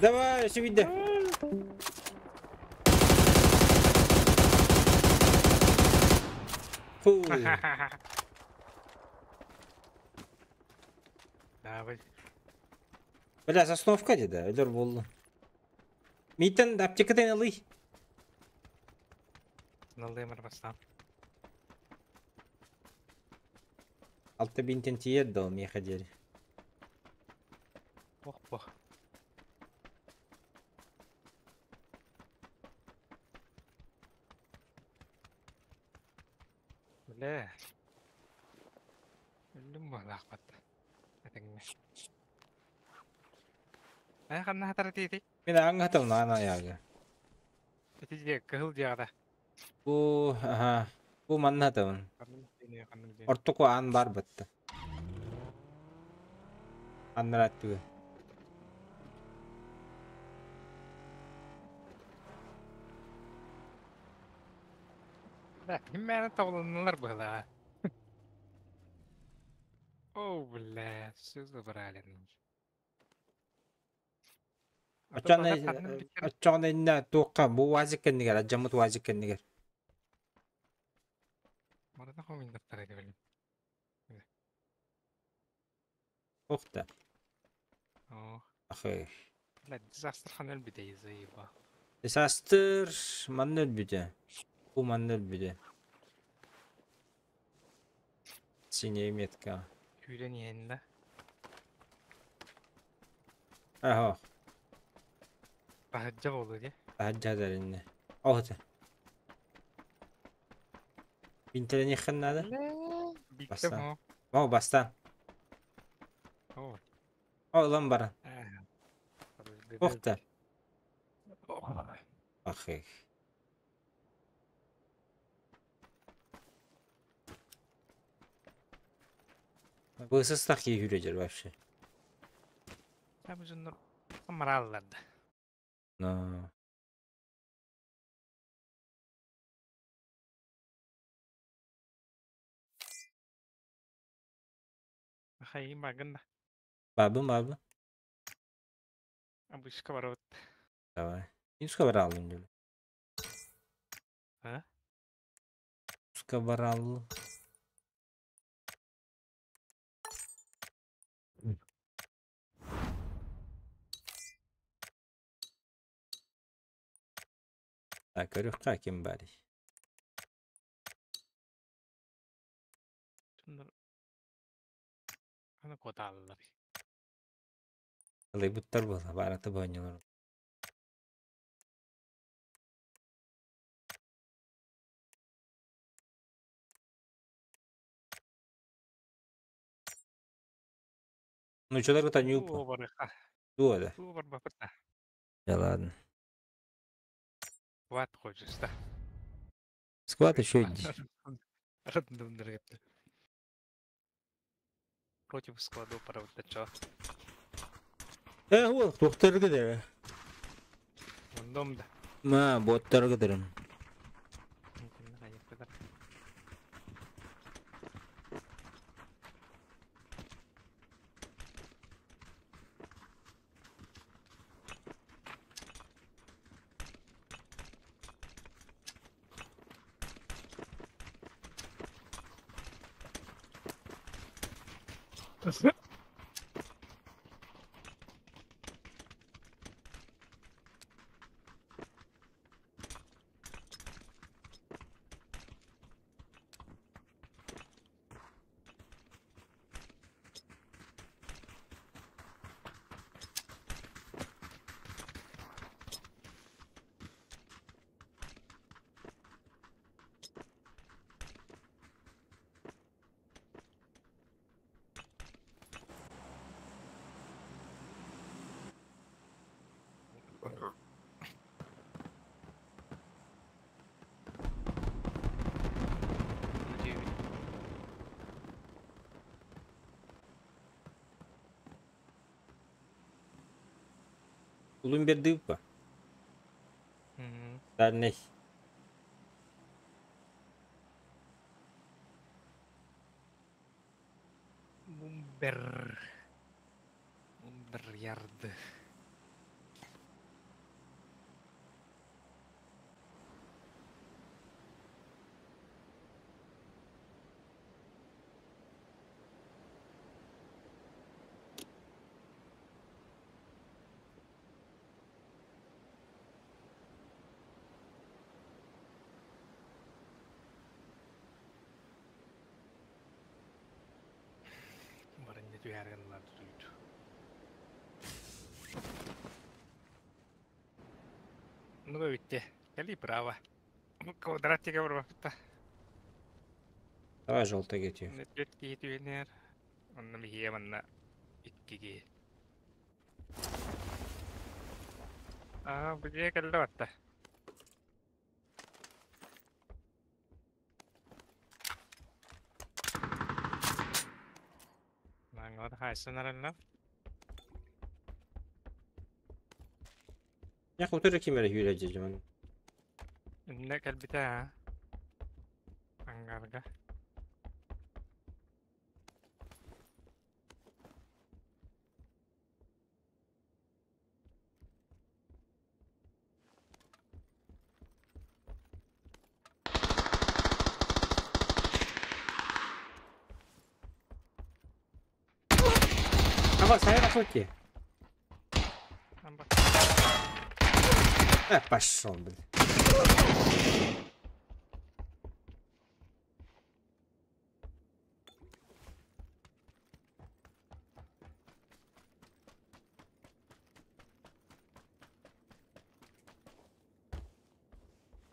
Давай, все видно. Фу. Давай. Бля, сосновка деді, өлөр болду. Мийтен аптекадан ылый. Налдыймар бастаан. Алта бинтен тиер да ол меха дери. Ох, бох. Бля. Өллүм буолаахпат. Этиҥҥэ. Ай ханна хатара тиити? Мин аңгатым наана аяга. Ити дьиэ кыһыл дьиэҕэ. Бу аха бу манна хатабын. Ханнык дьиэни ханнык дьиэни? Ортоку аан бар батта. Аннара өттүгэр. Бля, ким мээнэ тобулуннулар быһылаа. О, бля, все забрали. Оччоҕуна оччоҕуна иннэ туохха бу УАЗик кэннигэр алдьаммыт УАЗик кэннигэр. Марата хомуйдахтара билим. Ух да. О. Ахы. Бля, дизастр хан өлбүтэ заеба. Дизастр манна өлбүтэ. Бу манна өлбүтэ. Синяя метка. Күүрэн иһэн да. Аха. Таһырдьа буолуо дии. Таһырдьа тэриннэ. Оһута. Бинтэлэниэххин наада. Биттем Бастаан. о. О, бастаан. О. О, ылан баран. Ух да. Ахы. Бысыстах киһи вообще. Сабыжыннар самараллар да. Но. Хайым багын да. Бабы бабы. Абышка барабыт. Давай. Юска баралым диyor. А? Юска баралым. Так, көрүөххэ ким барый. Аны куотааллар. Ылыйбыттар буола, барата боонньолор. Ну, что такое Уу нюпа? барыха. Дуо да. Уу барбапыт да. Да ладно. Сквад хочешь, да? Сквад еще иди. Против складу правда чё? Вот, туохтарга дere. Ондом да. Ма, боттарга дерем. Улун бердыппа. Дальний. Бумбер. Бумбер ярды. Түһэр гыннар тутуйду. Ну бүттэ. Кэли право. Квадратика барбапта. Давай желтый кетью. Төрт киһи түһэнэр. Онно биһиэ манна икки киһи. Аа, бу дьиэ кэллэ батта. Маңалар хайсан араллар. Я хотыр ким эрэ сүүрэ дьэ Иннэ кэлбитэ аа. Ангарга. Аба, сайра хоть. Пошел, блин.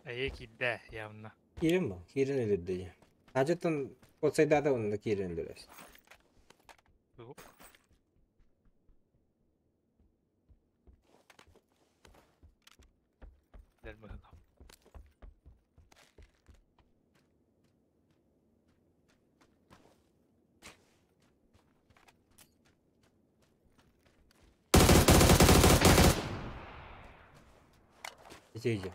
Эйе киирдэ явно. Киирин бу, киирин өлөрдө. Ажыттан отсайдада онно киирин өлөрөс. Тук. Дэр быһыла. Иди, иди.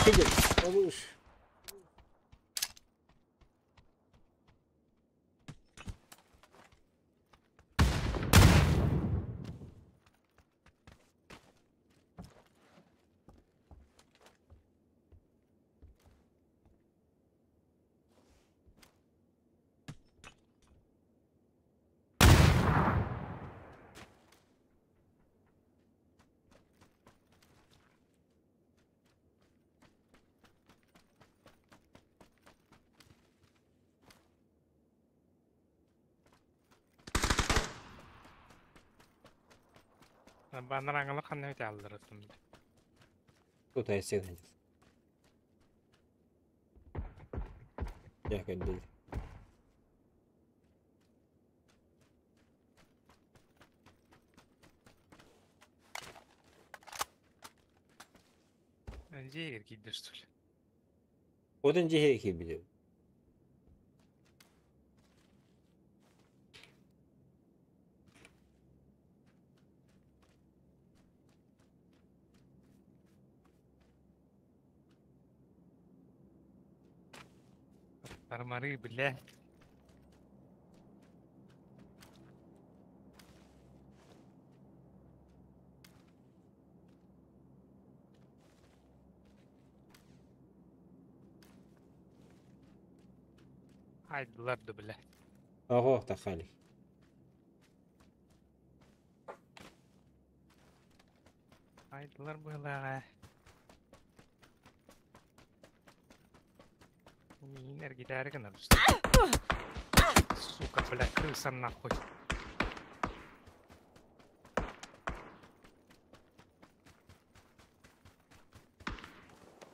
Иди, малыш. Баннар аңылы ханна өте алдырытым. Тут я всегда. Я как дел. Дьиэгэр киирдэ что ли? Один дьиэ киирбит. Армары, бля. Айдылар да, бля. Ого, тахали. Айдылар была. Энергетарика надо. Сука, бля, крыса нахуй.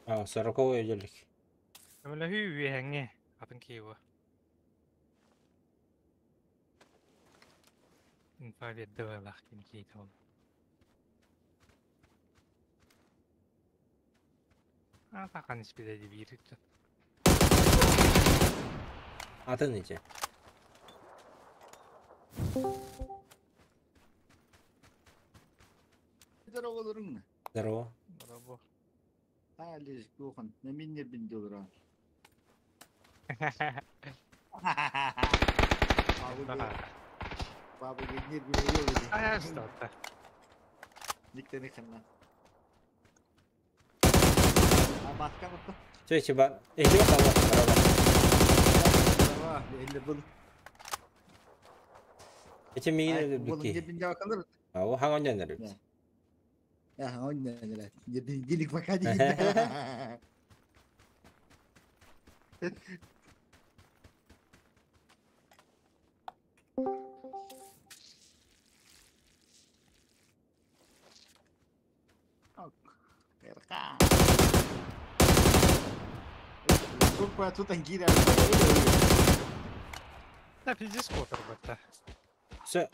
А, сороковой делик. Бля, хүү Атын киева. Инфа берді ким кейт ол. А, тақан испеде бир. Атын ите. Здорово, Лурун. Здорово. Здорово. А, лишь кухан. На меня бендюра. Баба не А, что-то. Никто не хана. А маска вот. Все, тебя. Идет, Здорово. Или был. Эти миины Был не бики. бендюра. А, о, хагонянер. Ага, он Денег пока не Да, пиздец котор бата. Все.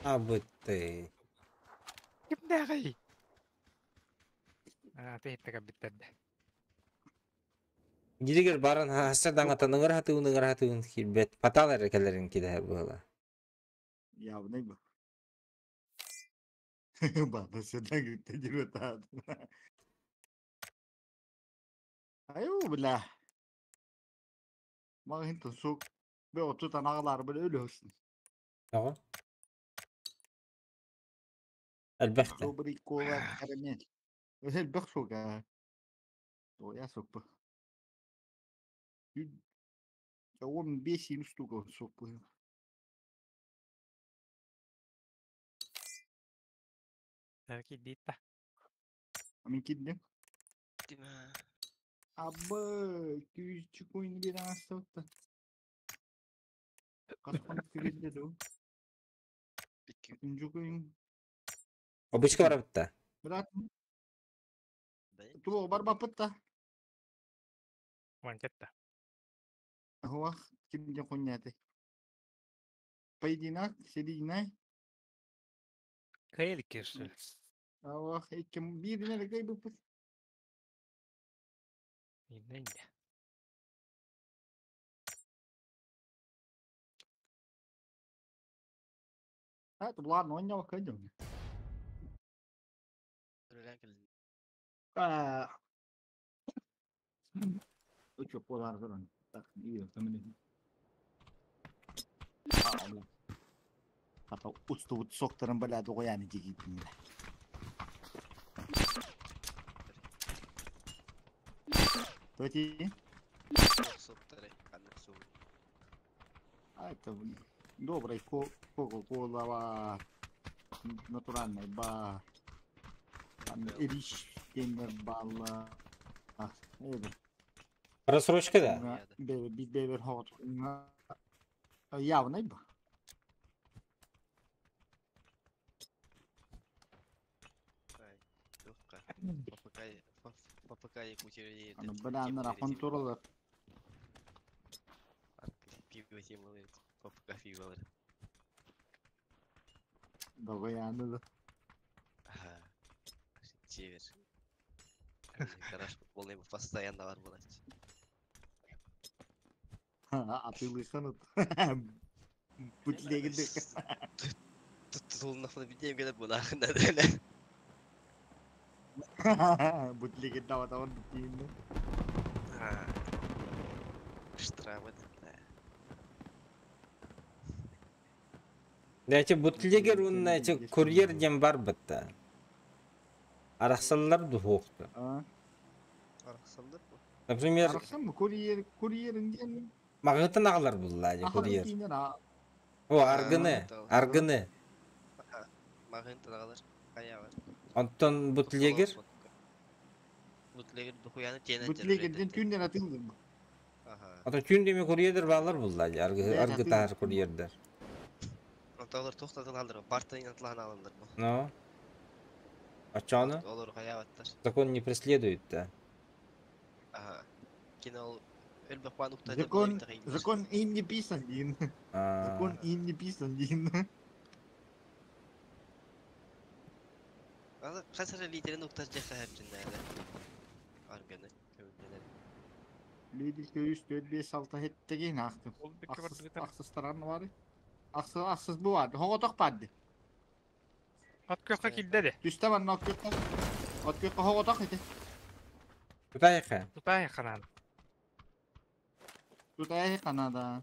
А вот ты. Кимдээҕий? Аа, тиһиттэ кэлбиттэрдэ. Диригер баран хасса даҥатан ыҥыр хатыын ыҥыр хатыын киирбэт. Патал эрэ кэлэрин кидэһэр буола. Явный бы. Баба сюда говорит, ты Айуу, бля. Маҕаһыынтан сук. Бе отутан аҕалаары бile өлөһүсүн. Тоҕо? Элбэх да. Добрый кола карамель. Элбэх сук аа. Тоя сукпу. 15 штука сукпу. Киддиитта. Мин киддим. Абы, күүчүк oyunu bir астыбытта. Каскан кирилде ду. Үнчүк oyun. Обычка барабытта. Брат. Туох барбаппытта. Ванчетта. Хуах ким ден конняты. Поединок, серийный. Кайл кирсү. Ауах, икким биринэ эрэ кыайбыппыт. Иннэ А, это ладно, он не выходил. А. Учу полар көрөн. Так, и тамын. Хата устубут сокторун бала дугуяны дигибин. Тоти? А это добрый кока-кола натуральный ба эриш тендер балла. Рассрочка да? Бебер хот. Явный ба. Аны браннара контроллар. Догояны да. Постоянно бар булат. Атылыханат. Бутлегинде. Тутулнафны бидем келеп бунахында деле. Бутлегинде аватаван бутинде. Штраф это. Да эти бутлегер уонна эти курьер диэн бар бытта. Арахсаллар духуохта. Арахсаллар бу. Например, Арахсан курьер курьерин диэн. маҕытын аҕалар булла дии курьер. О, аргыны, аргыны. Магын тагалар. Кая бар. Онтон бутлегер Бутлегер духуяны тенен. Бутлегерден түнден атылдым. Ата түүн деме курьердер баалар булла дии аргы аргы таһар курьердер. Онтолор токтотун алдыр. Бартын атлаан алындар бу. Но. А чё оно? Олор кая баттар. Закон не преследует, да. Ага. Кино өлбек пан укта Закон, закон им не писан, дин. Закон им не писан, дин. Хасара лидерин укта жаха хәпчиннәре. Арганы. Көбүннәр. Лидер 3 4 5 6 хеттеген ахтым. Ахсыстаран бар. Ахсыз ахсыз бу бар. Хоготок барды. Ат көккө килде де. Түстә бар нок көккө. Ат көккө хоготок ите. Тутайха. Тутайха канан. Тутайха канада.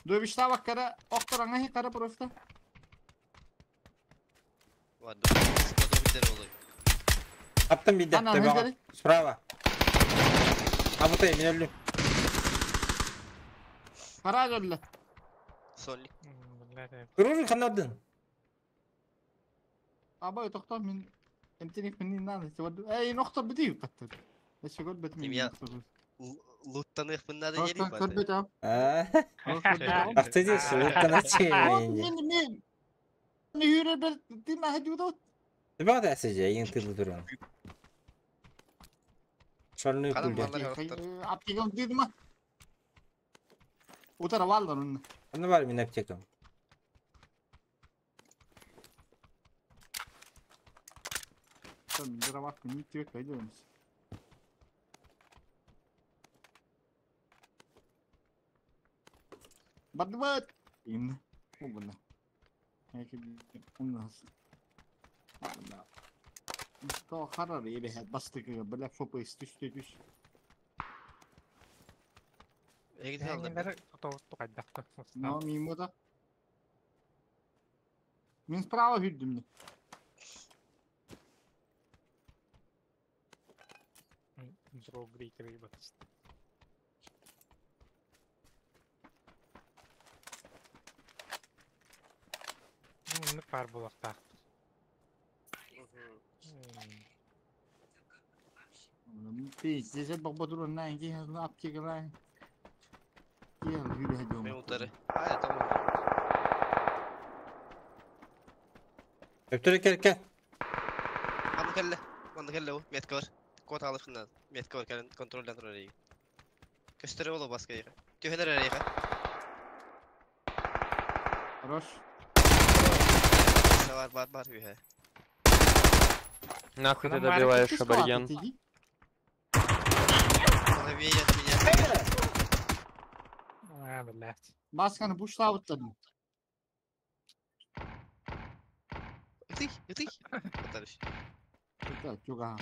Дöbüşte bak kara, oktoranga hi kara просто. Аттым бидде, төбөҕө. Справа. А вот и мен өлдүм. Кара өллө. Солик. Көрөрүн ханнардын? Абай тохтоо мин эмтиник минни наада. Эй, нохтор бити паттар. Эссе көрбөт мин. Тимья луттаныахпын наада диэри Көрбөт а. Ах ты здесь, луттаначи. Мин мин. Нүрэ бер ти наһа дуудот. Ты бага сидя, ең ты лутуран. Шальную пулю. Аптекам дидма. Утара валдар онна. Аны бар мин аптекам. Там дроватку не тебе пойдем. Бадват. Ин. Убна. У нас. То харар ебе бастык бля фопы түс түс. Но мимо да. Мин справа хүрдүм. Муннук бар булактаах. Пиздец, бабадур на ги аптекалай. Кел хүрэ дом. Мен утары. Ай, там. Өптөрө кел кел. Манны кэллэ. Манны кэллэ бу. Метка бар. Код алыхын Метка бар кэлэн контроль контроль эйги. Көстөрө боло баска эйге. Түһэлэр эйге. Хорош. Бар бар бар үһэ. Нахуй ты добиваешь, абориген? Голове от меня. А, блядь. Масканы бушлабыттадым. Ытый, ытый. Товарищ. Это чуга.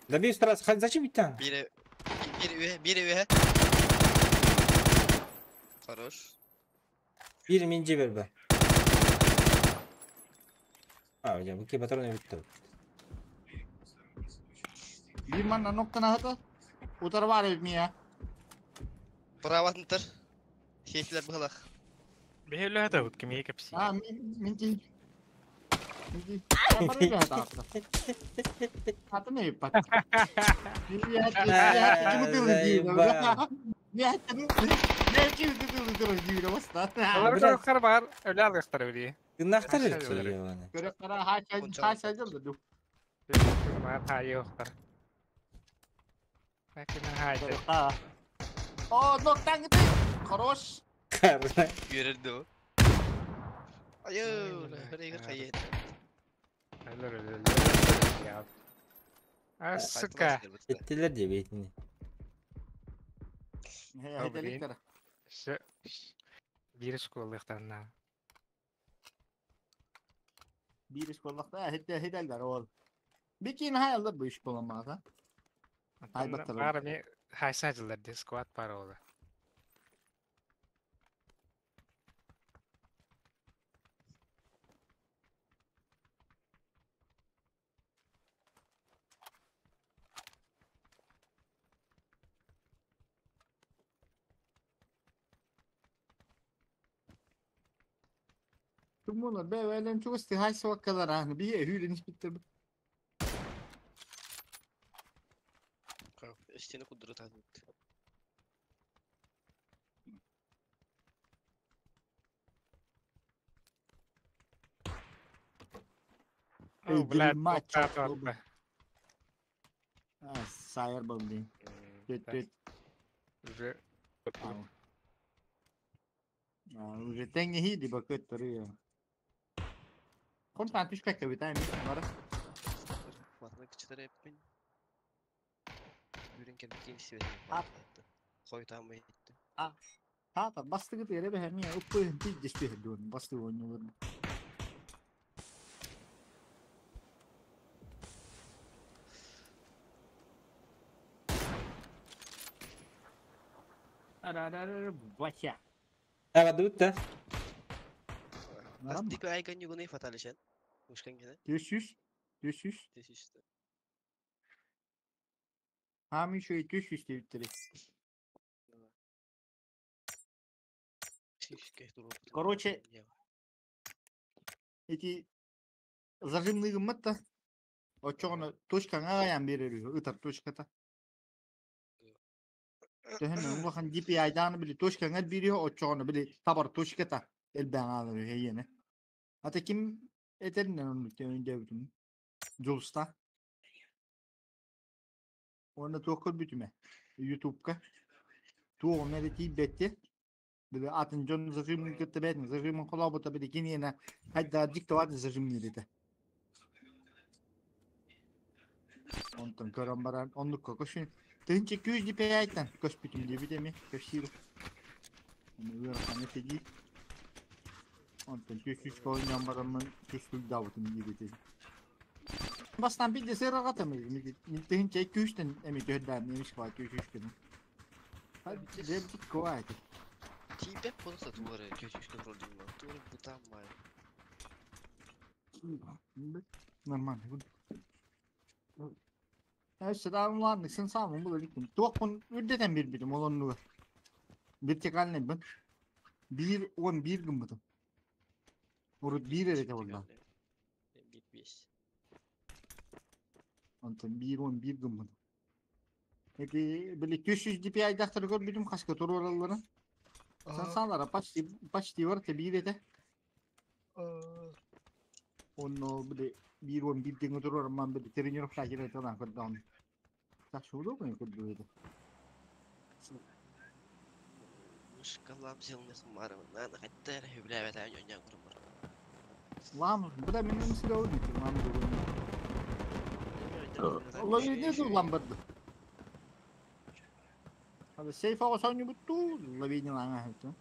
Добей сразу, зачем идти там? Бири бири үһэ, бири үһэ. Хорош. Bir minci ver be. А, я буки патроны битти. Bir manna noktana hata. Утар бар мия. Праватынтыр. Хейтилер быһылах. Бэһэлэ да вот кимиэ кэпси. А, мин ти. Мин ти. Бар хата. Хата не пат. Я я ким ты дии. Я я ким ты дии баста. Олар бар, өлө алгастар үри. Ты нахтар ебаный. Көрө кара ха ха ха ду. Бар хайы охтар. О, ноктан ты. Хорош. Үөрэрдэ. Айыы, хөрөйгө хайы. А, сука. Ettiler diye beytini. Все. Бир школыктан. Bir школлыкта хетте хеделдер ол. Бикин хайалдар bu iş bolamasa. Hay bakalım. Бар ми хайсажылар ди сквад бар олы. Tüm bunlar be çok isti hay sevakkalar hani bir hüylen iş bitti. Истини кудуру тагыт. О, блядь, maç. тоқтат Сайыр болды. Бет бет. Уже. Уже теңге хиди бакыт туруyor. Kontaan түшпәккә бит әми, бара. Ватны кичтер эппин. Бүрен келбит свет. Хой там итти. А. Та бастыгы тере бе хәми, уппы пиздец бе дун, басты ойнулар. Ара-ара-ара, бача. Evet bitti. Астик айган югуны фаталишен. Ушкан гене. 400. 400. 400. Хами şu 400 диэбиттери. Короче, Ити зажимный гыммат да. Оччоҕуна точкаҥа аҕайаан биэрэр үһү, ытар точката. Төһөннө улахан DPI-дааны били точкаҥа биир үһү, оччоҕуна били табар точката элбээн хаалар үһү эйиэнэ. Ата ким этэринэн оннук өйдөөбүтүм. Дьулуста. Уонна туох көрбүтүмэ? Ютубка. Туоҕум эрэ тиийбэтти. Били атын дьон зажимын кытта бэйэтин зажимын холообута били киниэнэ хайда диктовать зажимныыр этэ. Онтон көрөн баран оннукка көшүн. Тыһынча күүс DPI-тан көспүтүм диэбит эми көпсиир. Оны ыарахан этэ дии. Онтон 400 оонньоон бараммын түс куйдаабытым диэбит этэ. Бастаан биирдэ сыарарҕатым. Тыһынча күүстэн эми төһөрдөөн немис баа 400 гына. Дебдик куайты. Тиийбэт буолса тугу эрэ 400 контроллуурбар. Тугу эрэ бытаан баай. Нормально. Өссө сын саамын була иликпин. Туохпун үрдэтэн биэрбитим ол оннугар. Вертикальныйбын. 1.11 гыммытым. Урут биир эрэ этэ буолла. 1.5. Онтон 1.11 гыммытым. Эти били 300 DPI-дахтары көрбүтүм хаска туруоралларын. Сансаалара почти почти бар биир этэ. Онно били 1.11 диҥҥэ туруорамман били тренировка киирэ көрдөҕүм. Так шоу курдук этэ. Мышкалам силне хумарым. Нана хатта эрэ хүблээбэтэ ньоньян курумар. Лам, буда мен мисle oldu ki lam bu. Лавине lam барды. Hadi сейф ага соңу бутту, лавине лаңа хэтэ.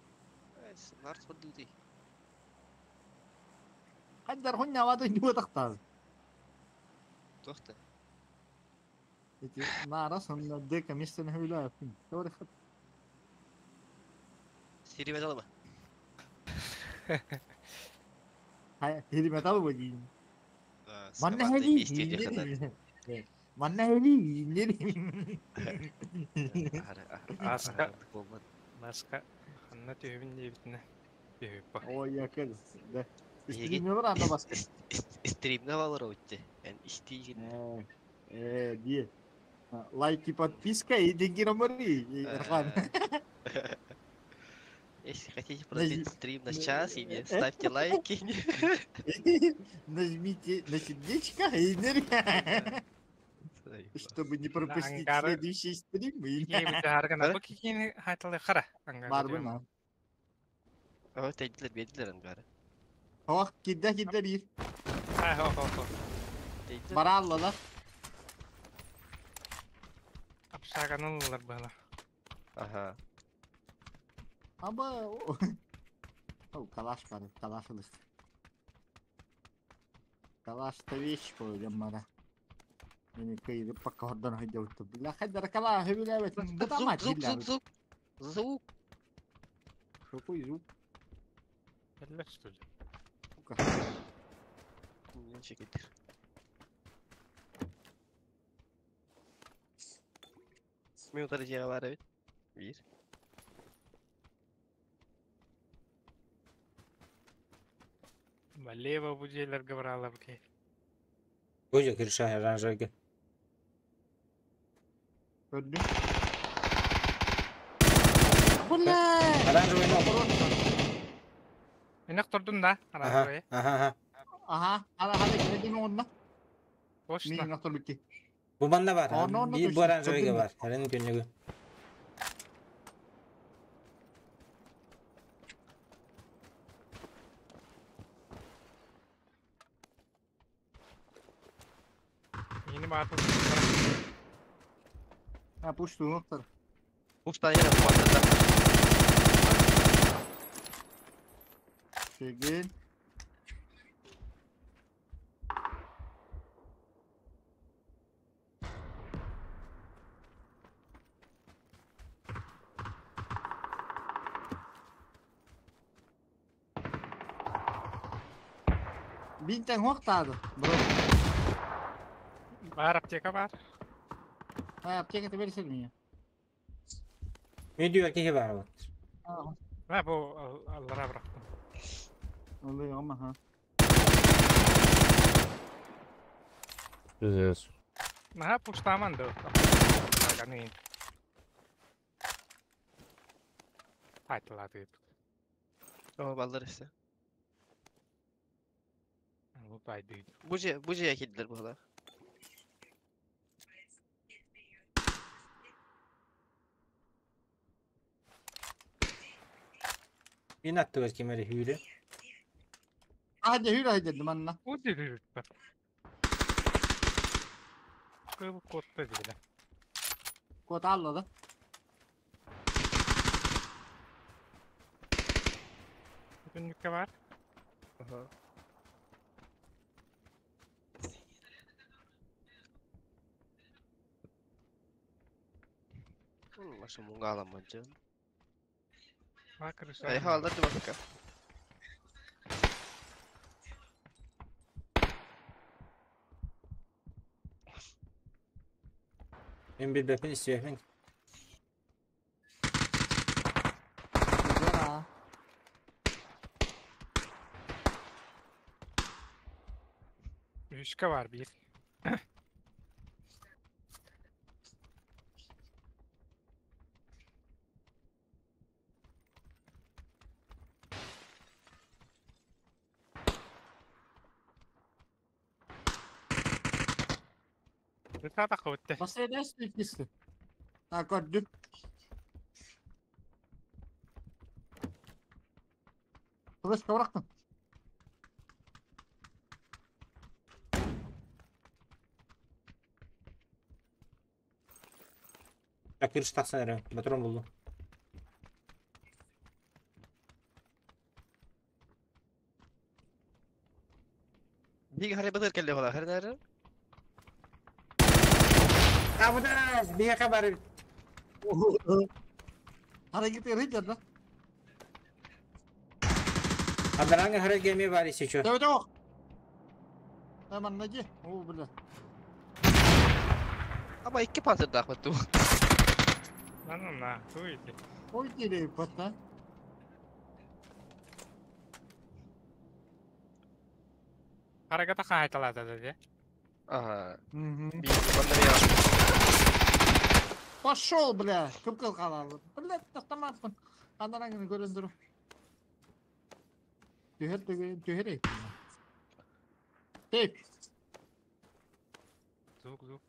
Нарт поддути. Хаддар хуння вады нюа тахтаз. Тохта. Эти нара сонна дека мистен хүлэ. Doğru хат. Сири металлы Хай, хили металл бу дии. Манна хели. Манна хели. Аска. Маска. Ханна түһүбүн диэбитинэ. Түһүп. Ой, якын. Да. Стримне бар анда баска. Стримне балар өтте. Мен истейгин. Дие. Лайк и подписка и деньги на море, Эрхан. Если хотите продлить стрим на час, или ставьте лайки. Нажмите на сердечко и чтобы не пропустить следующий стрим. Бар О, тәйдилер, бердилер ангары. Ох, кидде кидде bir. Бараллалар. Апсаганылар бала. Ага. Аба. О, калаш бар, калаш ылык. Калаш-то вещь koyacağım bana. Beni kıyırıp bak oradan hadi La kadar kala hübile Звук, звук, звук, звук. Звук. Какой звук? Кэллэр что ли? Чекетир. Минута жеге бар бит. Бир. Балева бу жерлерге баралар ки. Көзө кирша оранжевый. Öldü. Бля! Оранжевый ног. Энек турдун да. Ага, Оранжевый. ага, ага. Ага, hala hala gidelim onunla. Точно. Мин актор битти. Бу манна бар. Онно, онно Би бу точно, оранжевыйга көрдүм. бар. Харын көннөгү. Yeni batıl. Ha puştu nokta. Уштан yine kuatında. Çekil. Бинтен хуақтады, бро. Бар аптека бар. Ha, аптека берсен мне. Медиа кихи бар вот. Ha bu аллара бырактым. Oluyor ama ha. Пиздец. Наһаа пуштааман да. Аны. Айтылады. О, баллар işte. Бу байды. Бу же килдилер буолар. Мин аттыгар ким эрэ hүүрэ. Hadi hür haydi manna. Бу дирир бар. Кыл котта диле. Кот алла да. Күннүккэ бар. Ага. Маша мунга аламын. Ма крыша. Ай халдар баска. Мин билбэппин истиэхпин. Güzel. Үшкә бар бир. Тата кыбытты. Басайдас ikisi. Ha gördüm. Flash bıraktım. Так, крыша тахсан эрэ. Батрон булду. Биги харай батыр келди хола. Харай нары. Абудас, биэхэ бар. Hareket edince da. Адараҥа хара геме бар еще. Evet yok. Hemen naci. Oo bile. Ama iki panzer daha battu. Нана, туйте. Oy geliyor patla. Харагата хайталата деді. Ага. Hı. Bir banda ya. Пошел, бля. Кым калалы. Бля, автомат. Анараңны көрөндүрү. Түһэр түгэн түһэр. Тек. Звук, звук.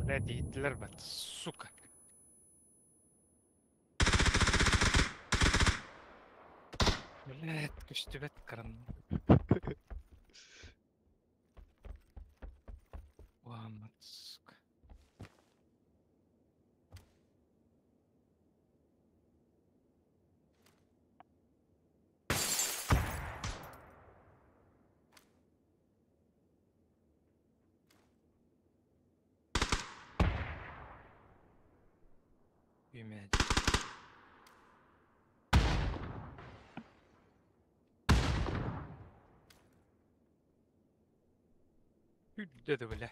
Блядь, иттилер бат, сука. Блядь, көстүбэт кырын. Уамат, сука. Үймәді. Үдді бля.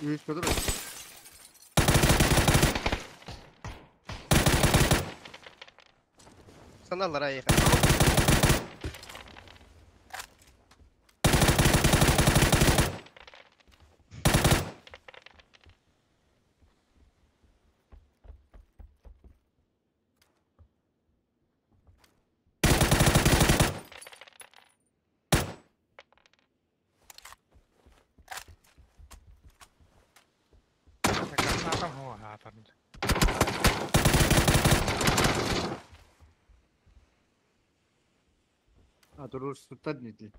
Üç kadar. Sanarlar ay. Атам. А, турур суттар нити.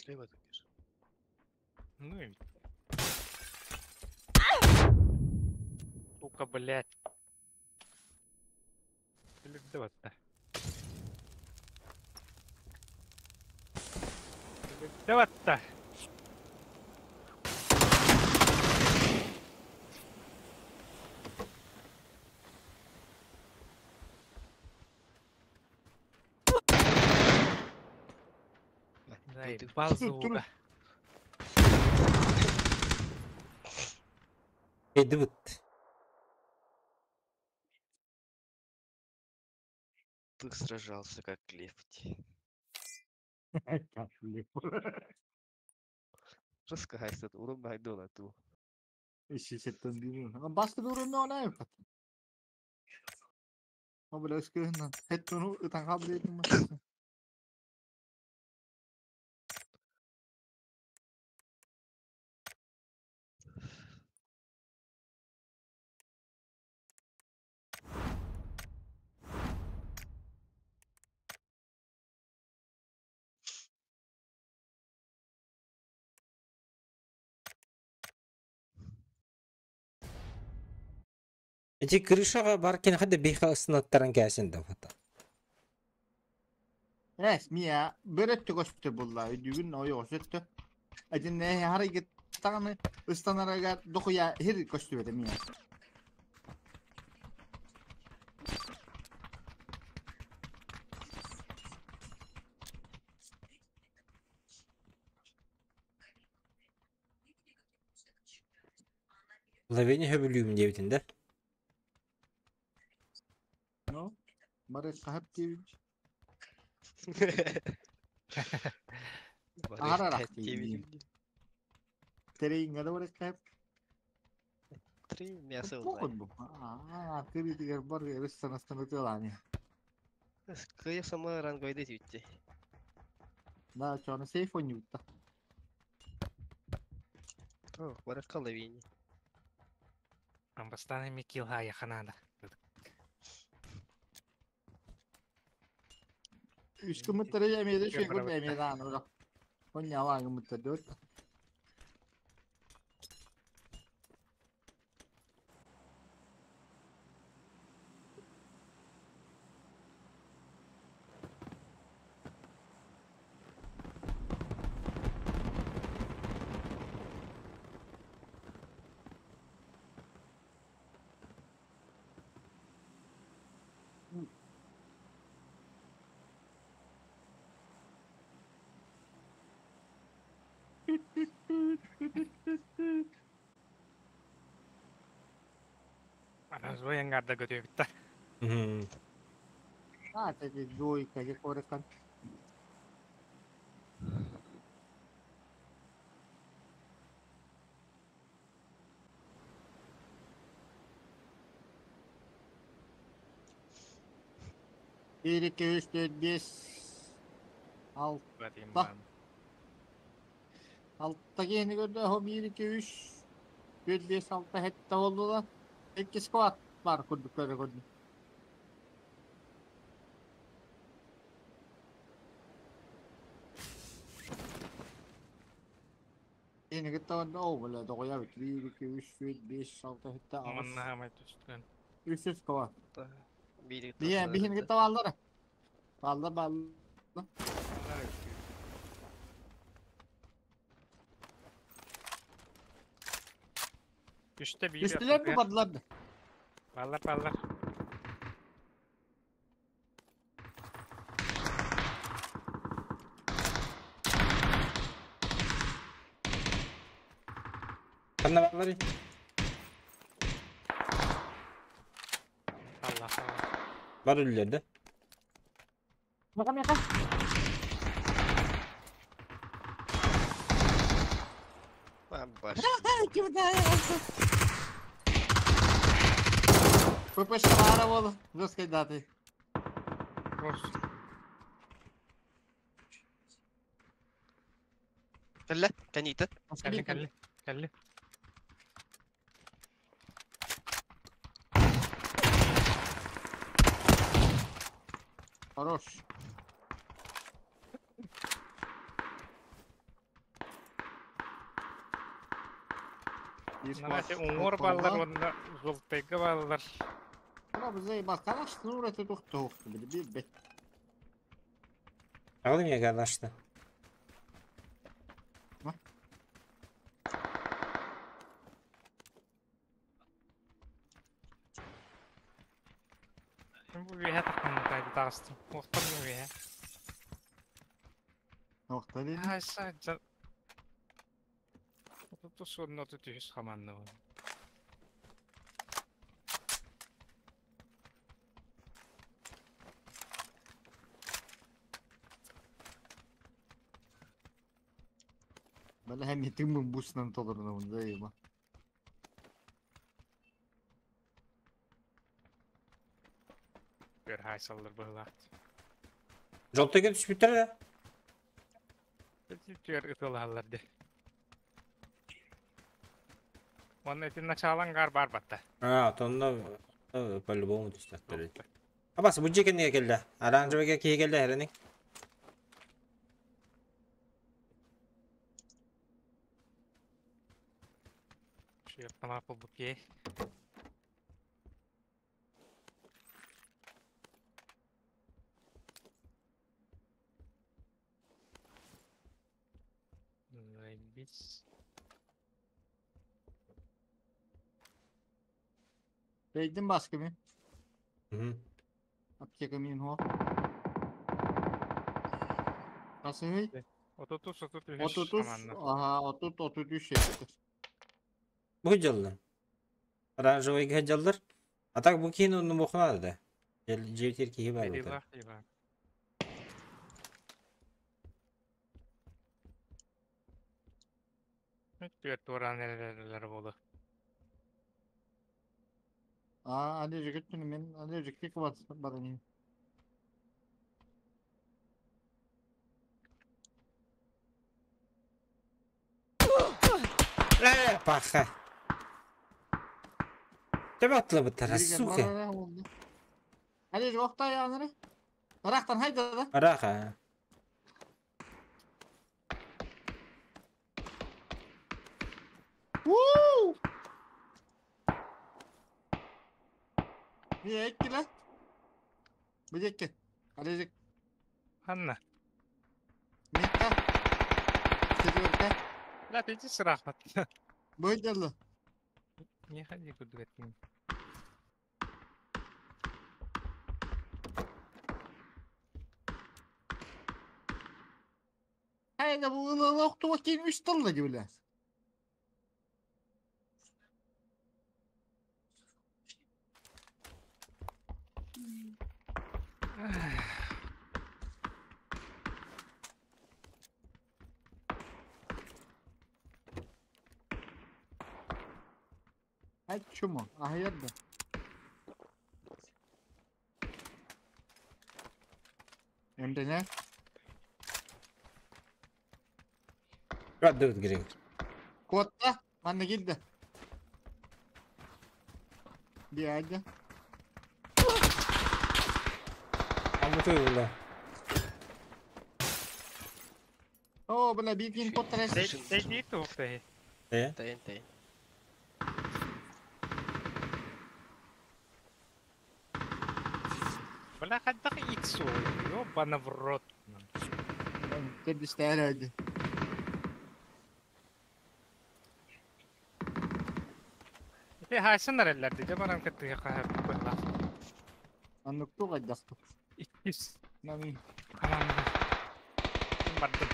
Слева ты бежишь. Ну и... Сука, блядь. Давай-то. Давай-то. Заебал звука. Идут. Ты сражался как лев. Как лев. Раскайся, урон дона ту. Басты урон на Обляскын, это ну там хаблет. Эти крышаға бар кен хады бейха ысынаттаран кәсін да фата. Эс, мия, бөрөттө көстө булла, үдүгүн ой осөттө. Эдин не харыгыт таганы ыстанарага дохуя хир көстү бете мия. Лавени хөбүлүүм диэбитин да. Ну, бары кахап тиби. Ара Терейин гада бары кахап. Три мяса Похуй бу. А, ты тигер бар ресторан тылани. Кыя сама рангойды тютти. Да, чоны сейф ойнутта. О, бары калавини. Амбастан эми килха яханада. Үс кымыттары эмеде шегүр эмеде аныга. Оння кымыттар дөт. Разве аңарда көтөбүттэ. А, это двойка, я корекан. Bir, iki, üç, dört, beş, altı. Altta yeni gördü. O 1, 2, 3, 4, 5, 6 hette oldu lan. İki squat var kurdukları gördüm. Yeni gitti onda o böyle doğuya bit. 1, 2, 3, 4, 5, 6, 7, 8. Манна хамай түстүн. 300 squat. Bir Bir, bir yeni gitti valları. Vallar vallar. Үстэ биир. Üstüler mi bardılar mı? Баллар баллар. Ханна барлары. Allah Allah. Бар үллерде. Bakalım yakın. Baş. Kim daha ППшка баара болу. Жесткой даты. Кэллэ, кәниті. Кэлли кэлли кэлли. Хорош. Знаете, уҥуор бааллар уонна Золотойга бааллар. Аҕалым ийэгэ алашта. Бу үөһэ тахханна таҕыстым. Уохтар бу үөһэ. 30 уонна 33 хамааннабын. Бәле һәм итиммин бусынан толорунабын да ема. Көр хайсаллар быһылаах. Жолтойга түспүттэр да? Түөр ытылаһаллар де. Уонна ити началан гар бар батта. А, тонно по-любому түстэхтэр. Абас, бу дьиэ кэннигэр кэллэ. Оранжевыйга киһи кэллэ эрэниҥ. Шуяптамаа булбут киһи. Заебись. Бэйдин баскы мин. Аптека мин хо. Хасыһый? 33 33 33, команда. аха, 30 33 жетти. Бу дьаллар. Оранжевыйга дьаллар. А так бу киһини оннумуохха да. Дьиэтигэр киһи баар буолар. Бирилах дива. Түөрт туораан эрэллэр буолу. Аа, аны жигит мен, аны жигит кыбат баран. Э, паха. Төбө атлабыттара, сука. Али жокта яныры. Рахтан хайда да. Араха. Вуу! Bir ekki lan. Bir ekki. Али Ханна. Мекка. Четверка. Ла пити сырахмат. Бөйдерлі. Не ходи куда ты. Хайда бу ылы оқтуға кейін үш тылла gibi. Айт чумо, ахаярда. Эмдене? Раддыбыт керек. Куотта, манна килде. Биадя. Алматы була. О, бля, бикин коттара. Сәйди туқты. Э? Тайын, тайын. Бля, хаддақ икс Ёбана в рот. Кырдыстар. Ити хайсын эрэллэр дии, баран кыттыга хаһар быһлах. Анныкту кайдасту. Иккис Нами. команда. Бардым.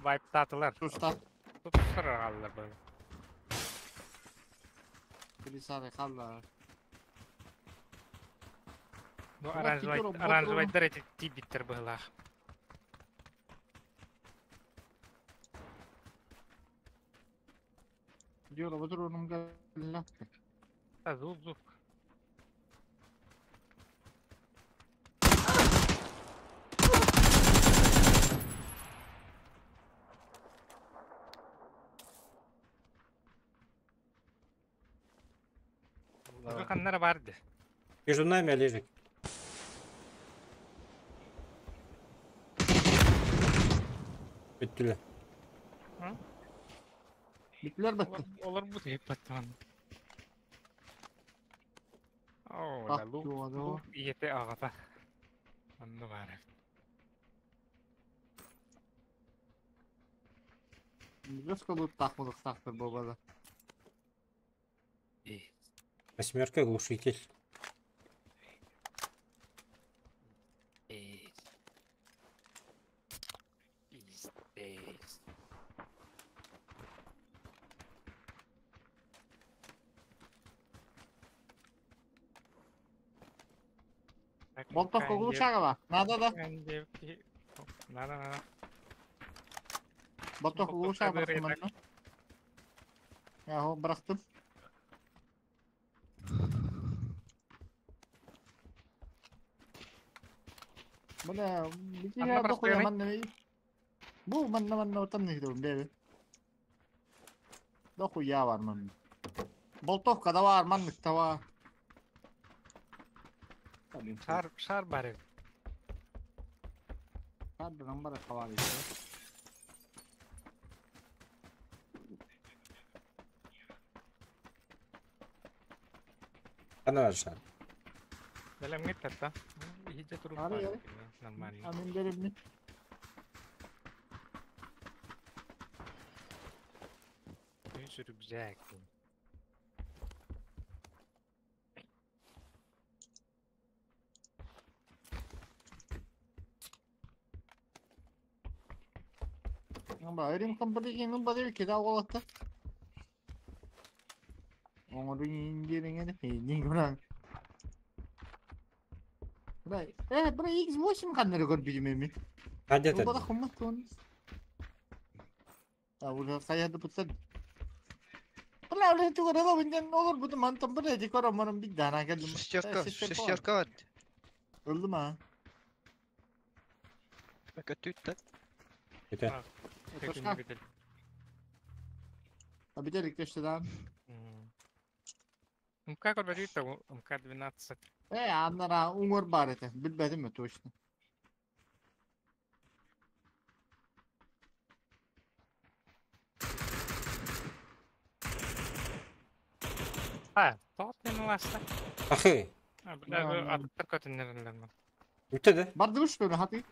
Вайптатылар. Туста. Тустар алалар böyle. Билисары қалла. Бу Бу оранжевай китер, бу оранжевайдар эти тибиттер быһлах. Диола бутур галла. Та зуб зуб. Бу ханнара барды. Между нами Олежек. Бүттүлэ. Битлер бітті. Олар бу тип баттан. Оо, Ах, да лук, чума, лук иете агата. Анны бар. Göz тахмылык тахтыр бабада. Восьмерка глушитель. Болтов когулу шагала. Надо да. Надо, надо. Болтов когулу шага бырактым мен. Я бырактым. Бля, битиге дохуя манна. Бу манна манна отан не дум бебе. Дохуя бар ман. Болтовка да бар, маннык та бар. Шар, шар бар. Шар бар хавар işte. Ана шар. Бәлем гитте та. Иһиже туруп Ары, бар. ары. Нормально. Амин беремни. Үс рюкзак. Ба, эрим компани бары кида олатта. Оңорун индириңе не гуран. Бра, бра X8 каннары көр билмеми. А где Бу бада хуммат тон. А уже саяды путсан. Бра, уле ту көрө бинден олор бу мантан бир эди көрө манын бир дана келдим. Шестерка, шестерка var. Öldüm ha. Көтүттэ. Это. А бителик төштү МК көрбөтү МК-12. Аннара уңор бар эте. Билбедим точно. А, тот ласта. Ахы. А, бля, аттар көтүннерлер. Үтте да. Барды уш бөлө хаты.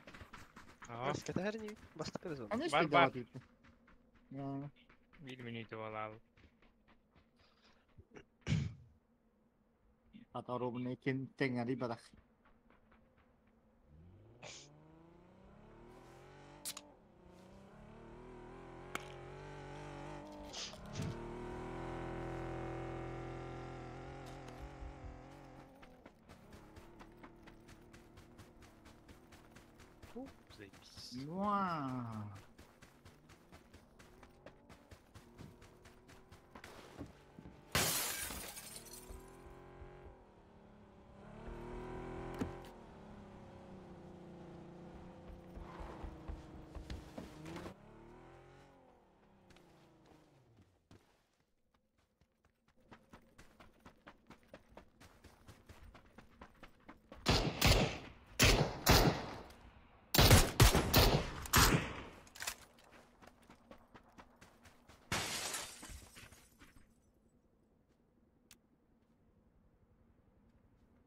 Баскетер бастырыз. Конечно, Бар, бар. бар. Бир минут болал. Ата робны кен теңари барак. Вау.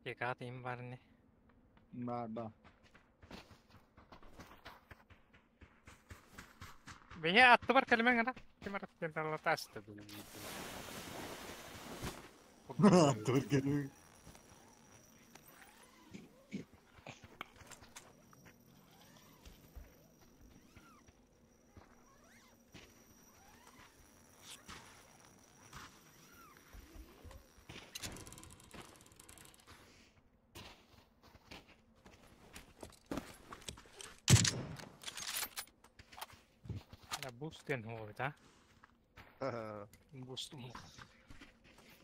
Кекатым бар не. Бар, бар. Бeye атты бар кәлемең ана. Кем арат талатасты. Аттı бар келемен. Бустен хоvet, а? Бустум.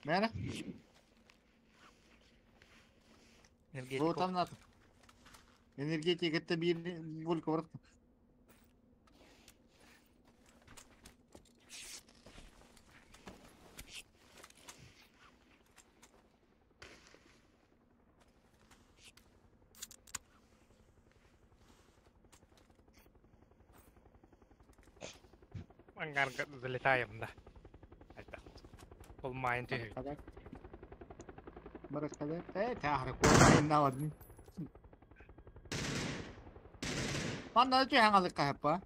Мәрі? Энергетик. Вот там надо. Энергетик это бир болька барак. Ангар залетаем, да. Ол майын түһү. Баракада. Э, тахара куорайын навадын. Манна түһэн алыкка хаппа.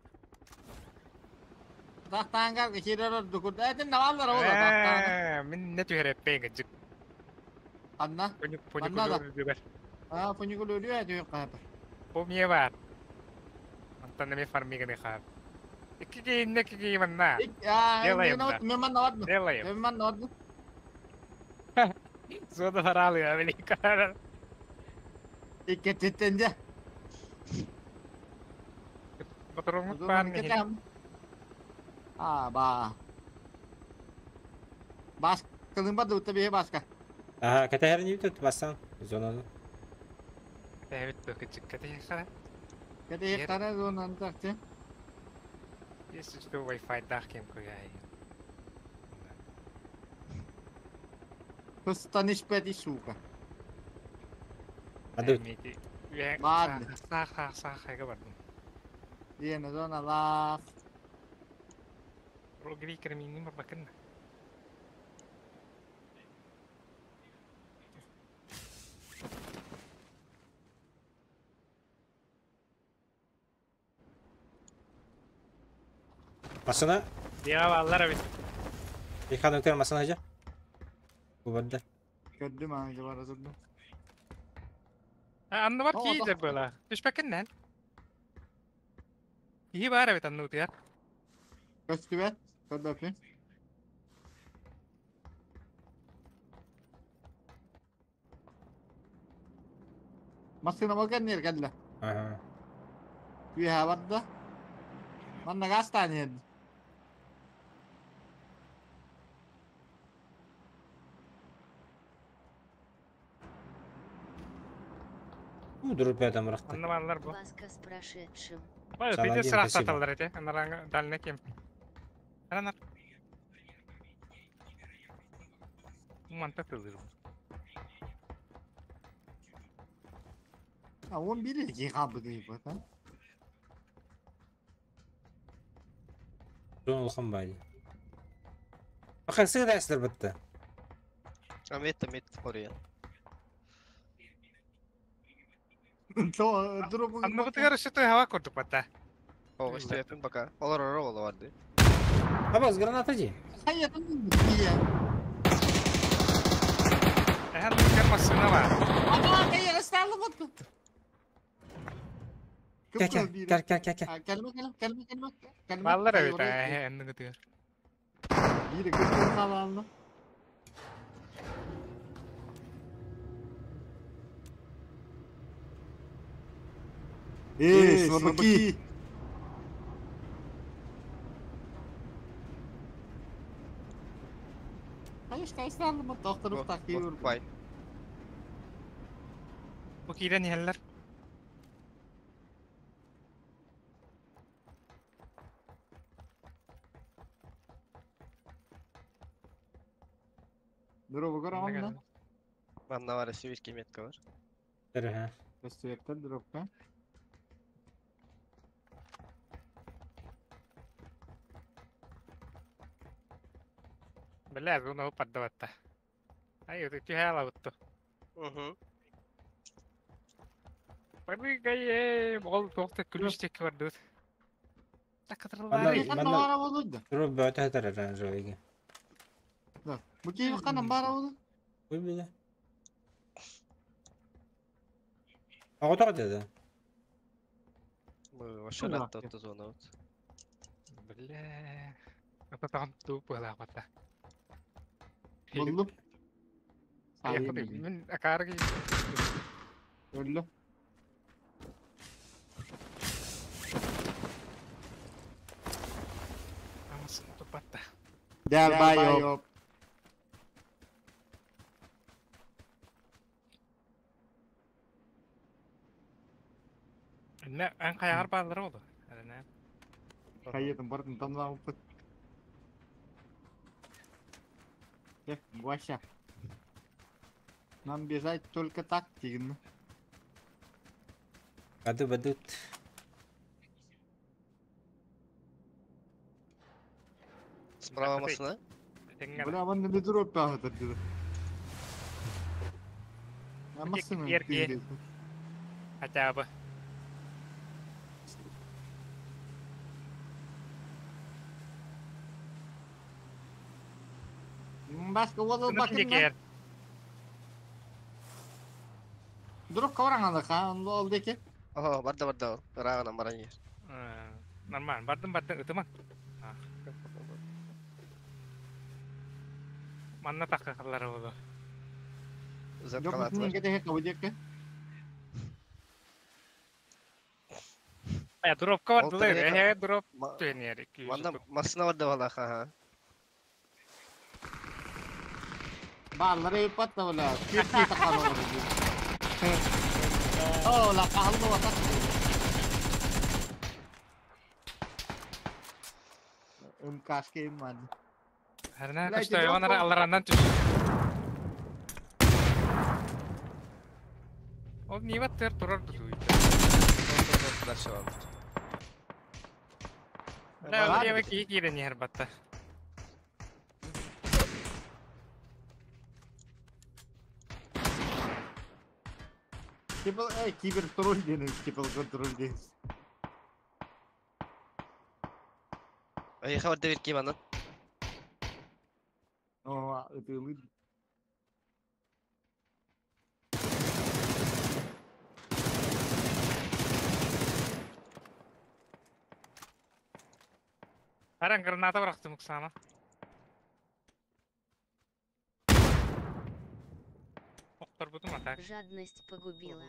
Тахтаангар кирер дукур. Этин наваллар ола тахтаан. Э, мин не түһэр эппэйин кыдьык. Анна. Манна да. А, фуникулер түһэн хаппа. Бу мие бар. Онтон эми фармиганы хап. Икки кейинне ки манна. Делаем. Мен навадны. Делаем. Мен навадны. Зода фаралы, велика. Икки теттенде. Батырыңмыт баар михин. А, ба. Бас кылын ба дутта бие баска. Ага, кәтәһәрен үтөт бассан зонаны. Эбит бөкүчүк кәтәһәрен. Кәтәһәрен зонаны такты. Если что, Wi-Fi дах кем куяй. Тустаниш пэти сука. Адут. Бад. Сах, сах, сах, хайга бардым. Диэн зона лаах. Рогри кремини барбакын. Масына. Я баллар бит. Ихан өтер масына жа. Бу барда. Көрдүм аны бара турду. Анны бар ки деп была. Түшпәкеннән. И бар бит анны утыяр. Көстүбәт, көрдөпүн. Масына болған нер кәллә. Ага. Күйә барда. Манна гастан ед. Дуруп бәдәм рахты. Анны баллар бу. Баска с прошедшим. Бай, Саладин, пиде сырақ спасибо. саталар эте. Анараңы дальне кем. Анар. Манта тылыр. А он били ки хабы дейп, а? Зон улхан бай. Ахан сыгда эслер битте. Амет амет ория. Анны бутыгар өсөтө хава көрдүк бата. О, истепин пока. Олар ора ола барды. Абаз граната ди. Хайатын дия. Әһән кем машина бар. Ана кайя сталы бот. Кел кел кел кел кел кел. Келме келме келме келме. Келме. Баллар бит анны бутыгар. Бири көтөр калалны. Эй, слабаки! Конечно, сталы докторов такие. Бай. Бу кирен хәлләр. Дроба көрөм да. Манна бар сибирский метка бар. Ага. Көстүрөктөр дропка. Бля, зона паддаватта. Ай, ты тихала вот. Угу. Прыгай, ол тоқты күлүш тек бар дут. Манна Такатырлар. манна. Дуруп бәтә хәтәр оранжевыйга. Да. Бу кийим канан бара болду. Ой, бля. Ага деди. Бу вообще ратта зона вот. Бля. Ата там туп была бата. Болду. Мен акарги. Өллө. Амасын тупатта. Дәл Не, ан каяр баллар oldu. Әне. Хайытын бардын тамлап. Эх, Вася. Нам бежать только так, тигн. Аду бадут. Справа машина. Бля, манна не дроп таһытыр. Амасын Ерге. Хотя бы. Баска уол бакын. Дроп кавраңалы ха, ол деки. Ого, барда барда. Ыраагынан баран ер. Нормально. Бардым бардым ытыма. Манна такка каллары болу. Узат Жоқ, калатылар. кетеге кабыдекке. Э, дропка Ол бардылар. тарыга- Э, дроп төнер. Манна масына барда бала ха. Баалары өппат да бля. Күрти тақалы. О, ла калды ватак. МКшке имман. Харна Блядь, кышта дроп онара бол- аларандан түш. Ол не баттыр турар дутуй. Дальше бар. Бля, ол еве ки кирен ер батта. Типа, эй, кибертролль денем, типа контроль денем. Ай, хабар дебир ким анан. О, это лы. Харан граната бырактым уксана. Октор бутум атак. Жадность погубила.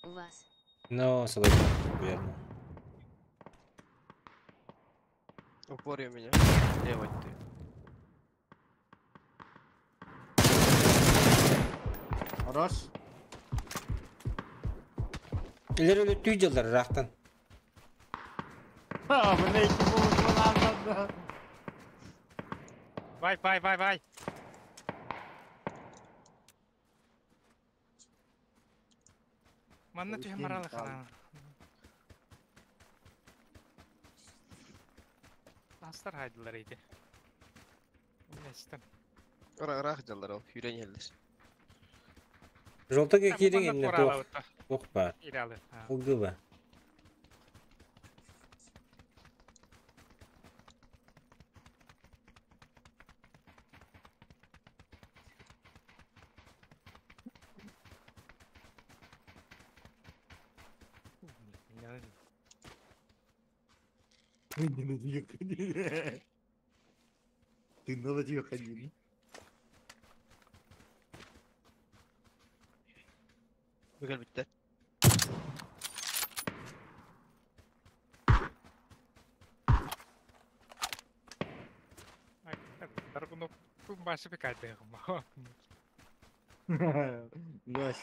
Вас. Но согласен, верно. Упор у меня. Левый ты. Хорош. Илер өлі түй жылдар рақтан. Ха, бля, iki болуп Вай, вай, вай, вай. Манна түһэ маралы хана. Астар хайдылар иди. Нестен. Ыра ыраах жаллар ол. Хүрен елдер. Жолтага Та, кирин манна эмне туралы туох отто. туох бар. Иралы. Улгыба. Ты на нее ходили. Ты на ладье ходили. Бүгел битте. Таргуну башы бикайды. Леш.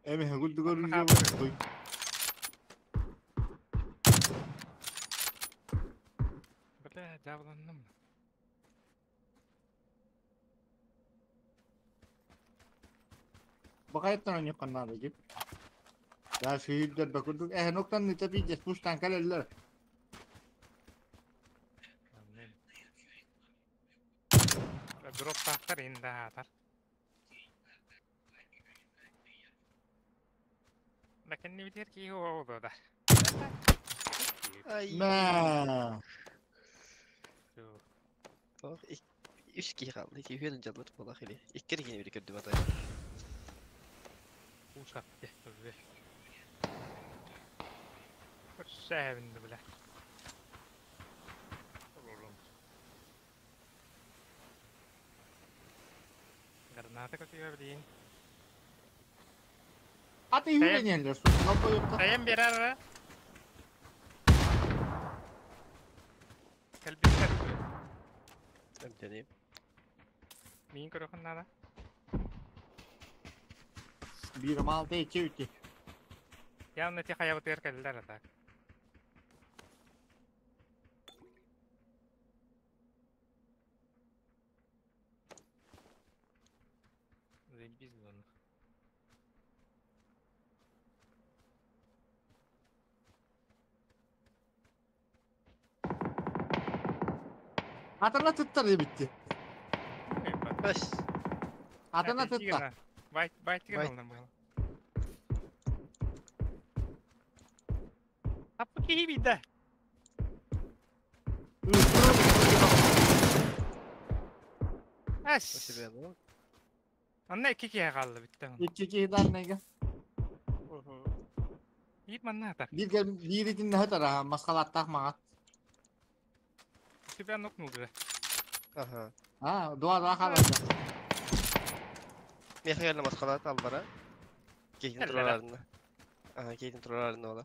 Эми хагул дугор уже. Бля, жабыланным. Бакайттан они каннады гип. Я шүйүлдер бакурдук. Э, ноктан не тапи жеспуштан калеллер. Дроп тахтар инда атар. Ләкин не битер ки о да. Ай. Мә. Ох, үч ки калды. Ики хүрен жаллар бола хили. Икки регене бир көрдүм атай. Ушак бе. Шәбинде биле. Граната көтүгө билин. Аты үйренелер. Су. Тайым берер. Кэлбиттер. Эмтенем. Мин көрөхүн нада. Бир малты эки үти. Явно ти хаябы тер кэллер атак. Заебись главное. Атана туттар дебитти. Бэс. Атана тутта. Байт байтыгын алынар быһыла. Аппы киһи биирдэ. Эс. Анна икки киһи хаалла бүттэ. Икки киһи дааннайга. Биир манна атар. Биир биир итиннэ хатара маскалааттаах маҕат. Тебя нокнули. Ага. А, дуа дуа хаалла. Миэхэ кэллэ маскалаат аллара. Кейтин турарарына. Ага, кейтин турарарына ола.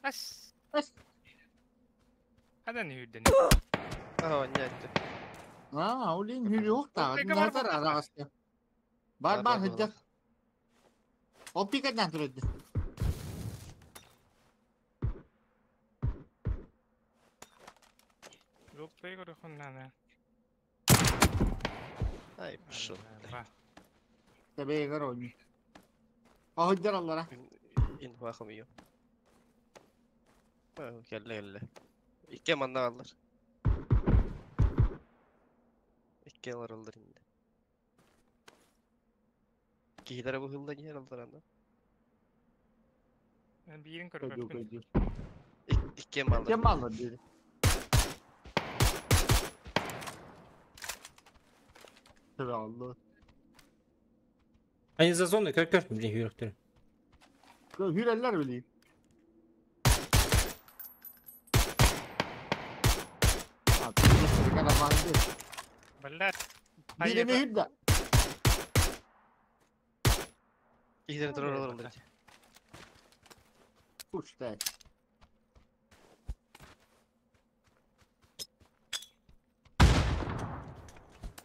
Ас. Ас. Хадан үрден. Ага, не айтты. А, улин хүрүөх таа. Нахатар араҕаска. Бар бар хыддах. Ол пикатнан турады. Луппай көрөхүннана. Ай, пошел. Табегар ойну. Ахыддар аллара. Инфа хомию. Кэллэ кэллэ. Икки манна аллар. Икки алар аллар инде. Киһилere bu hılda yer aldılar anda. Ben birin көрбөппүн. Икки маллар. Икки маллар dedi. Tövbe Allah. Они за зоной, көр көр, блин, yürüktür. Hüreller bileyim. Блядь. Birimi hüdde. Киһилere турар алар. Uçta.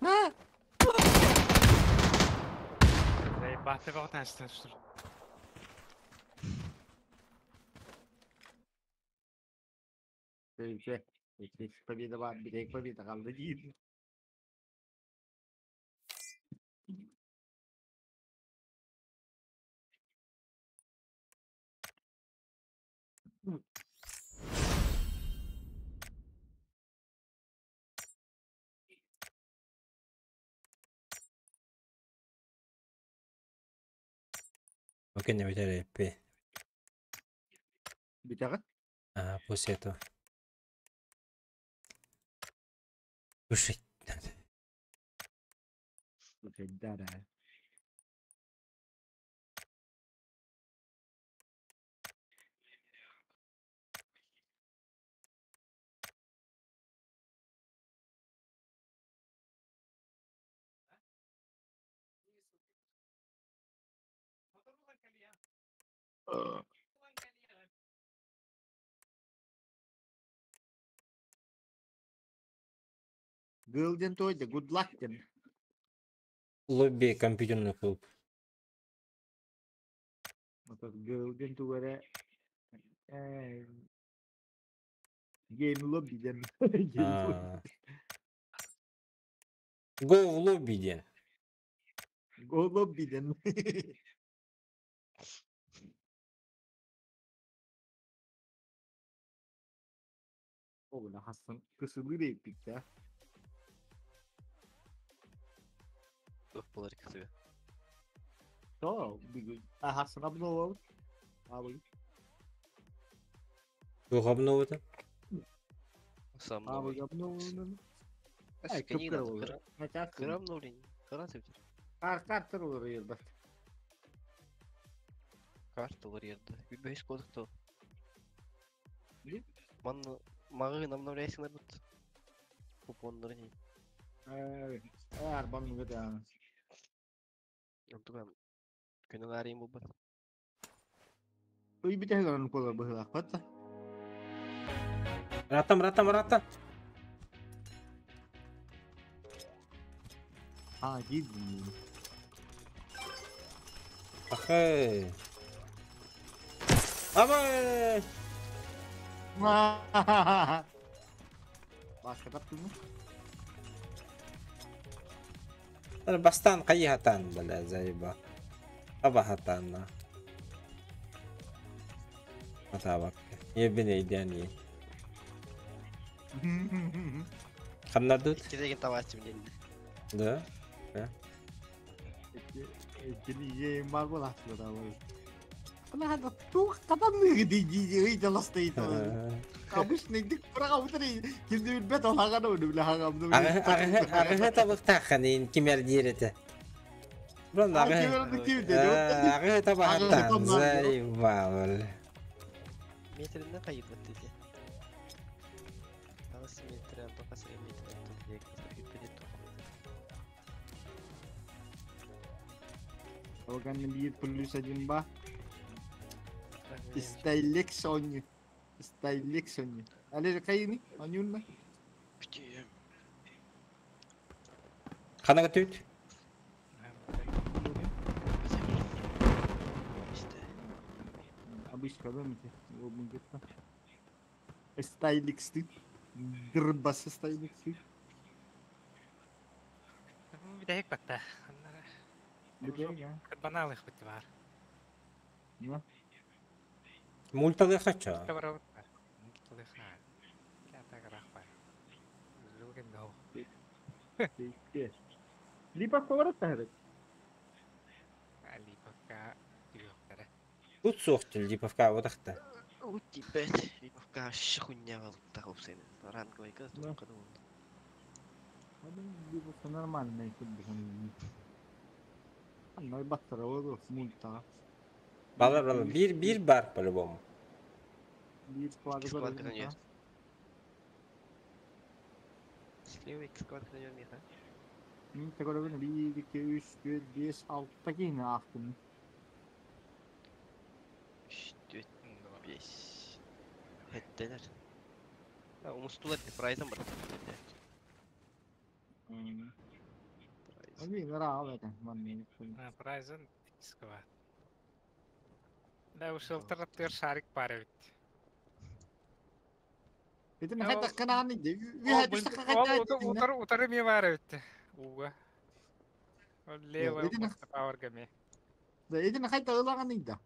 Ha? Бахты бахты. Победа бар, bir победа kaldı değil. Окей, не битер П. Битер? А, после этого. Кушать надо. Слушай, да, да. Гылден тойда, good luck ден. Лобби компьютерный клуб. Гылден тугара. Game lobby ден. Go в лобби ден. Go lobby ден. Oğlum Hasan kısılı ettik ya. Болар кысыбы. То, Hasan обновил. Абы. Туох обновыта? Сам Абы обновил. Ай, кыпкыра olur. Кыра обновление. Кыра сөптөр. Кар картер olur yerде. Карта olur yerде. 5 кодыкты. Манны магын обновляйсыңар бут. Купоннор не. Арбам нүгө Онтуган күнүң арыйын булбат. Уй бите хаган колор быһылах батта. Ратам, ратам, ратам. А, гидни. Ахэ. Абай! Башка таптың Бастан кайхатан, бля, заеба. Аба хатанна. Атабак. Ебене идеальный. Ханнардыт? Иккилеген табааччым диэн. Да? Да. Иккини бар буолааччы да бар. Ана туох катанныгы дии ыйдаластайт. Обычный дик праҕабытыр кимди билбэт олаҕан ону биле хаҕамды. Аҕыһы табыктааххын кимер диир этэ. Бу аҕыһы табахтан заебал. Метринен хайыппыт дии. 8 метр, 9 метр тут Орган биир плюс один ба. Стайлек Сони. Стайлек Сони. Але кайыны? Анюнна? Ханага түт? Обычно да, Стайликсты. Дырбасы стайликсты. Бүтэһик батта. Баналых бит бар. Мульталы хочу. Липа поворот тахырык. Липовка түйөктөрө. Тут суохтун Липовка отахта. Ут типет. Липовка хуйня валта хопсайны. Ранговый газ только Липовка нормальный Анной баттара ол мульта. Балар балар бир бир бар по-любому. Бир склады Склад канонер. Слева iki склад канонер миха. Мен көрөбүн 1 2 3 4 5 6 кийин ақтым. 3 4 5. Хеттелер. Ha, umustulар прайзан бар. Ами гара это ман Прайзан склад. Да ушел тыр шарик бар бит. Это не хайта кананы де. Утар утар ми бар бит. Уга. Лево пауэр гаме. Да, это не хайта ылаган да.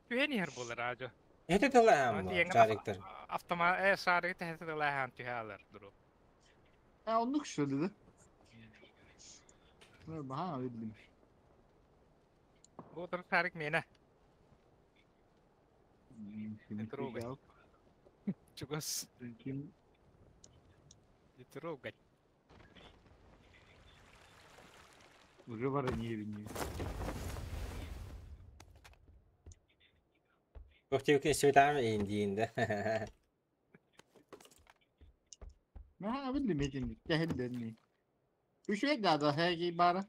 Түен болар ажо. Это тылаам шариктер. Автомат шарик тәһәтә тылаам түһәләр дуру. А оннук шöyle de. Баха билдим. Бу утар шарик мене. Не трогай. Чугас. Не трогай. Уже воронье не. Көктеуке светам индиинде. Ма билдим экен кәһеллерни. Үшөк да хэги бара.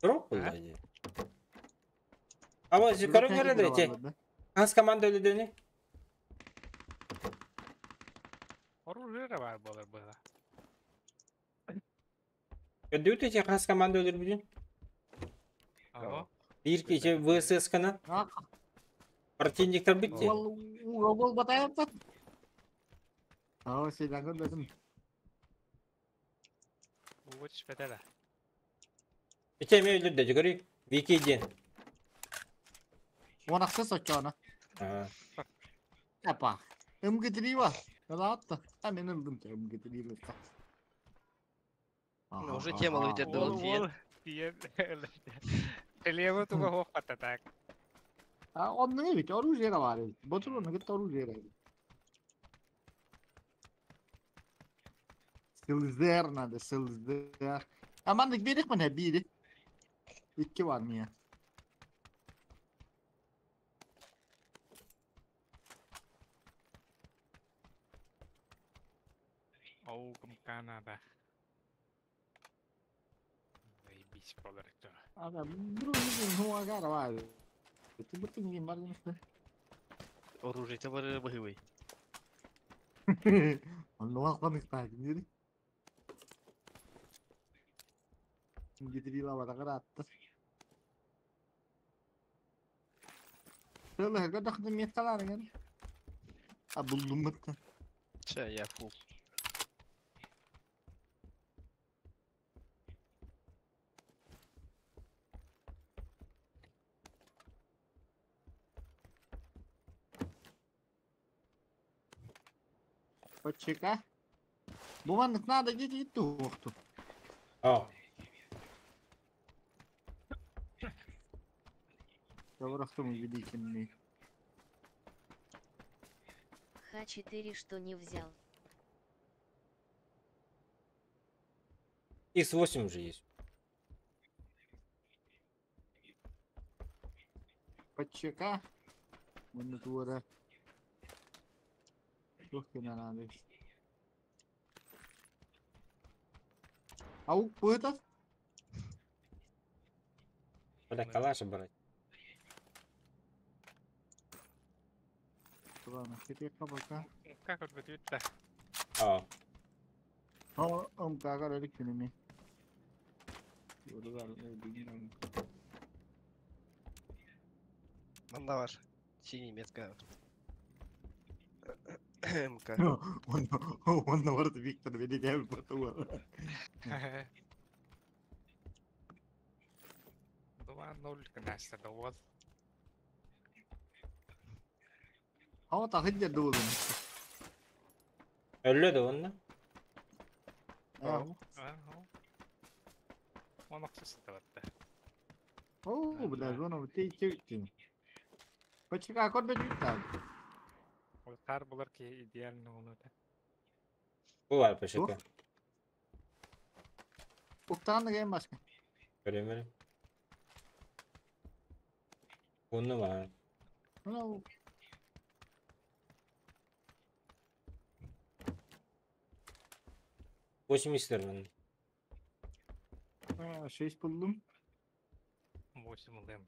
Дроп булды. Ама көрүң көрөдүр эти. Хас команда өлүдөни? Оружие бар болар була. Көдүт эти хас команда өлүр бүтүн. Ага. Бир кече ВСС кана. Противниктер битти. Ол ол батаяптат. Аа, сен көрдүм. Уч бетеле. Ите ме өлүрдө жүгөрү. Вики ден. Онақсы сочона. Апа. МГ3 ба. Ладно. А мен ылдым МГ3 Уже тема өтерді ол тиен. Тиен. Лево туга хох пататак. А онны бит оружие бар. Ботур гит оружие. Сылзер надо, сылзер. Амандык берик мына бири. Икки бар мия. Оу, Канада. Заебись болар это. Ага, бро, агара бар. Ты бутын не бар не Оружие бар быгыбый. Онно акманык так, не? Гидрила бар агара атты. Şöyle kadar metkalar yani. Ha buldum bitti. Че, я фул. Почека. Бу маннык наада диэти туһуохту. А. Доброхтум увеличенный. Х4 что не взял. X8 уже есть. ПЧК. Монитора. Туох гына надо. Ау, это? Бля, калаш брать. Ладно, теперь пока. Как вот будет-то? А. О, МК ролик фильме. Манна бар. Синий метка. МК. Он наоборот Виктор Великий потом. 2-0 князь довод. А вот так где должен. Öyle de onunla. А, Он охсус таватта. О, бля, зона вот ты ты. ПЧК код бит там. Ол булар ки идеально оны да. Bu var peşete. Уктан ген başka. Göreyim vereyim. Bunu var. Ну, 8 isterim ben. 6 buldum. 8 buldum.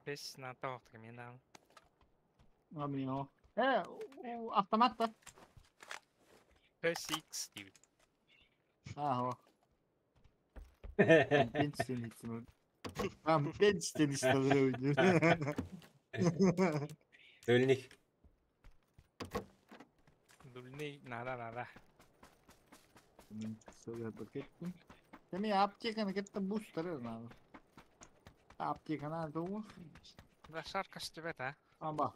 Бес на тоқтыр мен ал. Амино. Автомат та. 5X дейт. Ага. Компенсия Компенсия Дульник. Дульный надо, надо. Эми аптеканы кетті бустер надо. Аптека надо у. Да шарка ж тебе, а? Аба.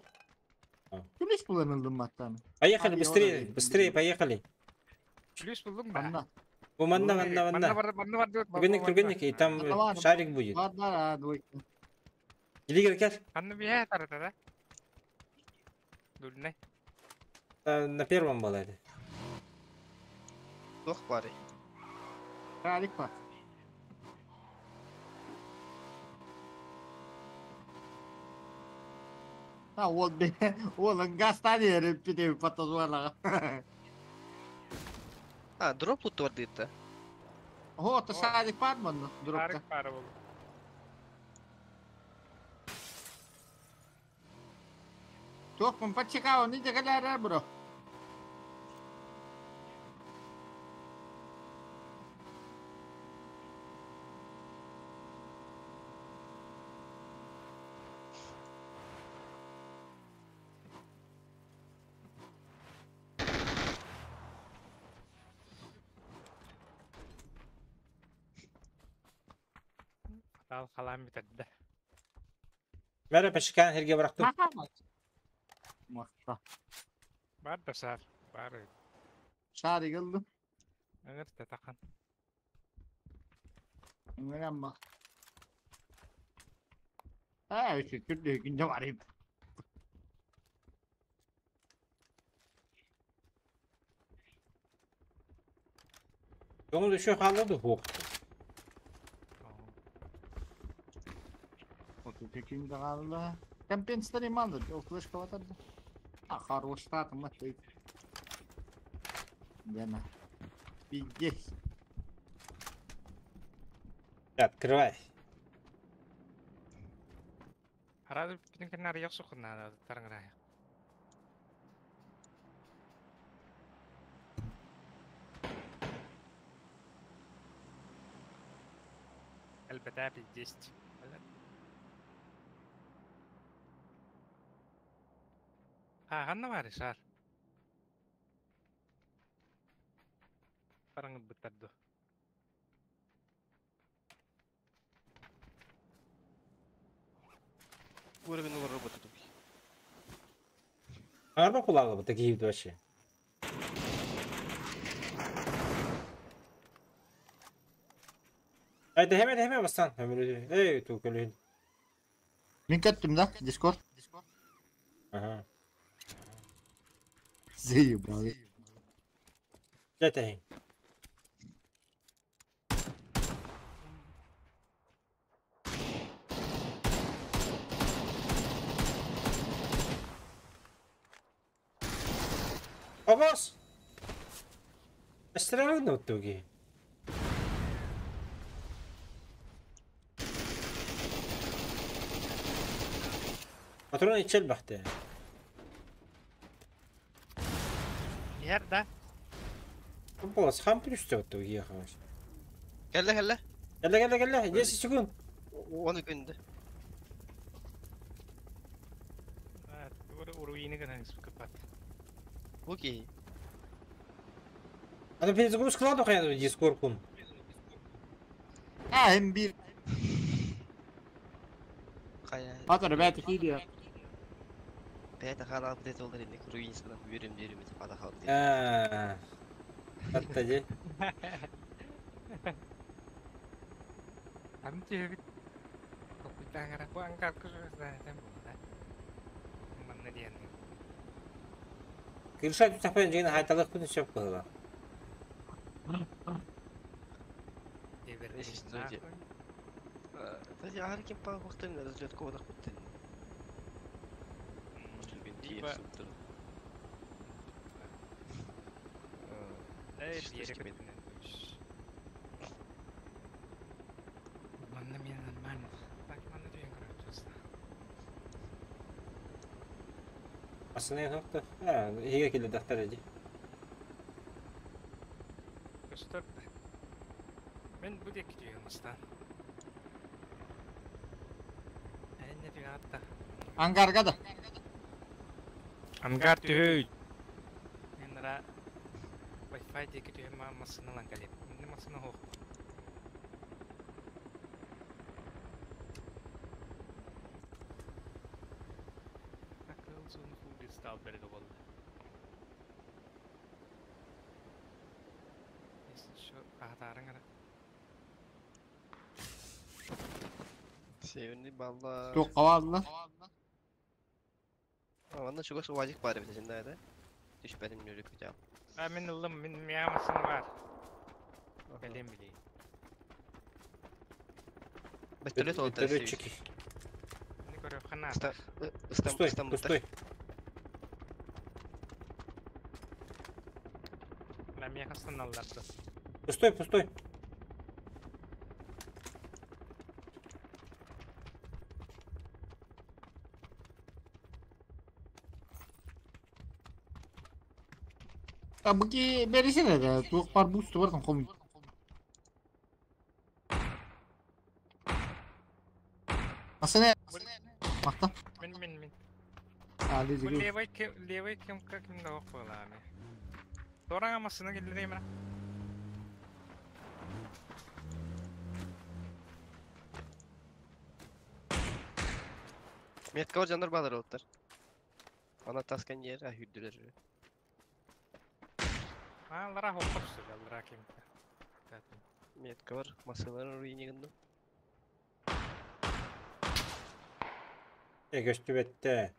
Плюс kullanıldım hatta. Поехали быстрее, быстрее поехали. Плюс булдың ба? Bu manna manna Манна manna. бар, манна бар деп. Түргенник түргенник и там шарик будет. Ладно, двойка. Или гel gel. Анны бия тарата да? Дульный. На первом была это. Туох бары. Шарик бар. А, ол бе, ол гастани пите патазуала. А, дроп тут бар дейт О, то шарик бар манна, дропта. Шарик бар ол. Туох, пачекао, не дегелер бро. Ал қалам бітеді. Merhaba peşiken herge bıraktım. Мақта. Бар да шар. Бар. Шарик алdım. Ыңыр татақан. Ngeren bak. Ha, şükür de var hep. Onu düşüyor kaldı da hok. 32 kaldı. Компенсаторы мало, ол флешка ватарды. А, хорош штатом это. Лена. Пиздец. Открывай. Арады бүтүн кеннар yok сукунна тарыңра. ЛБТ 10. Ханна бар шар. Параңы быттарды. Уровень робота тут. Арба кулага bu такие вообще. Haydi hemen hemen bassan. Hemen ey tuğkulun. Мин көттүм да, Дискорд. Ага. Заебали. Жете. Авос! Странно туги. Патроны челбахты. Yerda. Болос хам плюс туги ехалось. Кэллэ кэллэ. Кэллэ кэллэ кэллэ. 10 секунд. Оны күндү. Уруины гына скупат. Окей. А то перезагрузка ладу хая дискоркун. А, М1. Кая. Патыр, ребята, киди. Бәйті хала бит олар инде руинсынан бүйрем бүйрем деп ада қалды. А. Атта же. Ам тебе Капитан бу ангар күрсәтәм була. Манна диэн. Кырша тутапан жигин хайталык күн сөп кыла. Кстати, ар кем па вақтын разлетка одақ бітті. Либо Манна мен нормально. Так, манна деген көрөтөс. Асыны хакта. А, еге келе дактар эди. Көстөр. Мен бу дек деген мастан. Әнне деген атта. Ангарга да. Ангар түйөй. Мен ра Wi-Fi деки түйө ма масыналан калеп. Мен масына хох. Акыл зон худи стал берге болды. Если что, ағдарың ара. Северный балла. Тук кавалла. Анда чугас УАЗик бар бит сендә да. Төшпәдем йөреп китәм. А мен ылым, мен миямасын бар. Калем билей. Вертолет ол Вертолетчики. Не көрөп хана. Пустой, пустой. Ла мияхастан алларды. Пустой, пустой. А буки бересene да, тук бар бусту бар там ком. Асыны. Макта. Мен мен мен. А, лези. Бу левый кем, левый кем как ким да окула ами. Дорага масына келдер эми. Метка жандар балар оттар. Ана таскан ер, а хүддүлөр. Алара хоппап алара кем. Метка бар, масалар руинигинде. Э, көстүбетте.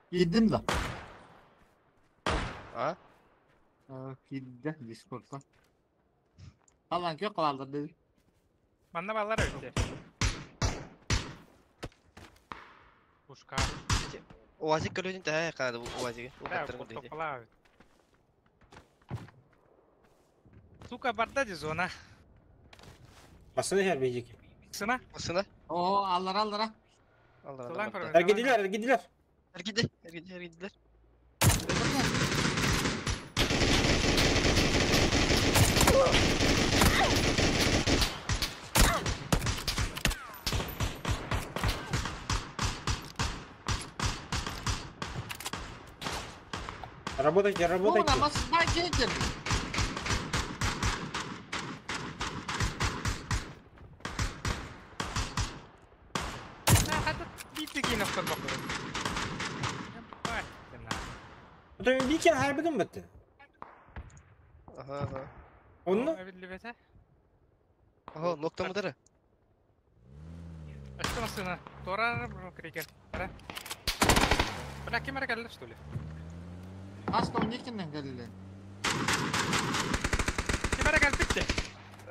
Кидим да. А? Кидде Дискордта. Алан кö калалдар деди. Манна балар өтте. Пушка. УАЗик көрөдүн да кады УАЗиги. Укаттырын дейди. Сука барда ди зона. Басыны her бейдик. Сына? Басына. О, аллар аллара. Аллар. Эргидилер, эргидилер. Эргиди, эргиди, эргидилер. Работайте, работайте. Вон, а кетер. Биир охтор бакыр. Это бикер хайбыдым бітті. Ага. Онно? Эбиллибете. Ага, ноктамыдары. Что машина? Тора крикер. Ара. Бля, кем келді, что ли? Аста уникинен келді. Кем келді бітті?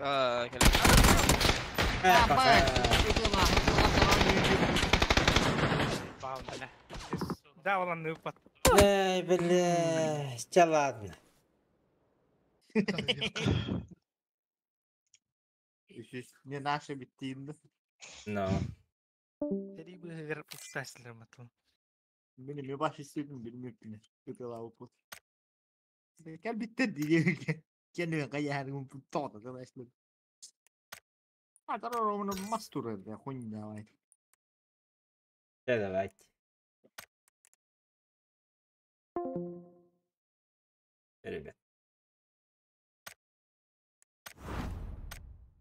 Аа, келді. Бля. Да, olan ныпат. Эй, бля, да ладно. Не наши биттиинді. Но. Тери быгыр пустаслар матыл. Мені ми баш истедим билмеппин. Кытыла опут. Кел битте диге. Кенен каяһын тоғда да А, таро мастур да хуйня давай. Да давайте.